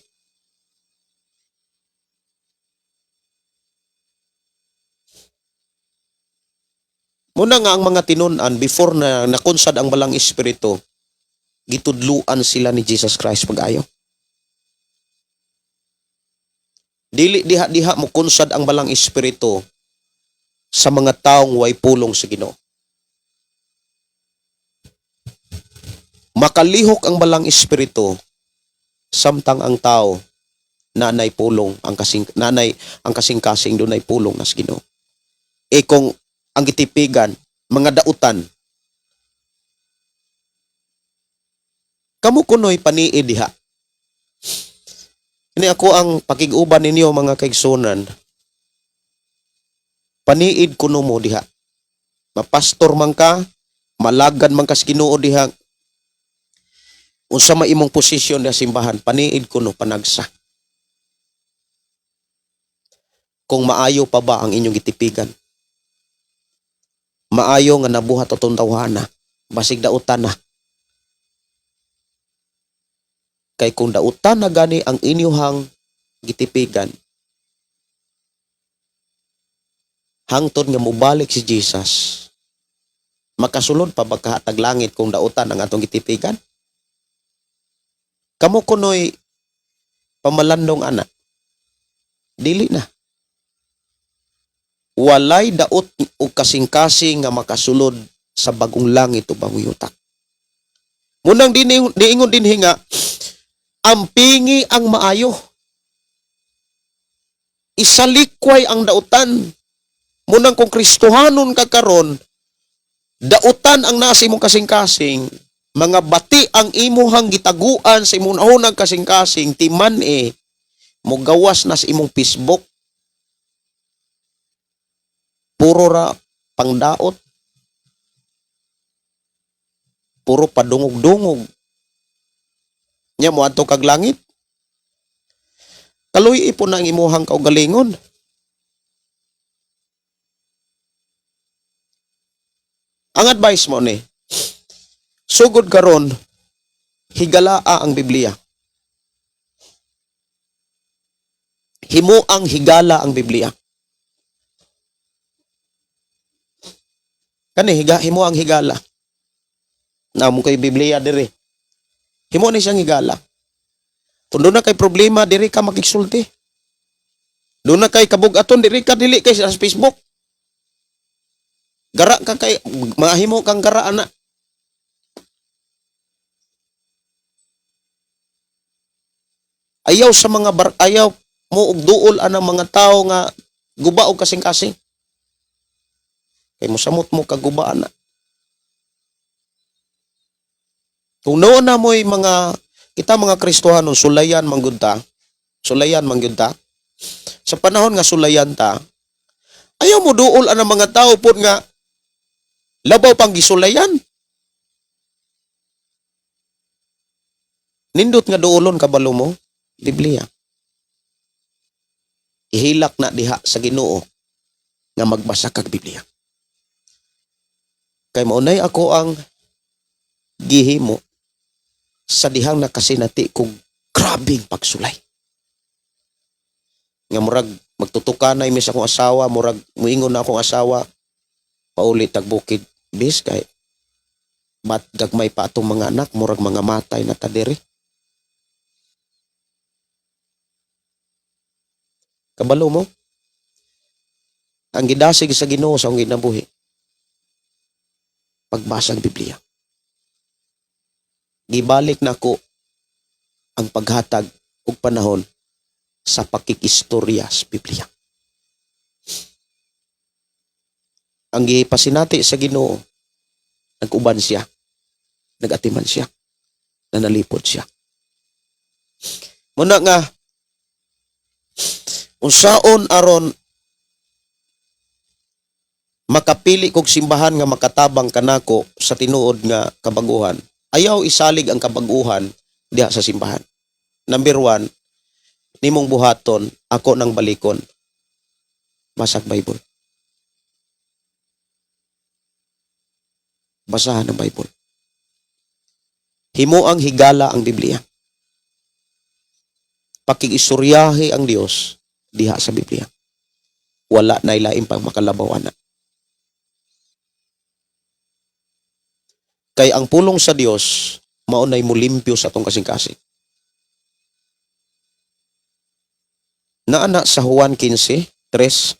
Muna nga ang mga tinun-an before na nakonsad ang balang espiritu, gitudluan sila ni Jesus Christ pag-ayo. Dili diha-diha mo konsad ang balang espiritu sa mga taong way pulong sa Ginoo. Makalihok ang balang espiritu Samtang ang tao nanay pulong ang kasing nanay ang kasing-kasing, dunay pulong nas Ginoo. E kung ang gitipigan mga dautan, kamo kunoy paniid diha. Ini ako ang pakig-uban ninyo, mga kaigsunan. Paniid kuno mo diha. Mapastor man ka, malagan man ka sa Ginoo diha. Unsa may imong posisyon diha simbahan, paniid kuno panagsa. Kung maayo pa ba ang inyong gitipigan. Maayo nga nabuhat atong tawhana, basig dautan na. Kay kung dautan na gani ang inyuhang gitipigan, hangtod nga mobalik si Jesus, makasulod pa ba kahatag langit kung dautan ang atong gitipigan? Kamo kunoy pamalandong ana. Dili na. Walay daot o kasing-kasing nga makasulod sa bagong langit o bagong yuta. Munang diingon dinhi nga ampingi ang maayo. Isalikway ang dautan. Munang kung Kristohanon ka karon, dautan ang nasa imong kasing-kasing, mga bati ang imuhang gitaguan sa imong naunang kasing-kasing, timan eh, mogawas na sa imong Facebook. Puro ra pangdaot. Puro padungog-dungog. Nya mo adto kag langit. Kaluy po na ang imuhang kaugalingon. Ang advice mo ni, sugod karon, higalaa ang Biblia. Himo ang higala ang Biblia. Kani himo ang higala. Namo kay Biblia diri. Himo ni siyang higala. Kung doon na kay problema, diri ka makigsulti. Doon na kay kabugaton, diri ka, dili kay sa Facebook. Gara ka kay mahimo kang gara ana. Ayaw sa mga bar, ayaw mo og duol anang mga tao nga guba og kasing-kasing. Kay mosamot mo kaguba ana. Kung noon na mo'y mga kita mga Kristohano, sulayan manggud ta. Sulayan manggud ta. Sa panahon nga sulayan ta, ayaw mo duol anang mga tao pod nga labaw pang gisulayan. Nindot nga duolon, kabalo mo, Biblia. Ihilak na diha sa Ginoo nga magbasa kag Biblia. Kay maunay ako ang gihimo sa dihang nakasinati kog grabing pagsulay. Nga murag magtutukanay mi sa akong asawa, murag muingon na akong asawa, pauli tag bukid bis kay bat gagmay pa atong mga anak, murag mga matay na ta diri. Kabalo mo? Ang gidasig sa Ginoo sa akong ginabuhi, pagbasa ng Biblia. Gibalik nako ang paghatag og panahon sa pakikistorya sa Biblia. Ang gipasinati sa Ginoo, nag-uban siya, nag-atiman siya, nanalipod siya. Muna nga, unsaon aron makapili kog simbahan nga makatabang kanako sa tinuod nga kabaguhan? Ayaw isalig ang kabaguhan diha sa simbahan. Number 1, nimong buhaton, ako nang balikon. Basag Bible. Basahan ang Bible. Himo ang higala ang Biblia. Pakigistoryahe ang Dios diha sa Biblia. Wala na ilain pang makalabaw ana. Kay ang pulong sa Dios mao nay mulimpyo sa atong kasing-kasing. Naa na sa Juan 15:3.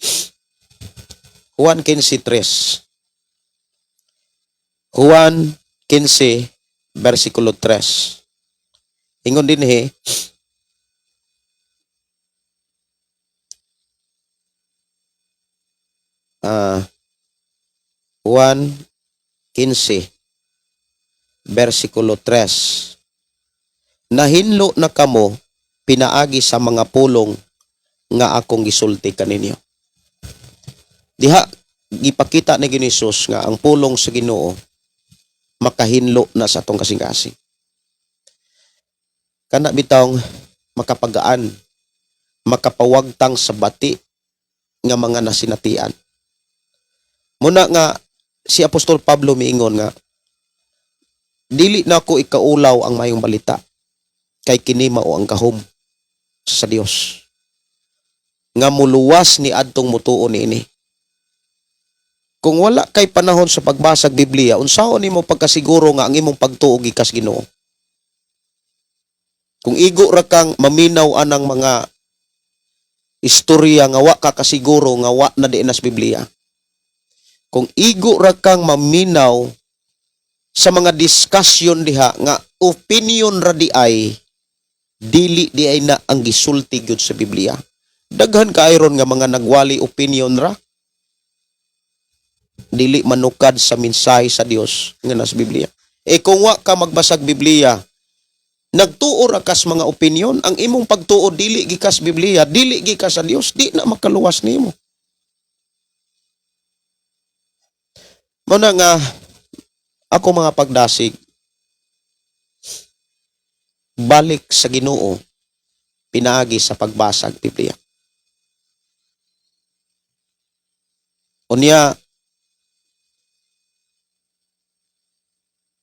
Juan 15:3. Juan 15 versikulo 3. Ingon dinhi, Juan 15 versikulo 3. "Nahinlo na kamo pinaagi sa mga pulong nga akong gisulti kaninyo." Diha gipakita ni Ginoong Hesus nga ang pulong sa Ginoo makahinlo na sa atong kasing-kasing. Kana bitawng makapagaan, makapawagtang sa bati nga mga nasinatian. Muna nga si Apostol Pablo miingon nga, "Dili na ako ikaulaw ang mayong balita kay kini mao ang gahom sa Dios nga muluwas ni adtong mutuo niini." Kung wala kay panahon sa pagbasag Biblia, unsaon nimo pagkasiguro nga ang imong pagtuo gikas Ginoo? Kung igo ra kang maminaw anang mga istorya nga wa ka kasiguro nga wa na di nas Biblia. Kung igo ra kang maminaw sa mga discussion diha nga opinion ra di ay, dili di ay na ang gisulti gyud sa Biblia. Daghan kaayo ron nga mga nagwali, opinion ra. Dili manukad sa mensahe sa Dios nga nasa Biblia. Eh kung wa ka magbasag Biblia, nagtuo ra kas mga opinion, ang imong pagtuo dili gikas Biblia, dili gikas sa Dios, di na makaluwas nimo. Mao na nga ako mga pagdasig, balik sa Ginoo pinaagi sa pagbasag Biblia. Unya,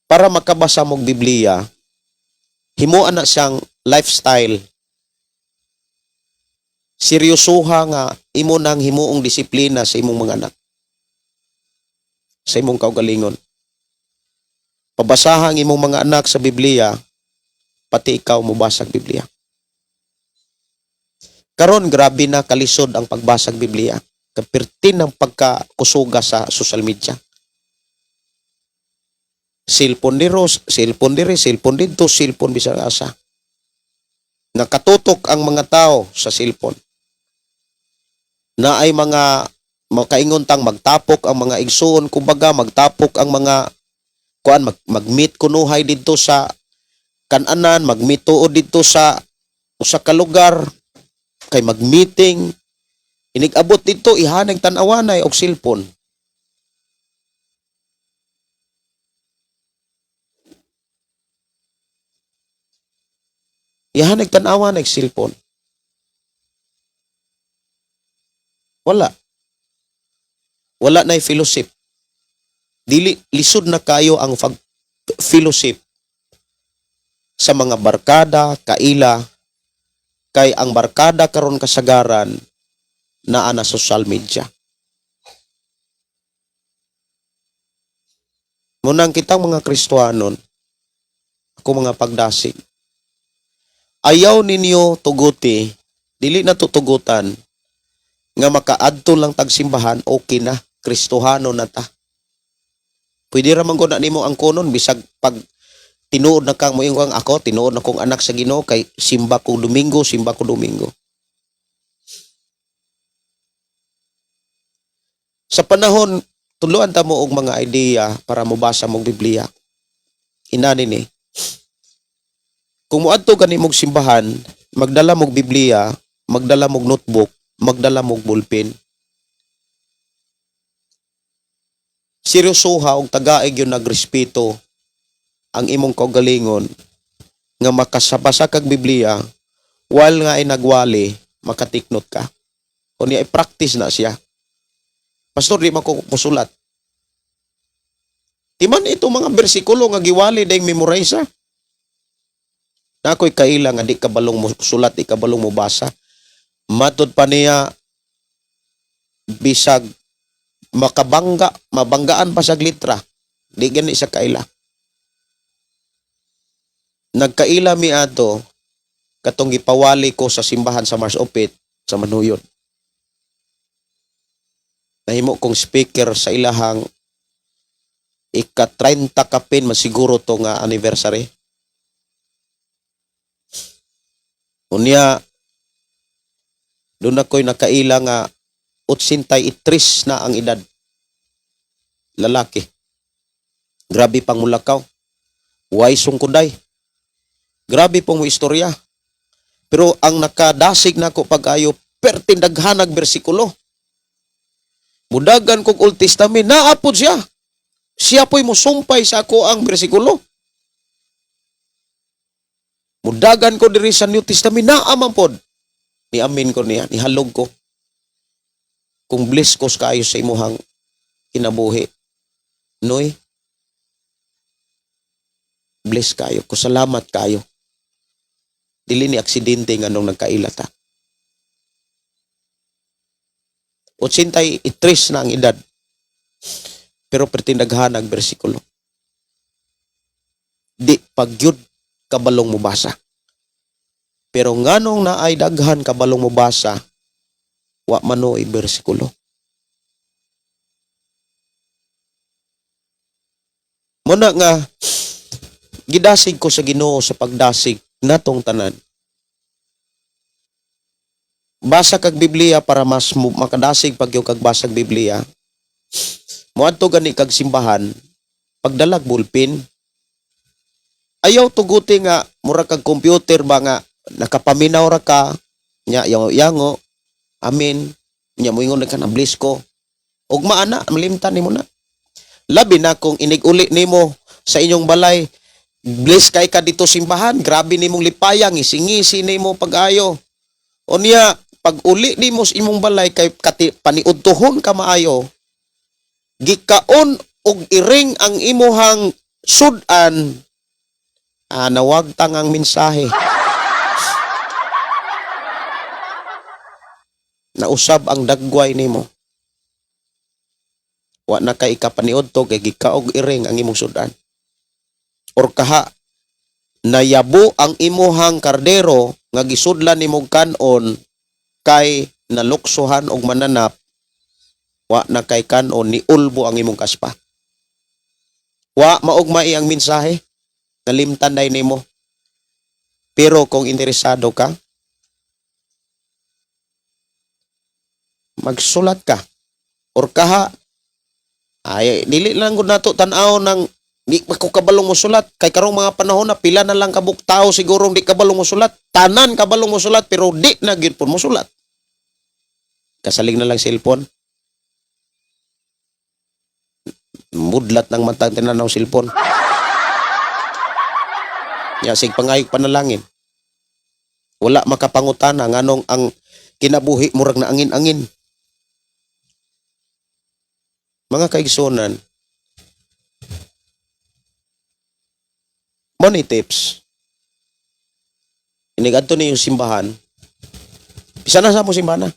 para makabasa mog Biblia, himuan na siyang lifestyle. Seryosoha nga imo nang himuong disiplina sa imong mga anak, sa imong kaugalingon. Pabasaha ang imong mga anak sa Biblia, pati ikaw mobasag Biblia. Karon grabe na kalisod ang pagbasag Biblia. Kapirti ng pagkakusuga sa social media. Cellphone ni Ros, cellphone diri, cellphone didto, cellphone bisan asa. Nakatutok ang mga tao sa cellphone. Na ay mga makaingon tang magtapok ang mga igsuon, kumbaga magtapok ang mga kuan, mag-meet kunuhay didto sa kananan, mag-meet tuod didto sa usa ka lugar kay mag-meeting. Inig-abot didto, ihanag tan-awanay og cellphone. Ihanag tan-awanay cellphone. Wala. Wala na fellowship. Dili, lisod na kayo ang pag fellowship sa mga barkada, kaila, kay ang barkada karon kasagaran naa na social media. Munang kitang mga Kristohanon, ako mga pagdasig, ayaw ninyo tuguti, dili na tutugutan, nga makaadto lang tagsimbahan, okay na, Kristohano na ta. Pwede ra man gud na nimo ang kunon bisag pag tinuod na kang moingon kang ako, tinuod na kong anak sa Ginoo kay simba ko Domingo, simba ko Domingo. Sa panahon, tuluan ta mo og mga idea para mobasa mong Biblia. Inani ni. Kung moadto gani mog simbahan, magdala mog Biblia, magdala mog notebook, magdala mog ballpen. Seryosoha og tagaig yun nagrespeto ang imong kaugalingon nga makasabasa kag Biblia while nga ay nagwali, makatiknot ka. Kung niya i-practice na siya. "Pastor, di man ko musulat." Timan ito mga bersikulo nga giwali dayong memorize. Na ako'y kaila nga di kabalong mo sulat, di kabalong mo basa. Matod pa niya, bisag makabangga, mabanggaan pa sa litra. Di gani sa kaila. Nagkaila mi ato katong gipawali ko sa simbahan sa Mars Opit sa Manuyod. Nahimo kong speaker sa ilahang ika-30 kapin masiguro to nga anniversary. Unya, doon ako'y nakaila nga 83 na ang edad. Lalaki. Grabe pang mulakaw. Way sungkuday. Grabe pong mo istorya. Pero ang nakadasig nako pag-ayo, pertindaghanag bersikulo. Mudagan kog Old Testament, naapod siya. Siya po'y musumpay sa ako ang bersikulo. Mudagan ko diri sa New Testament, naaman pod. Niamin ko niya, nihalog ko. Kung bless ko sa kaayo sa imuhang kinabuhi. Noy, bless kayo ko, salamat kayo. Dili ni aksidente nga nung nagkaila ta. 83 na ang edad. Pero pertindaghan ang bersikulo. Di pagyud kabalong mubasa. Pero nganong naay daghan kabalong mubasa, wa manoy bersikulo. Muna nga gidasig ko sa Ginoo sa pagdasig natong tanan. Basa kag Biblia para mas makadasig pag yung kag basag Biblia. Moadto gani kag simbahan, pagdalag bulpin. Ayaw tuguti nga mura kag computer ba nga nakapaminaw ra ka nya yango amen nya moingon na ka na bliss ko. Ugma ana malimtan nimo na. Labi na kung inig-uli nimo sa inyong balay, bless kay ka dito simbahan, grabe nimong lipayang, isingisi nimo pag-ayo. Unya, pag uli nimo sa imong balay kay kati, paniudtohon ka maayo, gikaon og iring ang imuhang sudan, nawagtang ang mensahe. Nausab ang dagway nimo. Wa na kay ikapaniudto kay gikaog iring ang imong sudan. Or kaha nayabo ang imuhang kardero nga gisudlan nimo kanon kay naluksuhan og mananap, wa na kay kanon ni ulbo ang imong kaspa. Wa maugmai ang mensahe, nalimtan day nimo. Pero kung interesado ka, magsulat ka. Or kaha ay dili lang gud nato tan-aw ng di pa ko kabalong mosulat kay karong mga panahon na pila na lang kabuk tao siguro di kabalong mosulat, tanan kabalong mosulat pero di na gyud pud mosulat. Kasalig na lang cellphone, mudlat ng matang tinanaw cellphone ya, sig pangayog panalangin, wala makapangutana nganong ang kinabuhi murag na angin-angin. Mga kaigsunan, money tips. Inigadto ni yung simbahan. Bisa na sa mo simbahan na.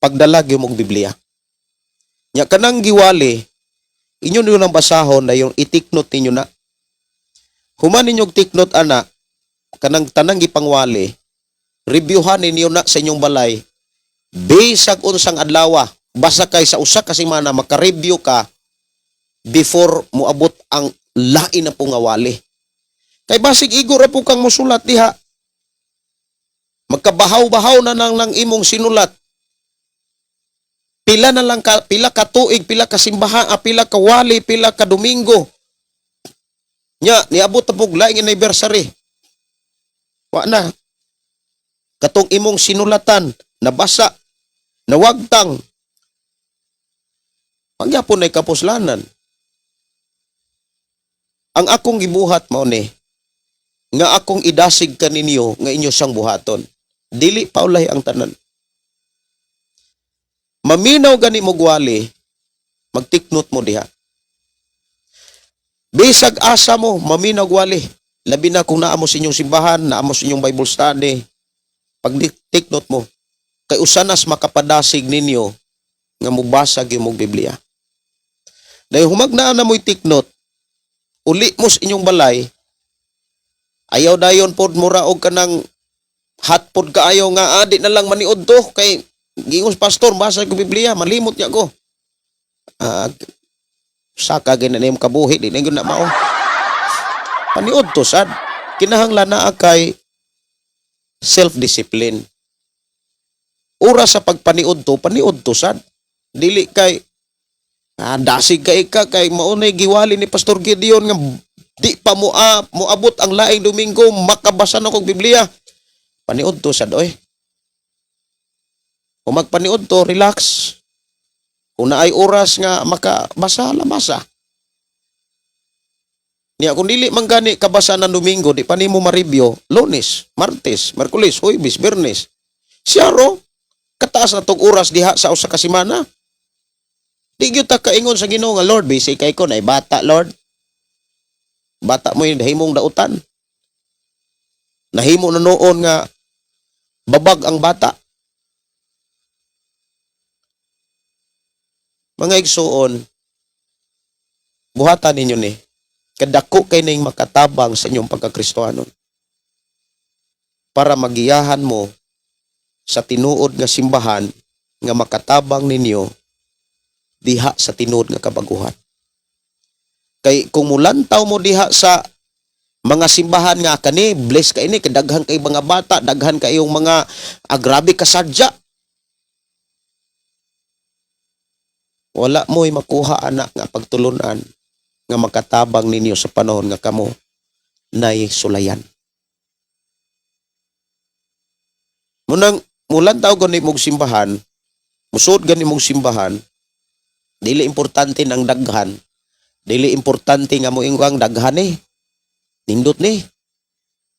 Pagdalag yung mong Biblia. Nya kanang giwali, inyo niyo nang basahon na yung itiknot ninyo na. Human ninyo tiknot ana, kanang tanang gipangwali, reviewhan ninyo na sa inyong balay. Bisag unsang adlawa, basta kay sa usa ka semana maka-review ka before moabot ang lain na pungawali. Kay basig igo ra po kang mosulat diha. Magkabahaw-bahaw na nang nang imong sinulat. Pila na lang ka, pila ka tuig, pila ka simbahan, pila ka wali, pila ka Domingo. Nya, niabot na pug laing anniversary. Wa na. Katong imong sinulatan, nabasa, nawagtang. Pagyapon ay kapuslanan. Ang akong gibuhat mao ni nga akong idasig kaninyo nga inyo siyang buhaton. Dili paulay ang tanan. Maminaw gani mo gwali, magtiknot mo diha. Bisag asa mo, maminaw gwali. Labi na kung naa mo sa inyong simbahan, naa mo sa inyong Bible study, pag tiknot mo, kay usanas makapadasig ninyo nga mubasa gyud mong Biblia. Dahil humagnaan na mo'y tiknot, uli mo sa inyong balay, ayaw dayon pod mura og kanang hot pod kaayo nga adi na lang maniud to kay gingos pastor basa ko Biblia malimot niya ko. Saka gina nimo kabuhi di na gyud na mao. Paniud to sad. Kinahanglan naa kay self-discipline. Oras sa pagpaniud to, paniud to sad. Dili kay dasig kay ka kay maunay giwali ni Pastor Gideon nga di pa mo moabot ang laing Domingo makabasa na kog Biblia. Paniud to sad oy. Kung magpaniud to, relax. Kung naay oras nga makabasa, lamasa. Niya kung dili man gani kabasa ng Domingo, di pa nimo ma-review, Lunes, Martes, Merkulis, Huwebes, Biyernes. Siya ro, kataas na tong oras diha sa usa ka semana. Di gyud ta kaingon sa Ginoo nga Lord, busy kay ko nay bata Lord. Bata mo yung himong dautan. Nahimo na noon nga babag ang bata. Mga igsuon, buhatan ninyo ni, kadako kay ning makatabang sa inyong pagkakristohanon. Para magiyahan mo sa tinuod nga simbahan nga makatabang ninyo diha sa tinuod nga kabaguhan. Kay kung mulantaw mo diha sa mga simbahan nga kani bless kay ni kay daghan kay mga bata, daghan kayong mga grabe kasadya. Wala mo'y makuha anak nga pagtulunan nga makatabang ninyo sa panahon nga kamo nay sulayan. Munang mulantaw gani mong simbahan, musuod gani mong simbahan, dili importante ng daghan, dili importante nga moingon daghan ni. Nindot ni.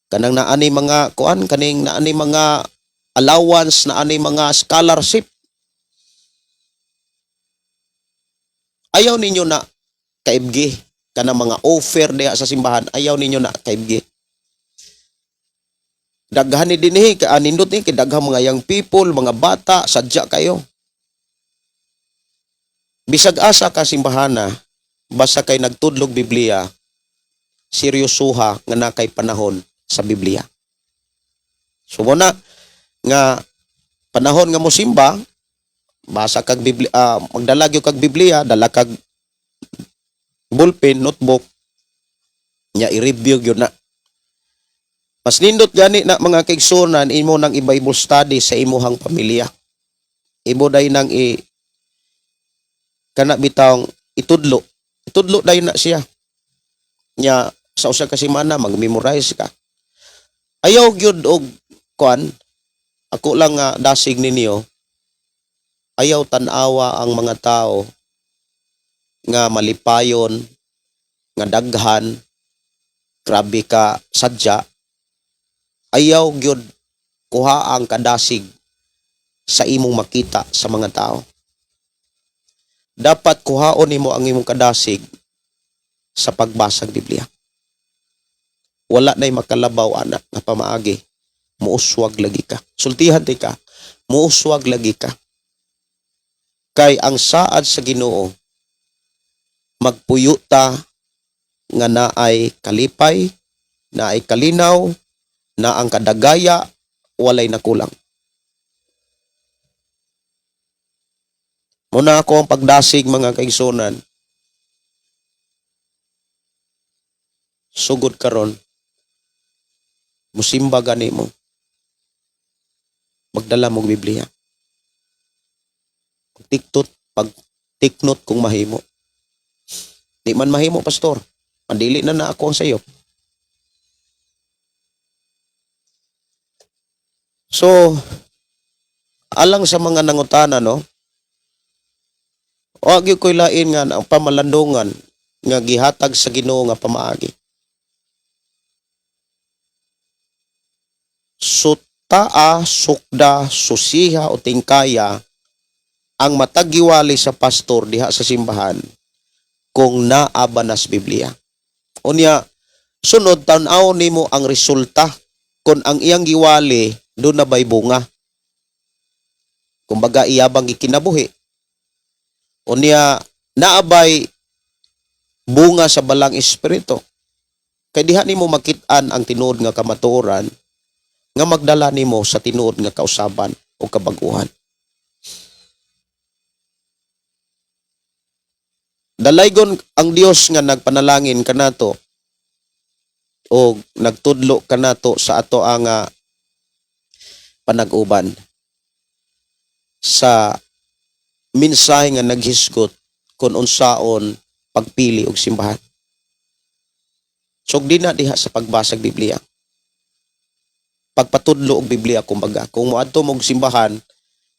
Kanang naani mga kuan, kaning naani mga allowance, naani mga scholarship. Ayaw ninyo na kaibgi kanang mga offer diha sa simbahan, ayaw ninyo na kaibgi. Daghan ni dinhi ka nindot ni kay daghang mga young people, mga bata, sadya kayo. Bisag asa ka simbahana, basta kay nagtudlog Biblia, seryosoha nga na kay panahon sa Biblia. So mo na nga panahon nga mosimba, basa kag Biblia, magdala gyud kag Biblia, dala kag ballpen, notebook, nya i-review gyud na. Mas nindot gani na mga kaigsunan imo nang i-Bible study sa imuhang pamilya. Imo day nang i kana bitawng itudlo. Itudlo day na siya. Nya sa usa ka semana mag-memorize ka. Ayaw gyud og kuan, ako lang nga dasig ninyo, ayaw tan-awa ang mga tao nga malipayon, nga daghan, grabe ka sadya. Ayaw gyud kuha ang kadasig sa imong makita sa mga tao. Dapat kuhaon nimo ang imong kadasig sa pagbasag Biblia. Wala na'y makalabaw anak nga pamaagi. Muuswag lagi ka. Sultihan ti ka. Muuswag lagi ka. Kay ang saad sa Ginoo magpuyo ta nga naay kalipay, naay kalinaw, na ang kadagaya walay nakulang. Muna ako ang pagdasig mga kaigsunan. Sugod karon, musimba gani mo. Magdala mong Biblia. Pagtiktot, pagtiknot kung mahimo. Di man mahimo, pastor. Mandili na na ako ang sayo. So, alang sa mga nangutana, no? Wa gyud ko'y lain nga ang pamalandungan nga gihatag sa Ginoo nga pamaagi. Sutaa, sukda, susiha o tingkaya ang matagiwali sa pastor diha sa simbahan kung naa ba nas Biblia. Unya, sunod tan-aw nimo ang resulta kung ang iyang giwali doon na ba'y bunga. Kumbaga iya bang gikinabuhi. Unya, naabay bunga sa balang espiritu. Kay diha nimo makit-an ang tinuod nga kamatuoran nga magdala nimo sa tinuod nga kausaban o kabaguhan. Dalaygon ang Dios nga nagpanalangin kanato o nagtudlo kanato sa ato ang panag-uban. Sa mensahe nga naghisgot kung unsaon pagpili og simbahan. So di na diha sa pagbasa og Biblia. Pagpatudlo og Biblia kumbaga. Kung moadto mo og simbahan,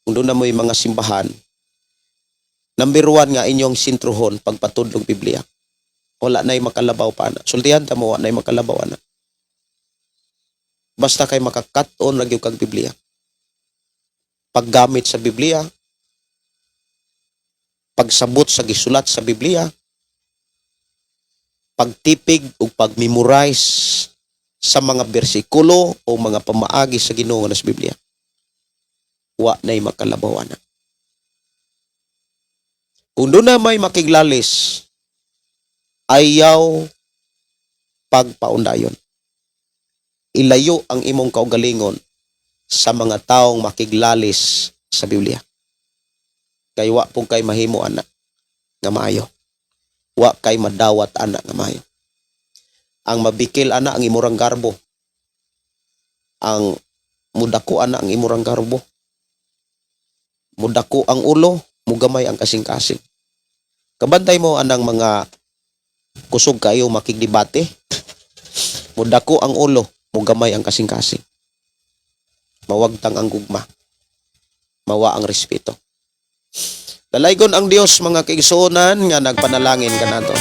kung doon na mo'y mga simbahan, number one nga inyong sentruhon pagpatudlo og Biblia. Wala na'y makalabaw pa na. Sultihan ta mo, wala na'y makalabaw ana. Basta kay makakat-on ra gyud kag Biblia. Paggamit sa Biblia, pagsabot sa gisulat sa Biblia, pagtipig ug pag-memorize sa mga bersikulo o mga pamaagi sa Ginoo nga sa Biblia. Wa na'y makalabaw ana. Kung doon na may makiglalis, ayaw pagpaundayon. Ilayo ang imong kaugalingon sa mga taong makiglalis sa Biblia. Kay wa pud kay mahimo ana nga maayo. Wa kay madawat ana nga maayo. Ang mabikil ana ang imurang garbo. Ang mudako ana ang imurang garbo. Mudako ang ulo, mugamay ang kasing-kasing. Kabantay mo anang mga kusog kayo makigdebate. Mudako ang ulo, mugamay ang kasing-kasing. Mawagtang ang gugma. Mawa ang respeto. Dalaygon ang Dios, mga kaigsuonan nga nagpanalangin kanato.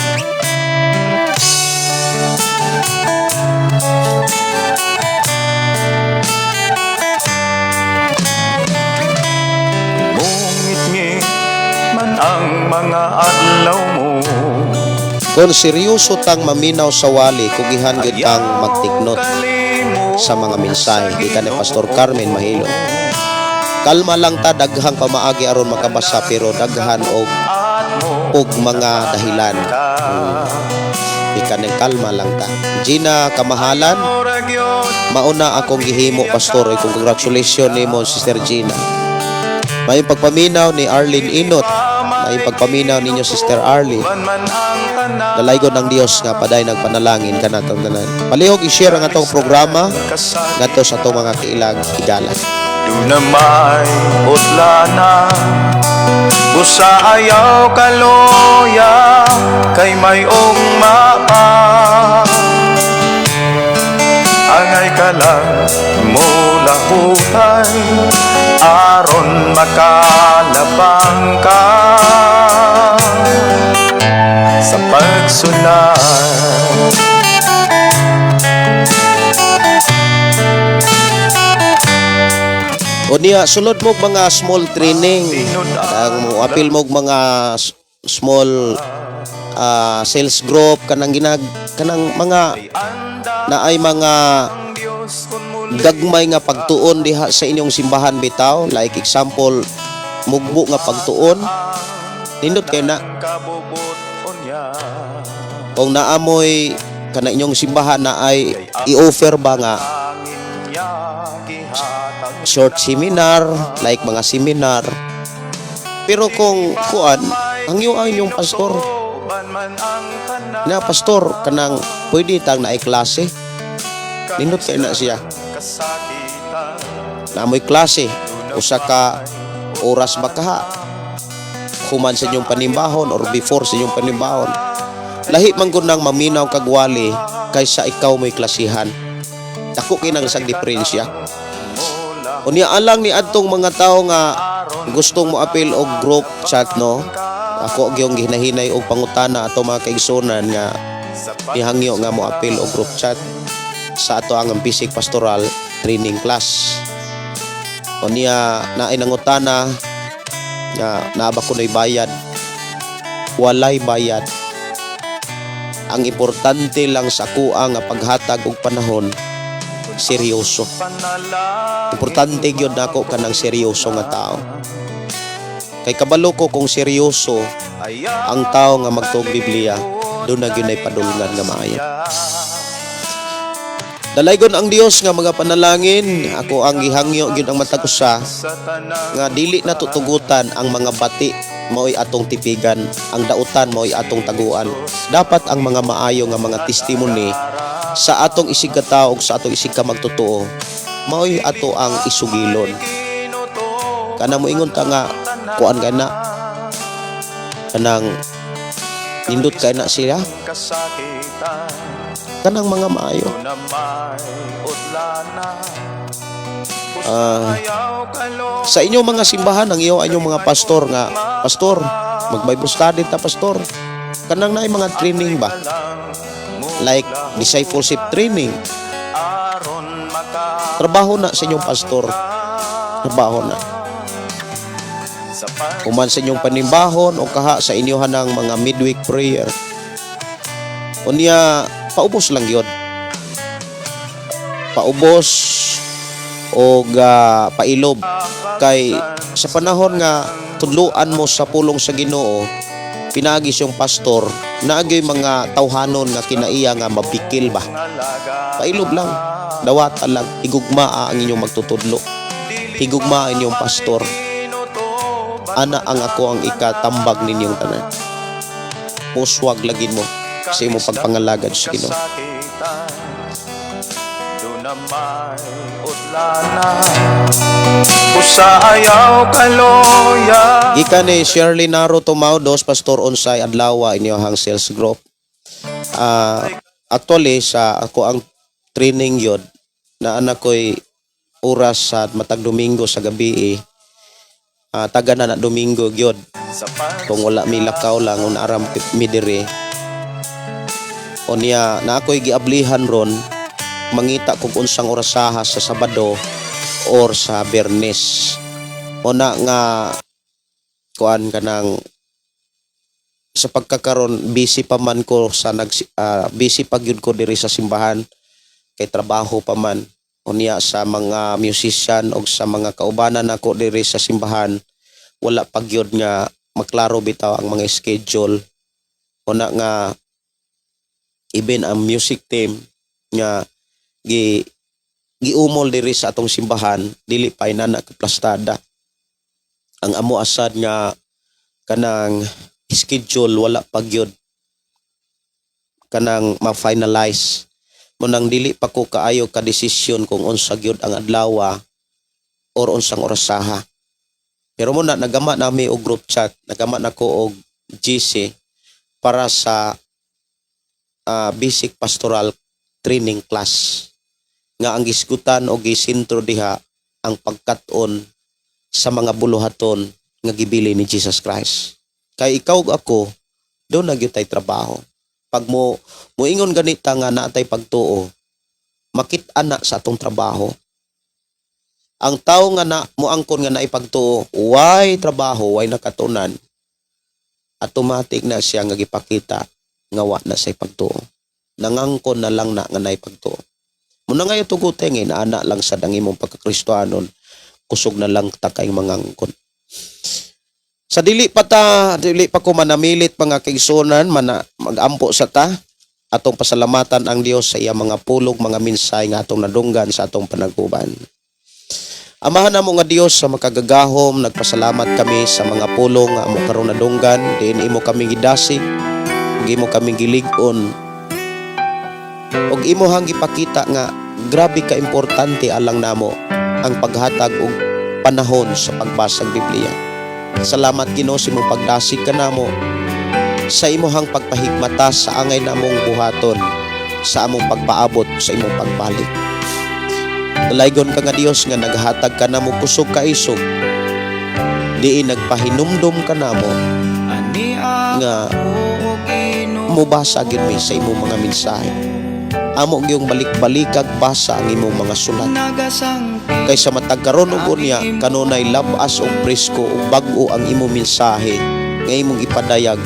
Mungit-ngit man ang mga adlaw mo. Kung seryoso tang maminaw sa wali, kugihan gyud kang magtiknot sa mga mensahe. Gikan ni Pastor Carmen Mahilo. Kalma lang ta, daghang pamaagi aron makabasa pero daghan og og mga dahilan. Gikan ni kalma lang ta. Gina Kamahalan, mauna akong gihimo, pastor. Ay, congratulations nimo, Sister Gina. May pagpaminaw ni Arlene Inot. May pagpaminaw ninyo, Sister Arlene. Dalaygon ng Dios nga paday nagpanalangin kanatong tanan. Palihog i-share ang atong programa ngadto sa atong mga kailag higala. Duna may utlana. Busa ayaw kaloya kay may mapa. Angay ka lang mulahutay aron makalabang ka sa pagsulay. O niya, sulod mo mga small training. Ang mo apil mo mga small sales group kanang ginag kanang mga na ay mga gagmay nga pagtuon diha sa inyong simbahan bitaw, like example mugbo nga pagtuon, nindot kay na kung naamoy kana inyong simbahan na ay i-offer ba nga short seminar, like mga seminar. Pero kung kuan, hangyo ang inyong pastor na, "Pastor, kanang pwede tang naay klase." Nindot kay na siya naamoy klase, usa ka oras ba kaha human sa inyong panimbahon or before sa inyong panimbahon. Lahi man gud nang maminaw kag wali kaysa ikaw may klasihan. Dako kay nang isang diferensya. Unya alang ni adtong mga tawo nga gustong mo apil og group chat, no, ako gyung gihinahinay og pangutana ato mga kaigsunan nga nihangyo nga mo apil og group chat sa ato ang basic pastoral training class. Unya naay nangutana nga naa ba kuno'y bayad. Walay bayad. Ang importante lang sa kuha nga paghatag og panahon, seryoso. Importante gyud nako kanang seryoso nga tao. Kay kabalo ko kung seryoso ang tao nga magtuog Biblia, doon na gyud ay padulngan nga maayo. Dalaygon ang Dios nga mga panalangin, ako ang gihangyo gyud ang matag usa nga dili na tutugutan ang mga bati mao'y atong tipigan, ang dautan mao'y atong taguan. Dapat ang mga maayo nga mga testimony sa atong isig katao ug sa atong isig ka magtotoo mao'y ato ang isugilon. Kana mo ingon ta nga kuan ka na, kanang nindot kay na sila, kanang mga maayo. Sa inyong mga simbahan, ang iyo inyong mga pastor nga pastor, mag Bible study ta, pastor, kanang naay mga training ba, like discipleship training. Trabaho na sa inyong pastor, trabaho na human sa inyong panimbahon o kaha sa inyohan ng mga midweek prayer. Unya paubos lang yun, paubos o pailob, kay sa panahon nga tudluan mo sa pulong sa Ginoo pinaagi siyang pastor, naagyoy mga tawhanon nga kinaiya nga mabikil ba. Pailob lang, dawata lang, higugmaa ang inyong magtutudlo, higugmaa ang inyong pastor. Ana ang ako ang ikatambag ninyong tanan. Puswag lagin mo sa imong pagpangalagad sa Ginoo. Gikan ni Shirley Naro Tumaudos, Pastor, unsay adlaw inyohang sales group? Actually sa ako ang training yod na anak ko'y oras sa matag Domingo sa gabi eh. Taga na na Domingo gyud kung wala mi lakaw lang un aram mi diri. Unya na ako'y giablihan ron, mangita kung unsang orasaha sa Sabado or sa Biyernes. Una nga kuan, kanang sa pagkakaron busy pa man ko sa nag busy pa gyud ko diri sa simbahan kay trabaho pa man. Unya sa mga musician og sa mga kaubanan nako diri sa simbahan, wala pa gyud nga maklaro bitaw ang mga schedule. Una nga even ang music team nga gi giumol diri sa atong simbahan, dili pa inana kaplastada ang amo asad nga kanang schedule, wala pa gyud kanang ma-finalize mo nang dili pa ko kaayo ka desisyon kung unsa gyud ang adlaw or unsang orasaha. Pero mo na nagama nami og group chat, nagama nako og GC para sa basic pastoral training class nga ang gisgutan o gisentro diha ang pagkat-on sa mga buluhaton nga gibili ni Jesus Christ. Kay ikaw ug ako, doon na gyud tay trabaho. Pag mo muingon ganita nga naatay pagtuo, makit-an na sa atong trabaho. Ang tao nga na moangkon nga naipagtuo, way trabaho, way nakatunan, automatic na siya nga gipakita nga wa na say pagtuo. Nangangkon na lang na nga naipagtuo. Muna ngayon tugutin nga inaana lang sa dang imong pagkakristohanon, kusog na lang ta kay mangangkon. Sa dili pa ta, dili pa ko manamilit, mga kaigsuonan, mana magampo sa ta, atong pasalamatan ang Dios sa iya mga pulog, mga minsay nga atong nadunggan sa atong panaguban. Amahan namo nga Dios sa makagagahom, nagpasalamat kami sa mga pulong nga amo karon nadunggan, diin imo kami gidasig, ug imo kami gilig-on. Ug imo hang gipakita nga grabe ka importante alang namo ang paghatag og panahon sa pagbasa og Biblia. Salamat, Ginoo, sa imong pagdasig kanamo, sa imuhang pagpahigmata sa angay namong buhaton, sa among pagpaabot sa imong pagbalik. Dalaygon ka nga Dios nga naghatag ka namo kusog kaisog. Diin nagpahinumdum ka namo nga mubasa gyud mi sa imong mga mensahe. Amo gyung balik-balikag basa ang imong mga sulat. Kay sa matag karon ug unya, kanunay labas og presko ug bag-o ang imong mensahe nga imong ipadayag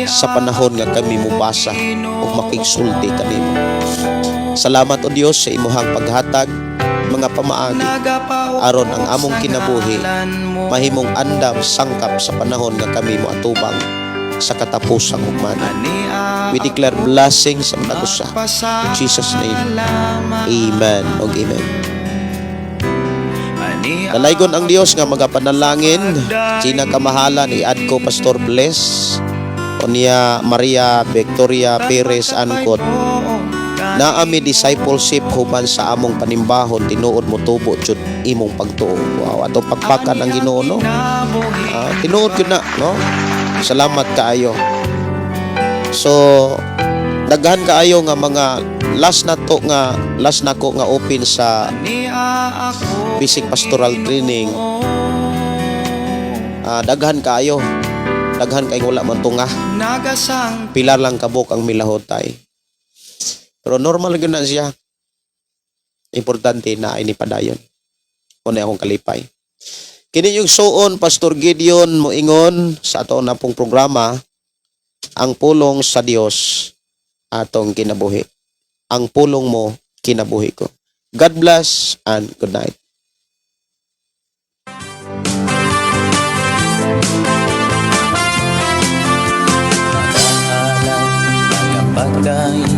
sa panahon nga kami mubasa ug makigsulti kanimo. Salamat, O Dios, sa imuhang paghatag mga pamaagi aron ang among kinabuhi mahimong andam sangkap sa panahon nga kami moatubang sa katapusang hugmana. We declare blessings sa matag usa. In Jesus' name. Amen ug amen. Dalaygon ang Dios nga magapanalangin. Gina Kamahalan, i-add ko Pastor Bless. Unya Maria Victoria Perez Angkot. Naa mi discipleship human sa among panimbahon, tinuod mo tubo jud imong pagtuo. Wow, atong pakpakan ang Ginoo, no? Ah, tinuod gyud na, no? Salamat kaayo. So daghan kaayo nga mga last na to nga last nako nga open sa basic pastoral training. Ah, daghan kaayo. Daghan kay wala man tunga. Pila lang kabuk ang milahutay. Pero normal gyud na siya. Importante na ini padayon. Mao akong kalipay. Kini yung suon, Pastor Gideon moingon sa ato na pong programa, ang pulong sa Dios atong kinabuhi. Ang pulong mo, kinabuhi ko. God bless and good night. Nagahalad, nagapagdaig,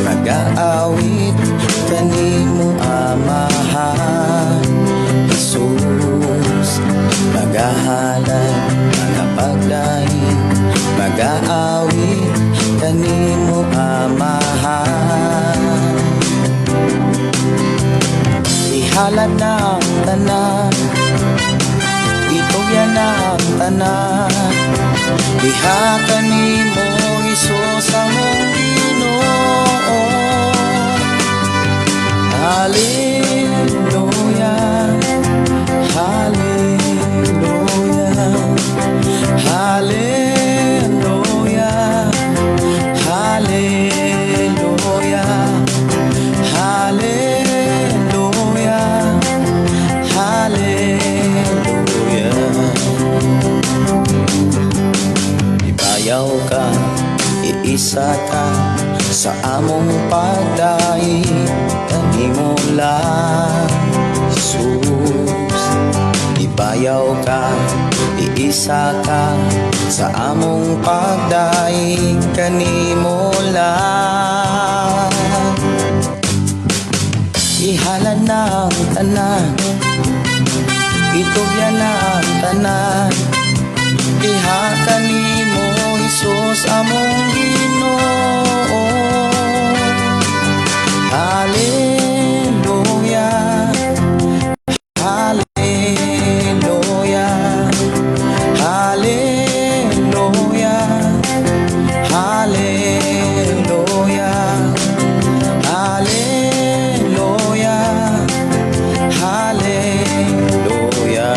nagaawit kanimo, Amahan Jesus. Nagahalad, nagapagdaig, nagaawit kanimo, Amahan. Ihalad na ang tanan, itugyan na ang tanan. Diha kanimo, Hesus, among Ginoo. Hallelujah, Hallelujah, Hallelujah, Hallelujah, Hallelujah, Hallelujah. Ibayaw ka, iisa ka sa among pagdaig kanimo lang, Jesus. Ibayaw ka, iisa ka sa among pagdaig kanimo lang. Ihalad na ang tanan, itugyan na ang tanan. Diha kanimo, Hesus, among Ginoo. Hallelujah, Hallelujah, Hallelujah, Hallelujah, Hallelujah, Hallelujah.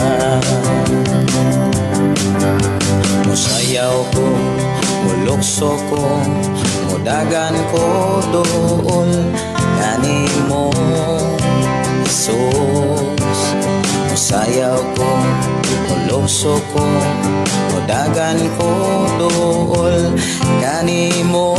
Musayaw ko, mulukso ko, mudagan ko duol kanimo, Jesus. Musayaw ko, mulukso ko, mudagan ko duol kanimo.